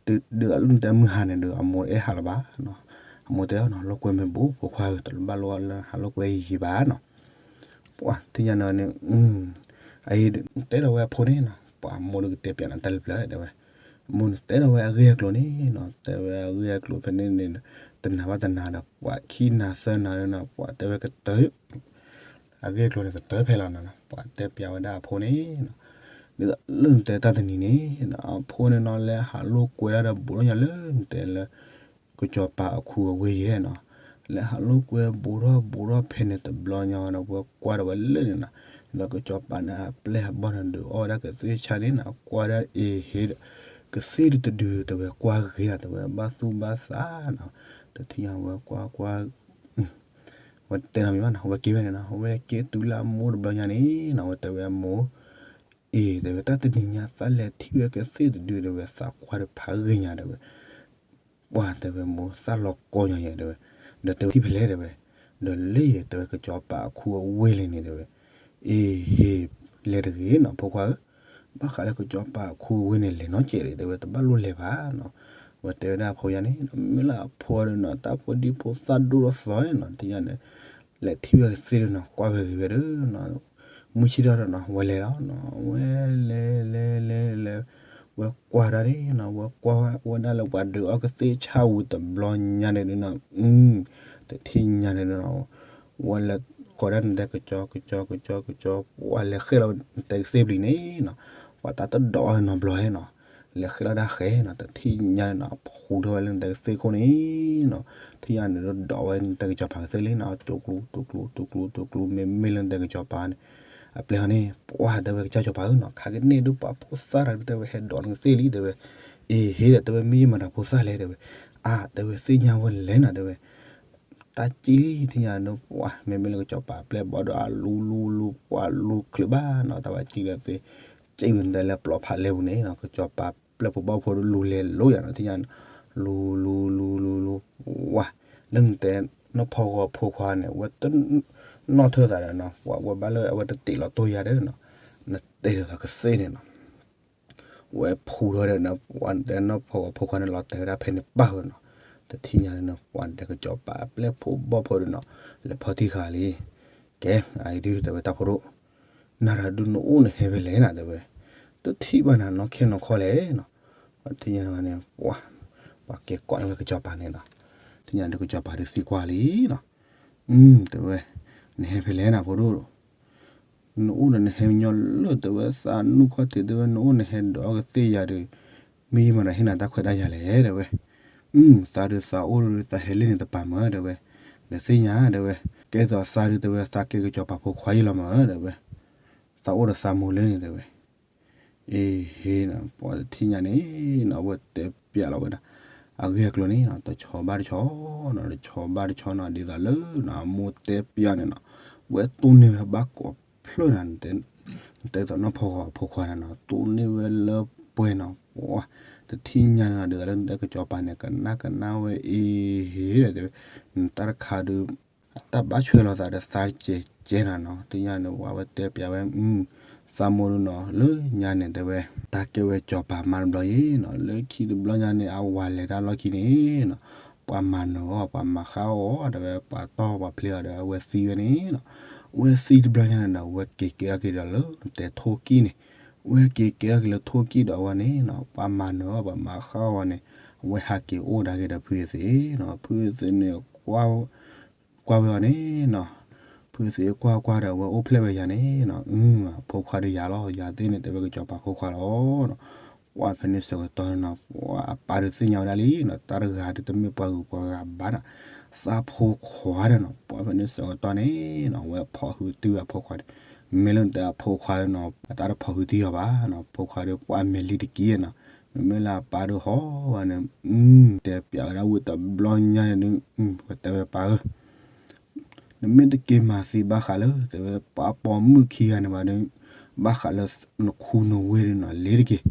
ဒ်သိးလၢနတဲမုၢ်ဟါန့ၣ်ဒုး အမိၢ်အဲၣ်ဟးလၢၤဘၣ်နီၤ, အမိၢ်တဲအီၤနီၤ လိာ်ကွဲမ့ၢ်ဘူး ဖိခွါဧၢ, တဘၣ်လိၣ်လၢဟးလိာ်ကွဲယံာ်ယံာ်ဘၣ်နီၤ, ပှၤထံၣ်ညါန့ၣ်န့ၣ် အအံၤတဲဒီးဝဲအဖိန့ၣ်နီၤ, ပှၤမိၢ်ဒုကတဲပျးနၤတၢ်လၢပျၢၤတဲဝဲ, မိၢ်န့ၣ်တဲဒီးဝဲအဂ့ၢ်အကျိၤန့ၣ်နီၤ, တဲဝဲအဂ့ၢ်အကျိၤဖဲန့ၣ်န့ၣ် တနာ်ဘၣ်တနာ်ဒီး ပှၤခံနာ်သၢနာ်န့ၣ်နီၤ, ပှၤတဲဝဲကတၢၢ် အဂ့ၢ်အကျိၤန့ၣ်ကတၢၢ်ဖဲလီၤနီၤ, ပှၤတဲပျးဝဲဒၣ်အဖိန့ၣ်နီၤ, ဒ်သိးလၢနတဲတၢ်တနံၤန့ၣ်နီၤ, အဖိန့ၣ်နီၤ လဲၤဟးလိာ်ကွဲဒၣ်ဒီးဘူးထီၣ်ညါလၢနတဲလၢ ကစီၤပၤအခူအဝ့ၢ်ယဲနီၤ, လဲၤဟးလိာ်ကွဲဘူးထီၣ်ဘူးထီၣ်ဖဲန့ၣ်တဘျီညါဝဲဒီး ဝဲကွၢ်ဒီးဝဲလၢန့ၣ်နီၤ, ဒီးကစီၤပၤန့ၣ် အပျဲၢ်အဘီၣ်န့ၣ်ဒုးအီၣ်ဝဲဒၣ်ကသ့ၣ်ဆၣ်န့ၣ်နီၤ, ကွၢ်ဒၣ်အ့ဟ့ဒီး ကသ့ၣ်ဒုတဒု တဲဝဲကွၢ်ဂ့ၤနီၤ, တဲဝဲဘၣ်သူၣ်ဘၣ်သးနီၤ, တထံၣ်ညါဝဲကွၢ်ကွၢ် ဝဲတဲနီတမံၤဘၣ်နီၤ, ဝဲက့ၤဝဲန့ၣ်နီၤ, ဝဲက့ၤတုၤလၢအမိၢ်တဘျီညါန့ၣ်နီၤ, ဝဲတဲဝဲအမိၢ်, အ့ တဲဝဲ တၢ်တနံၤညါသးလဲၤထံၣ်ဝဲကသ့ၣ်တဒု တဲဝဲ သးကွၢ်ဒီးဖးဂ့ၤညါ တဲဝဲ, ပှၤတဲဝဲမိၢ်သးလီၤကီညါယဲ တဲဝဲ, ဒီးတဲဝဲထံၣ်ဖဲလဲၣ် တဲဝဲ, ဒီးလၢယဲ တဲဝဲ ကစီၤပၤအခူအဝ့ၢ်လံန့ၣ် တဲဝဲ, အ့ဟ့ လဲၤတဂ့ၤနီၤ ဖိခွါဧၢ, ဘၣ်ဃးလၢကစီၤပၤအခူအဝ့ၢ်န့ၣ် လဲၤနီတစဲးဒီး တဲဝဲ တဘၣ်လိၣ်လဲၤဘၣ်နီၤ, ဝဲတဲဝဲဒၣ်အဖိယါန့ၣ် မ့ၢ်လၢအဖိဒီးနီၤ တၢ်ဖိဒံဖိသၣ်ဒိၣ်ထီၣ်သီနီၤ, တထံၣ်ညါန့ၣ် လဲၤထံၣ်ဝဲကသ့ၣ်ဒီးနီၤ ကွၢ်ဝဲဂ့ၤဝဲဒီးနီၤ, မုၢ်ဆ့ၣ်ထီၣ်ဒီးနီၤ ဝဲလဲၤလီၤနီၤ, ဝဲလဲၤလဲၤလဲၤလဲၤ ဝဲကွၢ်ဒၣ်န့ၣ်နီၤ, ဝဲကွၢ်ဝဲဒၣ်လၢပှၤဒုးအီၣ်ကသ့ၣ်ဆၣ်ဝံၤတဘျီညါန့ၣ်ဒုးနီၤ, တထံၣ်ညါန့ၣ်ဒုးနီၤ ဝဲလဲၤကိးဒၣ်နတဲကစီၤကစီၤကစီၤကစီၤ ပှၤလဲၤဃ့ၢ်လီၤနတဲကသ့ၣ်ပျံၤန့ၣ်နီၤ, ပှၤတၢ်တဒိးအီၣ်နီတဘျီဟဲနီၤ, လဲၤဃ့ၢ်လီၤဒၣ်ဃဲနီၤ, တထံၣ်ညါန့ၣ်နီၤ အဖှူထီၣ်ဝဲလၢနတဲကသ့ၣ်ခိၣ်န့ၣ်နီၤ, ထံၣ်ညါန့ၣ်ဒိးဝဲနတဲကစီၤပၤကသ့ၣ်လံနီၤ, တူၢ်ကျူတူၢ်ကျူတူၢ်ကျူ မ့မ့ၢ်လၢနတဲကစီၤပၤန့ၣ်, အပျဲၢ်ဟီန့ၣ် ပှၤတဲဝဲကစၢ်စီၤပၤဧၢနီၤ, ခါကန့ၣ်ဒုးပှၤဖိသၣ်တၢ်ဒုးတဲဝဲဟဲဒိးနကသ့ၣ်လံတဲဝဲ, အ့ဟ့ဒီးတဲဝဲမ့ၢ်ယမၤတၢ်ဖိသၣ်လဲၣ်တဲဝဲ, အါတဲဝဲသ့ၣ်ညါဝဲလဲၣ်နီၤတဲဝဲ တၢ်စံၣ်လံ ထံၣ်ညါန့ၣ် ပှၤ မ့မ့ၢ်လၢကစီၤပၤအပျဲၢ်ဘီဒီးအလူလူလူ ပှၤလူချုးဘၣ်နီၤ တၢ်ဝဲစံၣ်လၢသ့ စံၣ်ဝံၤနတဲလၢပျီဖးလဲပူၤန့ၣ်နီၤ ကစီၤပၤပျဲၢ်ဖိဘီၣ်ဖိဒီးလူလဲၤလိယၤနီၤ ထံၣ်ညါန့ၣ် လူလူလူလူလူ ပှၤ လၢနတဲ နီၢ်ဖီဂီၤဖိခွါန့ၣ် ဝဲတနီၣ်ထၢသးဒီးနီၤ ပှၤဝဲဘၣ်လၢအဝဲတတ့ၢ်လီၤတိၢ်ယၤဒီးနီၤ နတဲဒ်သိးကသ့ၣ်န့ၣ်နီၤ ဝဲဖူထီၣ်ဒီး ပှၤတဲနီၢ်ဖီဂီၤဖိခွါန့ၣ်လီၤတဲာ်ဝဲဒၣ်ဖဲန့ၣ်ပၢ်ဝဲနီၤ, တထံၣ်ညါန့ၣ် ပှၤတဲကစီၤပၤအပျဲၢ်ဖိဘီၣ်ဖိဒီးနီၤ လဲၤဖီထံဃာ်လံ, ကဲ အအံၤဒုးတဲဝဲတၢ်ဖိဒိၣ်, နၤတၢ်ဒုးနအိၣ်နဟဲဖဲလဲၣ်နၤတဲဝဲ, တထံၣ်ဘၣ်နၤနီၢ်ခဲနီၢ်ခီလဲၣ်နီၤ. ပှၤတထံၣ်ညါန့ၣ် ပှၤ ပှၤကဲကိးန့ၢ်ဝဲကစီၤပၤန့ၣ်နီၤ. တထံၣ်ညါဒီးကစီၤပၤဒုးသံကွၢ်လံနီၤ. တဲဝဲ, နဟဲဖဲလဲၣ်နၤဖိဒိၣ်, နအိၣ်ဒီးနဟဲမညီလၢတဲဝဲ သးနူၢ်ခီၣ်ထံး တဲဝဲ နအိၣ်နဟဲဒိးကသ့ၣ်ယၤဒီး မ့ၢ်ယမၤဒီးဟ့ၣ်နၤတၢ်ခွဲးတၢ်ယာ်လဲၣ် တဲဝဲ. သးဒုးသးအိၣ်ဒီးသးဟဲလၢန့ၣ်တပၤမၢ တဲဝဲ. ဒီးသ့ၣ်ညါ တဲဝဲ, ကဲသိးသးဒုးတဲဝဲ သးကဲကစီၤပၤဖိခွါအံၤလီၤမၢ တဲဝဲ. သးအိၣ်ဒီးသးမိၢ်လၢန့ၣ် တဲဝဲ. အ့ဟ့နီၤ ပှၤတထံၣ်ညါန့ၣ်နီၤ အဝဲတဲပျးလီၤဝဲဒၣ် အဂ့ၢ်အကျိၤန့ၣ်နီၤ တဆီဘၣ်တဆီနီၤ တဆီဘၣ်တဆီနီၤ ဒ်သိးလၢနီၤ အမိၢ်တဲပျးန့ၣ်နီၤ ဝဲတိၢ်န့ၢ်ဝဲဘၣ်ကိးဖျၢၣ်နၤ နတဲသိးနီၢ်ဖီဂီၤအဖိခွါန့ၣ်နီၤ တိၢ်န့ၢ်ဝဲလၢပှဲၤနီၤ ပှၤတထံၣ်ညါန့ၣ်နီၤ ဒ်သိးလၢနတဲကစီၤပၤန့ၣ် ကနၣ်ကနၣ်ဝဲအ့ဟ့ဒီး တဲဝဲ နတၢ်တခါဒုး အတၢ်ဘၣ်ဆွဲလီၤသးဒီးသးကဲးကဲးနၤနီၤ တထံၣ်ညါန့ၣ် ဝဲတဲပျးဝဲ သးမိၢ်ဒုးနီၤ လၢညါန့ၣ် တဲဝဲ တၢ်ကဲဝဲကစီၤပၤမါတဘျီအံၤနီၤ လၢခံတဘျီညါန့ၣ် အဝၤလဲၤတၢ်လီၢ်ခံန့ၣ်နီၤ ပှၤမၤနၢၤအီၤ ပှၤမၤဃၣ်အီၤ တဲဝဲ ပှၤတီၢ်ပှၤဖျ့အီၤဒီး အဝဲသံဝဲန့ၣ်နီၤ အဝဲသံတဘျီညါန့ၣ်ဒီး အဝဲက့ၤကဲထီၣ်က့ၤဒီးလၢတဲထိၣ်ကံၢ်န့ၣ် အဝဲက့ၤကဲထီၣ်က့ၤလၢထိၣ်ကံၢ်ဒီးအဝဲန့ၣ်နီၤ ပှၤမၤနၢၤအီၤ ပှၤမၤဃၣ်အီၤန့ၣ် အဝဲဟးက့ၤအိၣ်ဒၣ်က့ၤဒီးဖုအသ့ၣ်နီၤ ဖုအသ့ၣ်န့ၣ် ကွၢ်ဝဲအီၤန့ၣ်နီၤ ဖုသ့ၣ်ကွၢ်ကွၢ်ဒီး အဝဲအိၣ်ဖျဲၣ်ဝဲယၤန့ၣ်နီၤ အဖိခွါဒီးယၤလီၤ ယၤသ့ၣ်န့ၣ် တဲဝဲကစီၤပၤဖိခွါလီၤနီၤ ပှၤဖဲန့ၣ်ဆၢကတီၢ်န့ၣ်နီၤ ပှၤအပၢ်ဒုးသ့ၣ်ညါဝဲဒၣ်လံနီၤ တၢ်တဂၤဒုးတမ့ၢ်ပှၤဂုၤပှၤဂၤဘၣ်နီၤ သးဖိခွါဒီးနီၤ ပှၤဖဲန့ၣ်ဆၢကတီၢ်န့ၣ်နီၤ အဝဲဖီၣ်ဟုတံၢ်ဝဲအဖိခွါန့ၣ် မ့ၢ်လၢနတဲအဖိခွါဒီးနီၤ အတၢ်တဖီၣ်ဟုတံၢ်အီၤဘၣ်နီၤ ဖိခွါဒီးပှၤမဲာ်လံတက့ၢ်နီၤ မ့မ့ၢ်လၢအပၢ်ဒုးဟီၣ်ဝဲန့ၣ် တဲပျးဝဲဒၣ်ဝံၤတဘျီညါန့ၣ်ဒုး ပတဲဝဲပၢ်ဧၢ နမ့ၢ်တက့ၤမၤသံဘၣ်ဃးလၢ တဲဝဲပှၤပိာ်မုၣ်ခံဂၤန့ၣ်ဘၣ်ဒီး ဘၣ်ဃးလၢနခူနဝ့ၢ်ဒုးနီၤ လ့ၤတက့ၢ်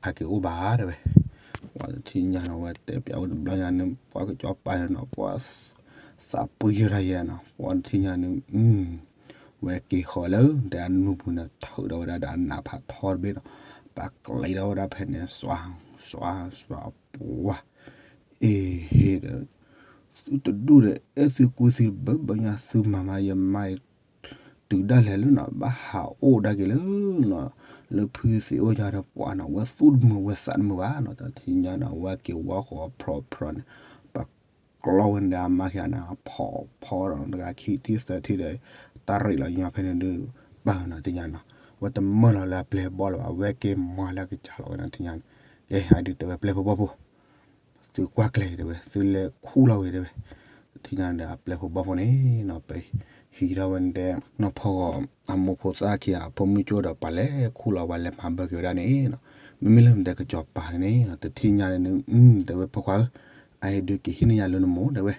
ဟးက့ၤအိၣ်ဘၣ်တဲဝဲ ပှၤတထံၣ်ညါန့ၣ် ဝဲတဲပျးဝဲတဘျီညါန့ၣ် ပှၤကစီၤပၤန့ၣ်နီၤ ပှၤသးပှံၢ်ထီၣ်ယဲနီၤ ပှၤတထံၣ်ညါန့ၣ် ဝဲက့ၤဃီၤလၢတဲအနူပူၤန့ၣ် ထုးထီၣ်ဝဲဒၣ်ဒီးအနးဖးထီတဘ့ၣ်နီၤ ပာ်ကျဲထီၣ်ဝဲဒၣ်ဖဲန့ၣ် စွါ စွါ စွါ ပှၤ အ့ဟ့ဒီး သုတဒူၣ်ဒီး အဲၣ်သုကွံသုဘၣ်ဘၣ်ညါ သုမၤမါယမါအံၤ တုၤဒၣ်လဲာ်လၢနီၤ ဘၣ်ဟးအိၣ်ဒၣ်က့ၤလၢနီၤ လၢဖုသ့ၣ်အိၣ်ယၤဒီးပှၤနီၤ ဝဲသူၣ်တမုာ်ဝဲသးတမုာ်ဘၣ်နီၤ တထံၣ်ညါနီၤ ဝဲက့ၤဝီဃီၤဖျိဖျိန့ၣ် ပာ်ကျီဝဲန့ၣ်ဒီးအမါခံဂၤန့ၣ် အဖီၣ်ဖီၣ်ဒီး တဂၤခံထံၣ်သၢထံၣ်ဒီး တၢ်ရ့းလီၤညီဖဲန့ၣ်ဒုး ပၢ်နီၤ တထံၣ်ညါနီၤ ဝဲတမၢလီၤလၢအပျဲၢ်ဘီၣ်လၢၤဘၣ် ဝဲက့ၤမၤလၢအကစၢ်လီၤဝဲနီၤ တထံၣ်ညါန့ၣ် ကဲ အဒုးတဲဝဲပျဲၢ်ဖိဘီၣ်ဖိ သုကွၢ်ကျဲၤတဲဝဲ သုလဲၤခူၣ်လီၤဝဲတဲဝဲ တထံၣ်ညါန့ၣ်ဒီး အပျဲၢ်ဖိဘီၣ်ဖိန့ၣ်နီၤ ပဟံးထီၣ်ဝဲန့ၣ်ဒီး နီၢ်ဖီဂီၤ အမိၢ်ဖိသၣ်ခံဂၤ အဖိမုၣ်ကၠိဒီး ပှၤလဲၤခူၣ်လီၤ ပှၤလဲၤမၤဘၢက့ၤဝဲဒၣ်န့ၣ်နီၤ မ့မ့ၢ်လၢနတဲကစီၤပၤန့ၣ်နီၤ တထံၣ်ညါန့ၣ် တဲဝဲဖိခွါဧၢ အအံၤဒုးက့ၤဟံးန့ၢ်ယၤလၢနမိၢ်တဲဝဲ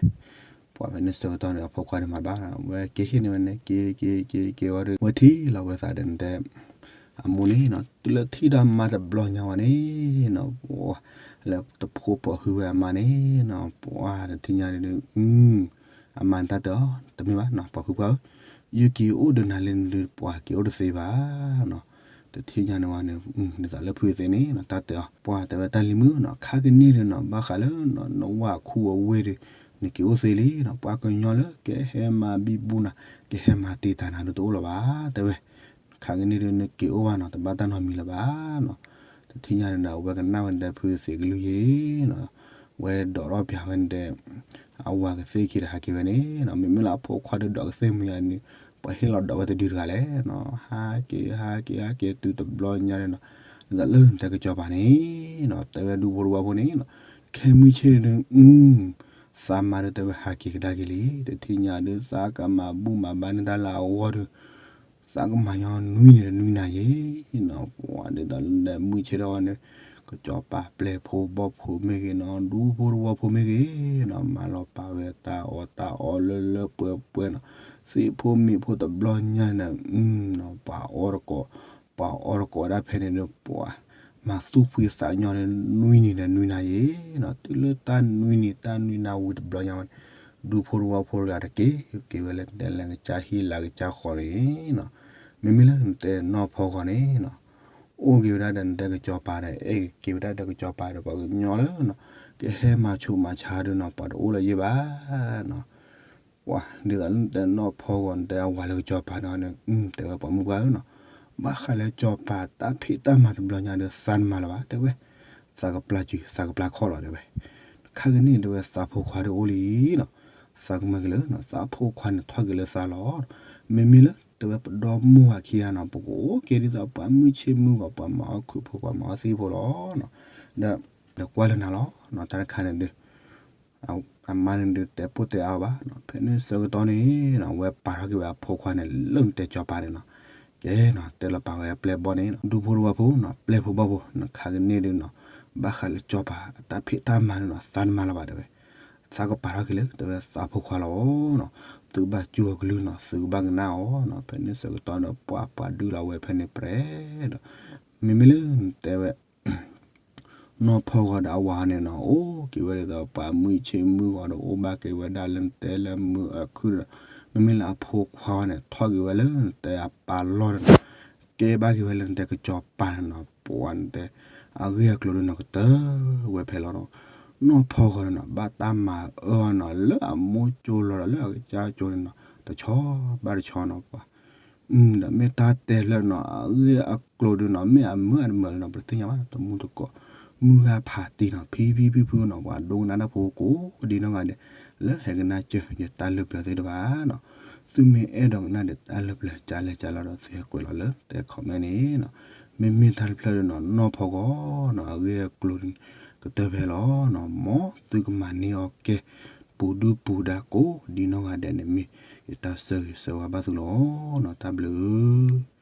ပှၤဖဲန့ၣ်ဆၢကတီၢ်န့ၣ် အဖိခွါန့ၣ်မၤဘၣ် ဝဲက့ၤဟံးန့ၢ်ဝဲန့ၣ် က့ၤ က့ၤ က့ၤ က့ၤဝဲဒီး ဝဲထံၣ်လီၤဝဲသးဒီးနတဲ အမိၢ်န့ၣ်နီၤ တုၤလၢထံၣ်ဒီးမါတဘျီညါဝဲန့ၣ်နီၤ လၢတဖိပှၤဟုဝဲအမါန့ၣ်နီၤ ပှၤတထံၣ်ညါန့ၣ် အမါန့ၣ်တၢ်တဲအီၤ တမ့ၢ်ဘၣ်နီၤ ပှၤဖုပှၢ်ဧၢ ယက့ၤအိၣ်ဒီးနၤလၢနဒုး ပှၤက့ၤအိၣ်တသ့ဘၣ်နီၤ တထံၣ်ညါန့ၣ်ဝဲန့ၣ် ဒ်သိးလၢဖုသ့ၣ်န့ၣ်နီၤ တၢ်တဲအီၤ ပှၤတဲဝဲတၢ်လံၤမုၣ်နီၤ ခါကန့ၢ်ဒီးနီၤ ဘၣ်ဃးလၢ နဝၢ်ခူအဝ့ၢ်ဒီး နက့ၤအိၣ်သ့လံနီၤ ပှၤကညီလၢကဟဲမၤဘံဘူနၤ ကဟဲမၤတံာ်တာ်နၤဒုးတအိၣ်လၢၤဘၣ် တဲဝဲ ခါကန့ၢ်ဒုးနက့ၤအိၣ်ဘၣ်နီၤ တဘၣ်တၢ်နီတမံၤလၢၤဘၣ်နီၤ တထံၣ်ညါန့ၣ်ဒီး အဝဲကနၣ်ဝဲဒၣ်ဖုသ့ၣ်ကလုၢ်ယ့ၢ်နီၤ ဝဲဒိးထီၣ်ပၠးဝဲန့ၣ်ဒီး အဝၤကသ့ၣ်ခံဒီးဟးက့ၤဝဲန့ၣ်နီၤ မ့မ့ၢ်လၢအဖိခွါဒုးဒိးကသ့ၣ်မုၢ်ယၤန့ၣ် ပှၤဟ့ၣ်လီၤဒိးဝဲတဒုတဂၤလဲၣ်နီၤ ဟးက့ၤ ဟးက့ၤ ဟးက့ၤတုၤတဘျီညါန့ၣ်နီၤ ဒ်သိးလၢနတဲကစီၤပၤန့ၣ်နီၤ တဲဝဲဒူဖိတဝီဖိန့ၣ်နီၤ ခဲမုၢ်ဆ့ၣ်ဒုး သးမါဒုးတဲဝဲဟးက့ၤကဒါက့ၤလံ တထံၣ်ညါဒုး သးကမၤဘူၣ်မၤဘါန့ၢ်တၢ်လၢအဂီၢ်ဒုး သးကမၤညီနွံနံၤဒီးနွံနၤယ့ၢ်နီၤ ပှၤဒ်သိးလၢနတဲမုၢ်ဆ့ၣ်ထီၣ်ဝဲန့ၣ် ကစီၤပၤပျဲၢ်ဖိဘီၣ်ဖိမ့ၢ်ဂ့ၤနီၤ ဒူဖိတဝီဖိမ့ၢ်ဂ့ၤနီၤ မၤလီၤပာ်ဝဲတၢ်အီၣ်တၢ်အီလၢလၢပှဲၤပှဲၤနီၤ သ့ၣ်ဖိမ့ၣ်ဖိတဘျီညါန့ၣ် ပှၤအီတကိး ပှၤအီတကိးဒၣ်ဖဲန့ၣ်ဒုး ပှၤမၤသူၣ်ဖှံသးညီန့ၣ် နွံနံၤဒီးနွံနၤယ့ၢ်နီၤ တုၤလၢတၢ်နွံနံၤတၢ်နွံနၤဝံၤတဘျီညါဝဲန့ၣ် ဒူဖိတဝီဖိတဂၤတက့ၢ် က့ၤဝဲလၢနတဲလဲၤကစၢ်ဟံၣ်လၤကစၢ်ဃီလံနီၤ မ့မ့ၢ်လၢနတဲနီၢ်ဖီဂီၤန့ၣ်နီၤ အိၣ်က့ၤဝဲဒၣ်ဒီးနတဲကစီၤပၤဒီး အဲၣ်က့ၤဝဲဒၣ်ဒီးကစီၤပၤဒီး ပှၤကညီလၢနီၤ ကဟဲမၤဆူးမၤဆါဒုးနီၤ ပှၤတအိၣ်လၢၤယ့ၢ်ဘၣ်နီၤ ပှၤဒ်သိးလၢနတဲနီၢ်ဖီဂီၤ နတဲအဝၤလၢကစီၤပၤန့ၣ်န့ၣ် တဲဝဲပှၤမုၣ်ပှၢ်ဧၢနီၤ ဘၣ်ဃးလၢစီၤပၤတၢ်ဖံးတၢ်မၤတဘျီညါဒီး သးတမၤလၢၤဘၣ် တဲဝဲ, သးကပျၢ်စုၤ သးကပျၢ်ခီၣ်လီၤ တဲဝဲ. ခါကန့ၣ် တဲဝဲ သးဖိခွါဒုးအိၣ်လံနီၤ, သးကမၢက့ၤလၢ သးဖိခွါန့ၣ်ထီၣ်က့ၤလၢသးလီၤ. မ့မ့ၢ်လၢ တဲဝဲ ပဒီမါဝၤခံဂၤနီၤ ပကအိၣ်က့ၤဒ်သိးပှၤမုၢ်ဆ့ၣ်မုၢ်ဂီၤ ပှၤမၤအီၣ်ခုၣ်ဖိ ပှၤမၤအီၣ်သံၣ်ဖိလီၤ. ဒီး ဒီးကွၢ်လၢနၤလီၤ တၢ်တခါန့ၣ်ဒုး အမါန့ၣ်ဒုးတဲပိၢ်တဲအါအီၤဘၣ်, ဖဲန့ၣ်ဆၢကတီၢ်န့ၣ် အဝဲပာ်ထီၣ်က့ၤဝဲအဖိခွါန့ၣ် လၢနတဲစီၤပၤန့ၣ်နီၤ, ကဲနီၤ တဲလီၤပာ်ဝဲအပျဲၢ်ဘီၣ်န့ၣ် ဒူဖိတဝီဖိနီၤ ပျဲၢ်ဖိဘီၣ်ဖိနီၤ ခါကန့ၣ်ဒုးနီၤ ဘၣ်ဃးလၢစီၤပၤအတၢ်ဖံးတၢ်မၤန့ၣ်နီၤ သးတမၤလၢၤဘၣ် တဲဝဲ, သးကပာ်ထီၣ်က့ၤလၢ တဲဝဲ သးဖိခွါလီၤနီၤ, သုကဘၣ်စူၢ်အီၤကလုၢ်နီၤ သုကဘၣ်ကနၣ်အီၤနီၤ. ဖဲန့ၣ်ဆၢကတီၢ်ဒီး ပှၤပှၤဒုးလီၤဝဲဖဲန့ၣ်ပြဲဒီး မ့မ့ၢ်လၢနတဲဝဲ နီၢ်ဖီဂီၤဒီးအဝၤန့ၣ်နီၤ အိၣ်က့ၤဝဲဒ်သိးပှၤမုၢ်ဆ့ၣ်မုၢ်ဂီၤဒီး အိၣ်ဘၣ်က့ၤဝဲဒၣ်လၢနတဲလၢမုၢ်အခုၣ်ဒီး မ့မ့ၢ်လၢအဖိခွါန့ၣ် ထီၣ်က့ၤဝဲလၢနတဲအပၢ်လီၢ်ဒီးနီၤ ကဲဘၣ်က့ၤဝဲလၢနတဲကစီၤပၤန့ၣ်နီၤ ပှၤနတဲ အဂ့ၢ်အကျိၤဒုးနီၤ ကတၢၢ်ဝဲဖဲလီၤနီၤ. နီၢ်ဖီဂီၤန့ၣ်နီၤ ဘၣ်တၢ်မၤအၢအီၤနီၤ လၢအမိၢ်ကၠိလီၤဒီးလၢအကစၢ်ကၠိန့ၣ်နီၤ တဆီဘၣ်တဆီနီၤ ပှၤ ဒီးမ့ၢ်တၢ်တဲလၢနီၤ အဂ့ၢ်အကျိၤဒုးနီၤ မ့ၢ်အမုာ်အမုာ်လၢနီၤ ပတသ့ၣ်ညါဘၣ်နီၤ တမူတကိး မုၢ်ဂၤဖးတံၢ်နီၤ ဖံဖံဖုဖုနီၤ ပှၤဒိကနၣ်တၢ်ဖိကိးဒ်နီၢ်ဂၤဒဲး လၢဟဲကနၣ်စၢၤယတၢ်လၢပျၢၤသ့ၣ်တဖၣ်နီၤ. သုမ့ၢ်အဲၣ်ဒိးကနၣ်ဒီးတၢ်လၢပျၢၤ ကလဲၤကလီဒီး သုဟဲကွဲးလီၤလၢတဲ comment န့ၣ်နီၤ. မ့မ့ၢ်တၢ်တဖျၢၣ်ဒုးနီၤ နီၢ်ဖီဂီၤနီၤ အဂ့ၢ်အကျိၤဒုး ကတၢၢ်ဖဲလီၤနီၤ မ်သုကမၤန့ၢ်အီၤကဲ ပူၤဒုပူၤဒါကိးဒ်နီၢ်ဂၤဒဲးန့ၣ် မ့ၢ်ယတၢ်ဆၢဂ့ၤဆၢဝါဘၣ်သုလီၤနီၤ. တၢ်ဘျုး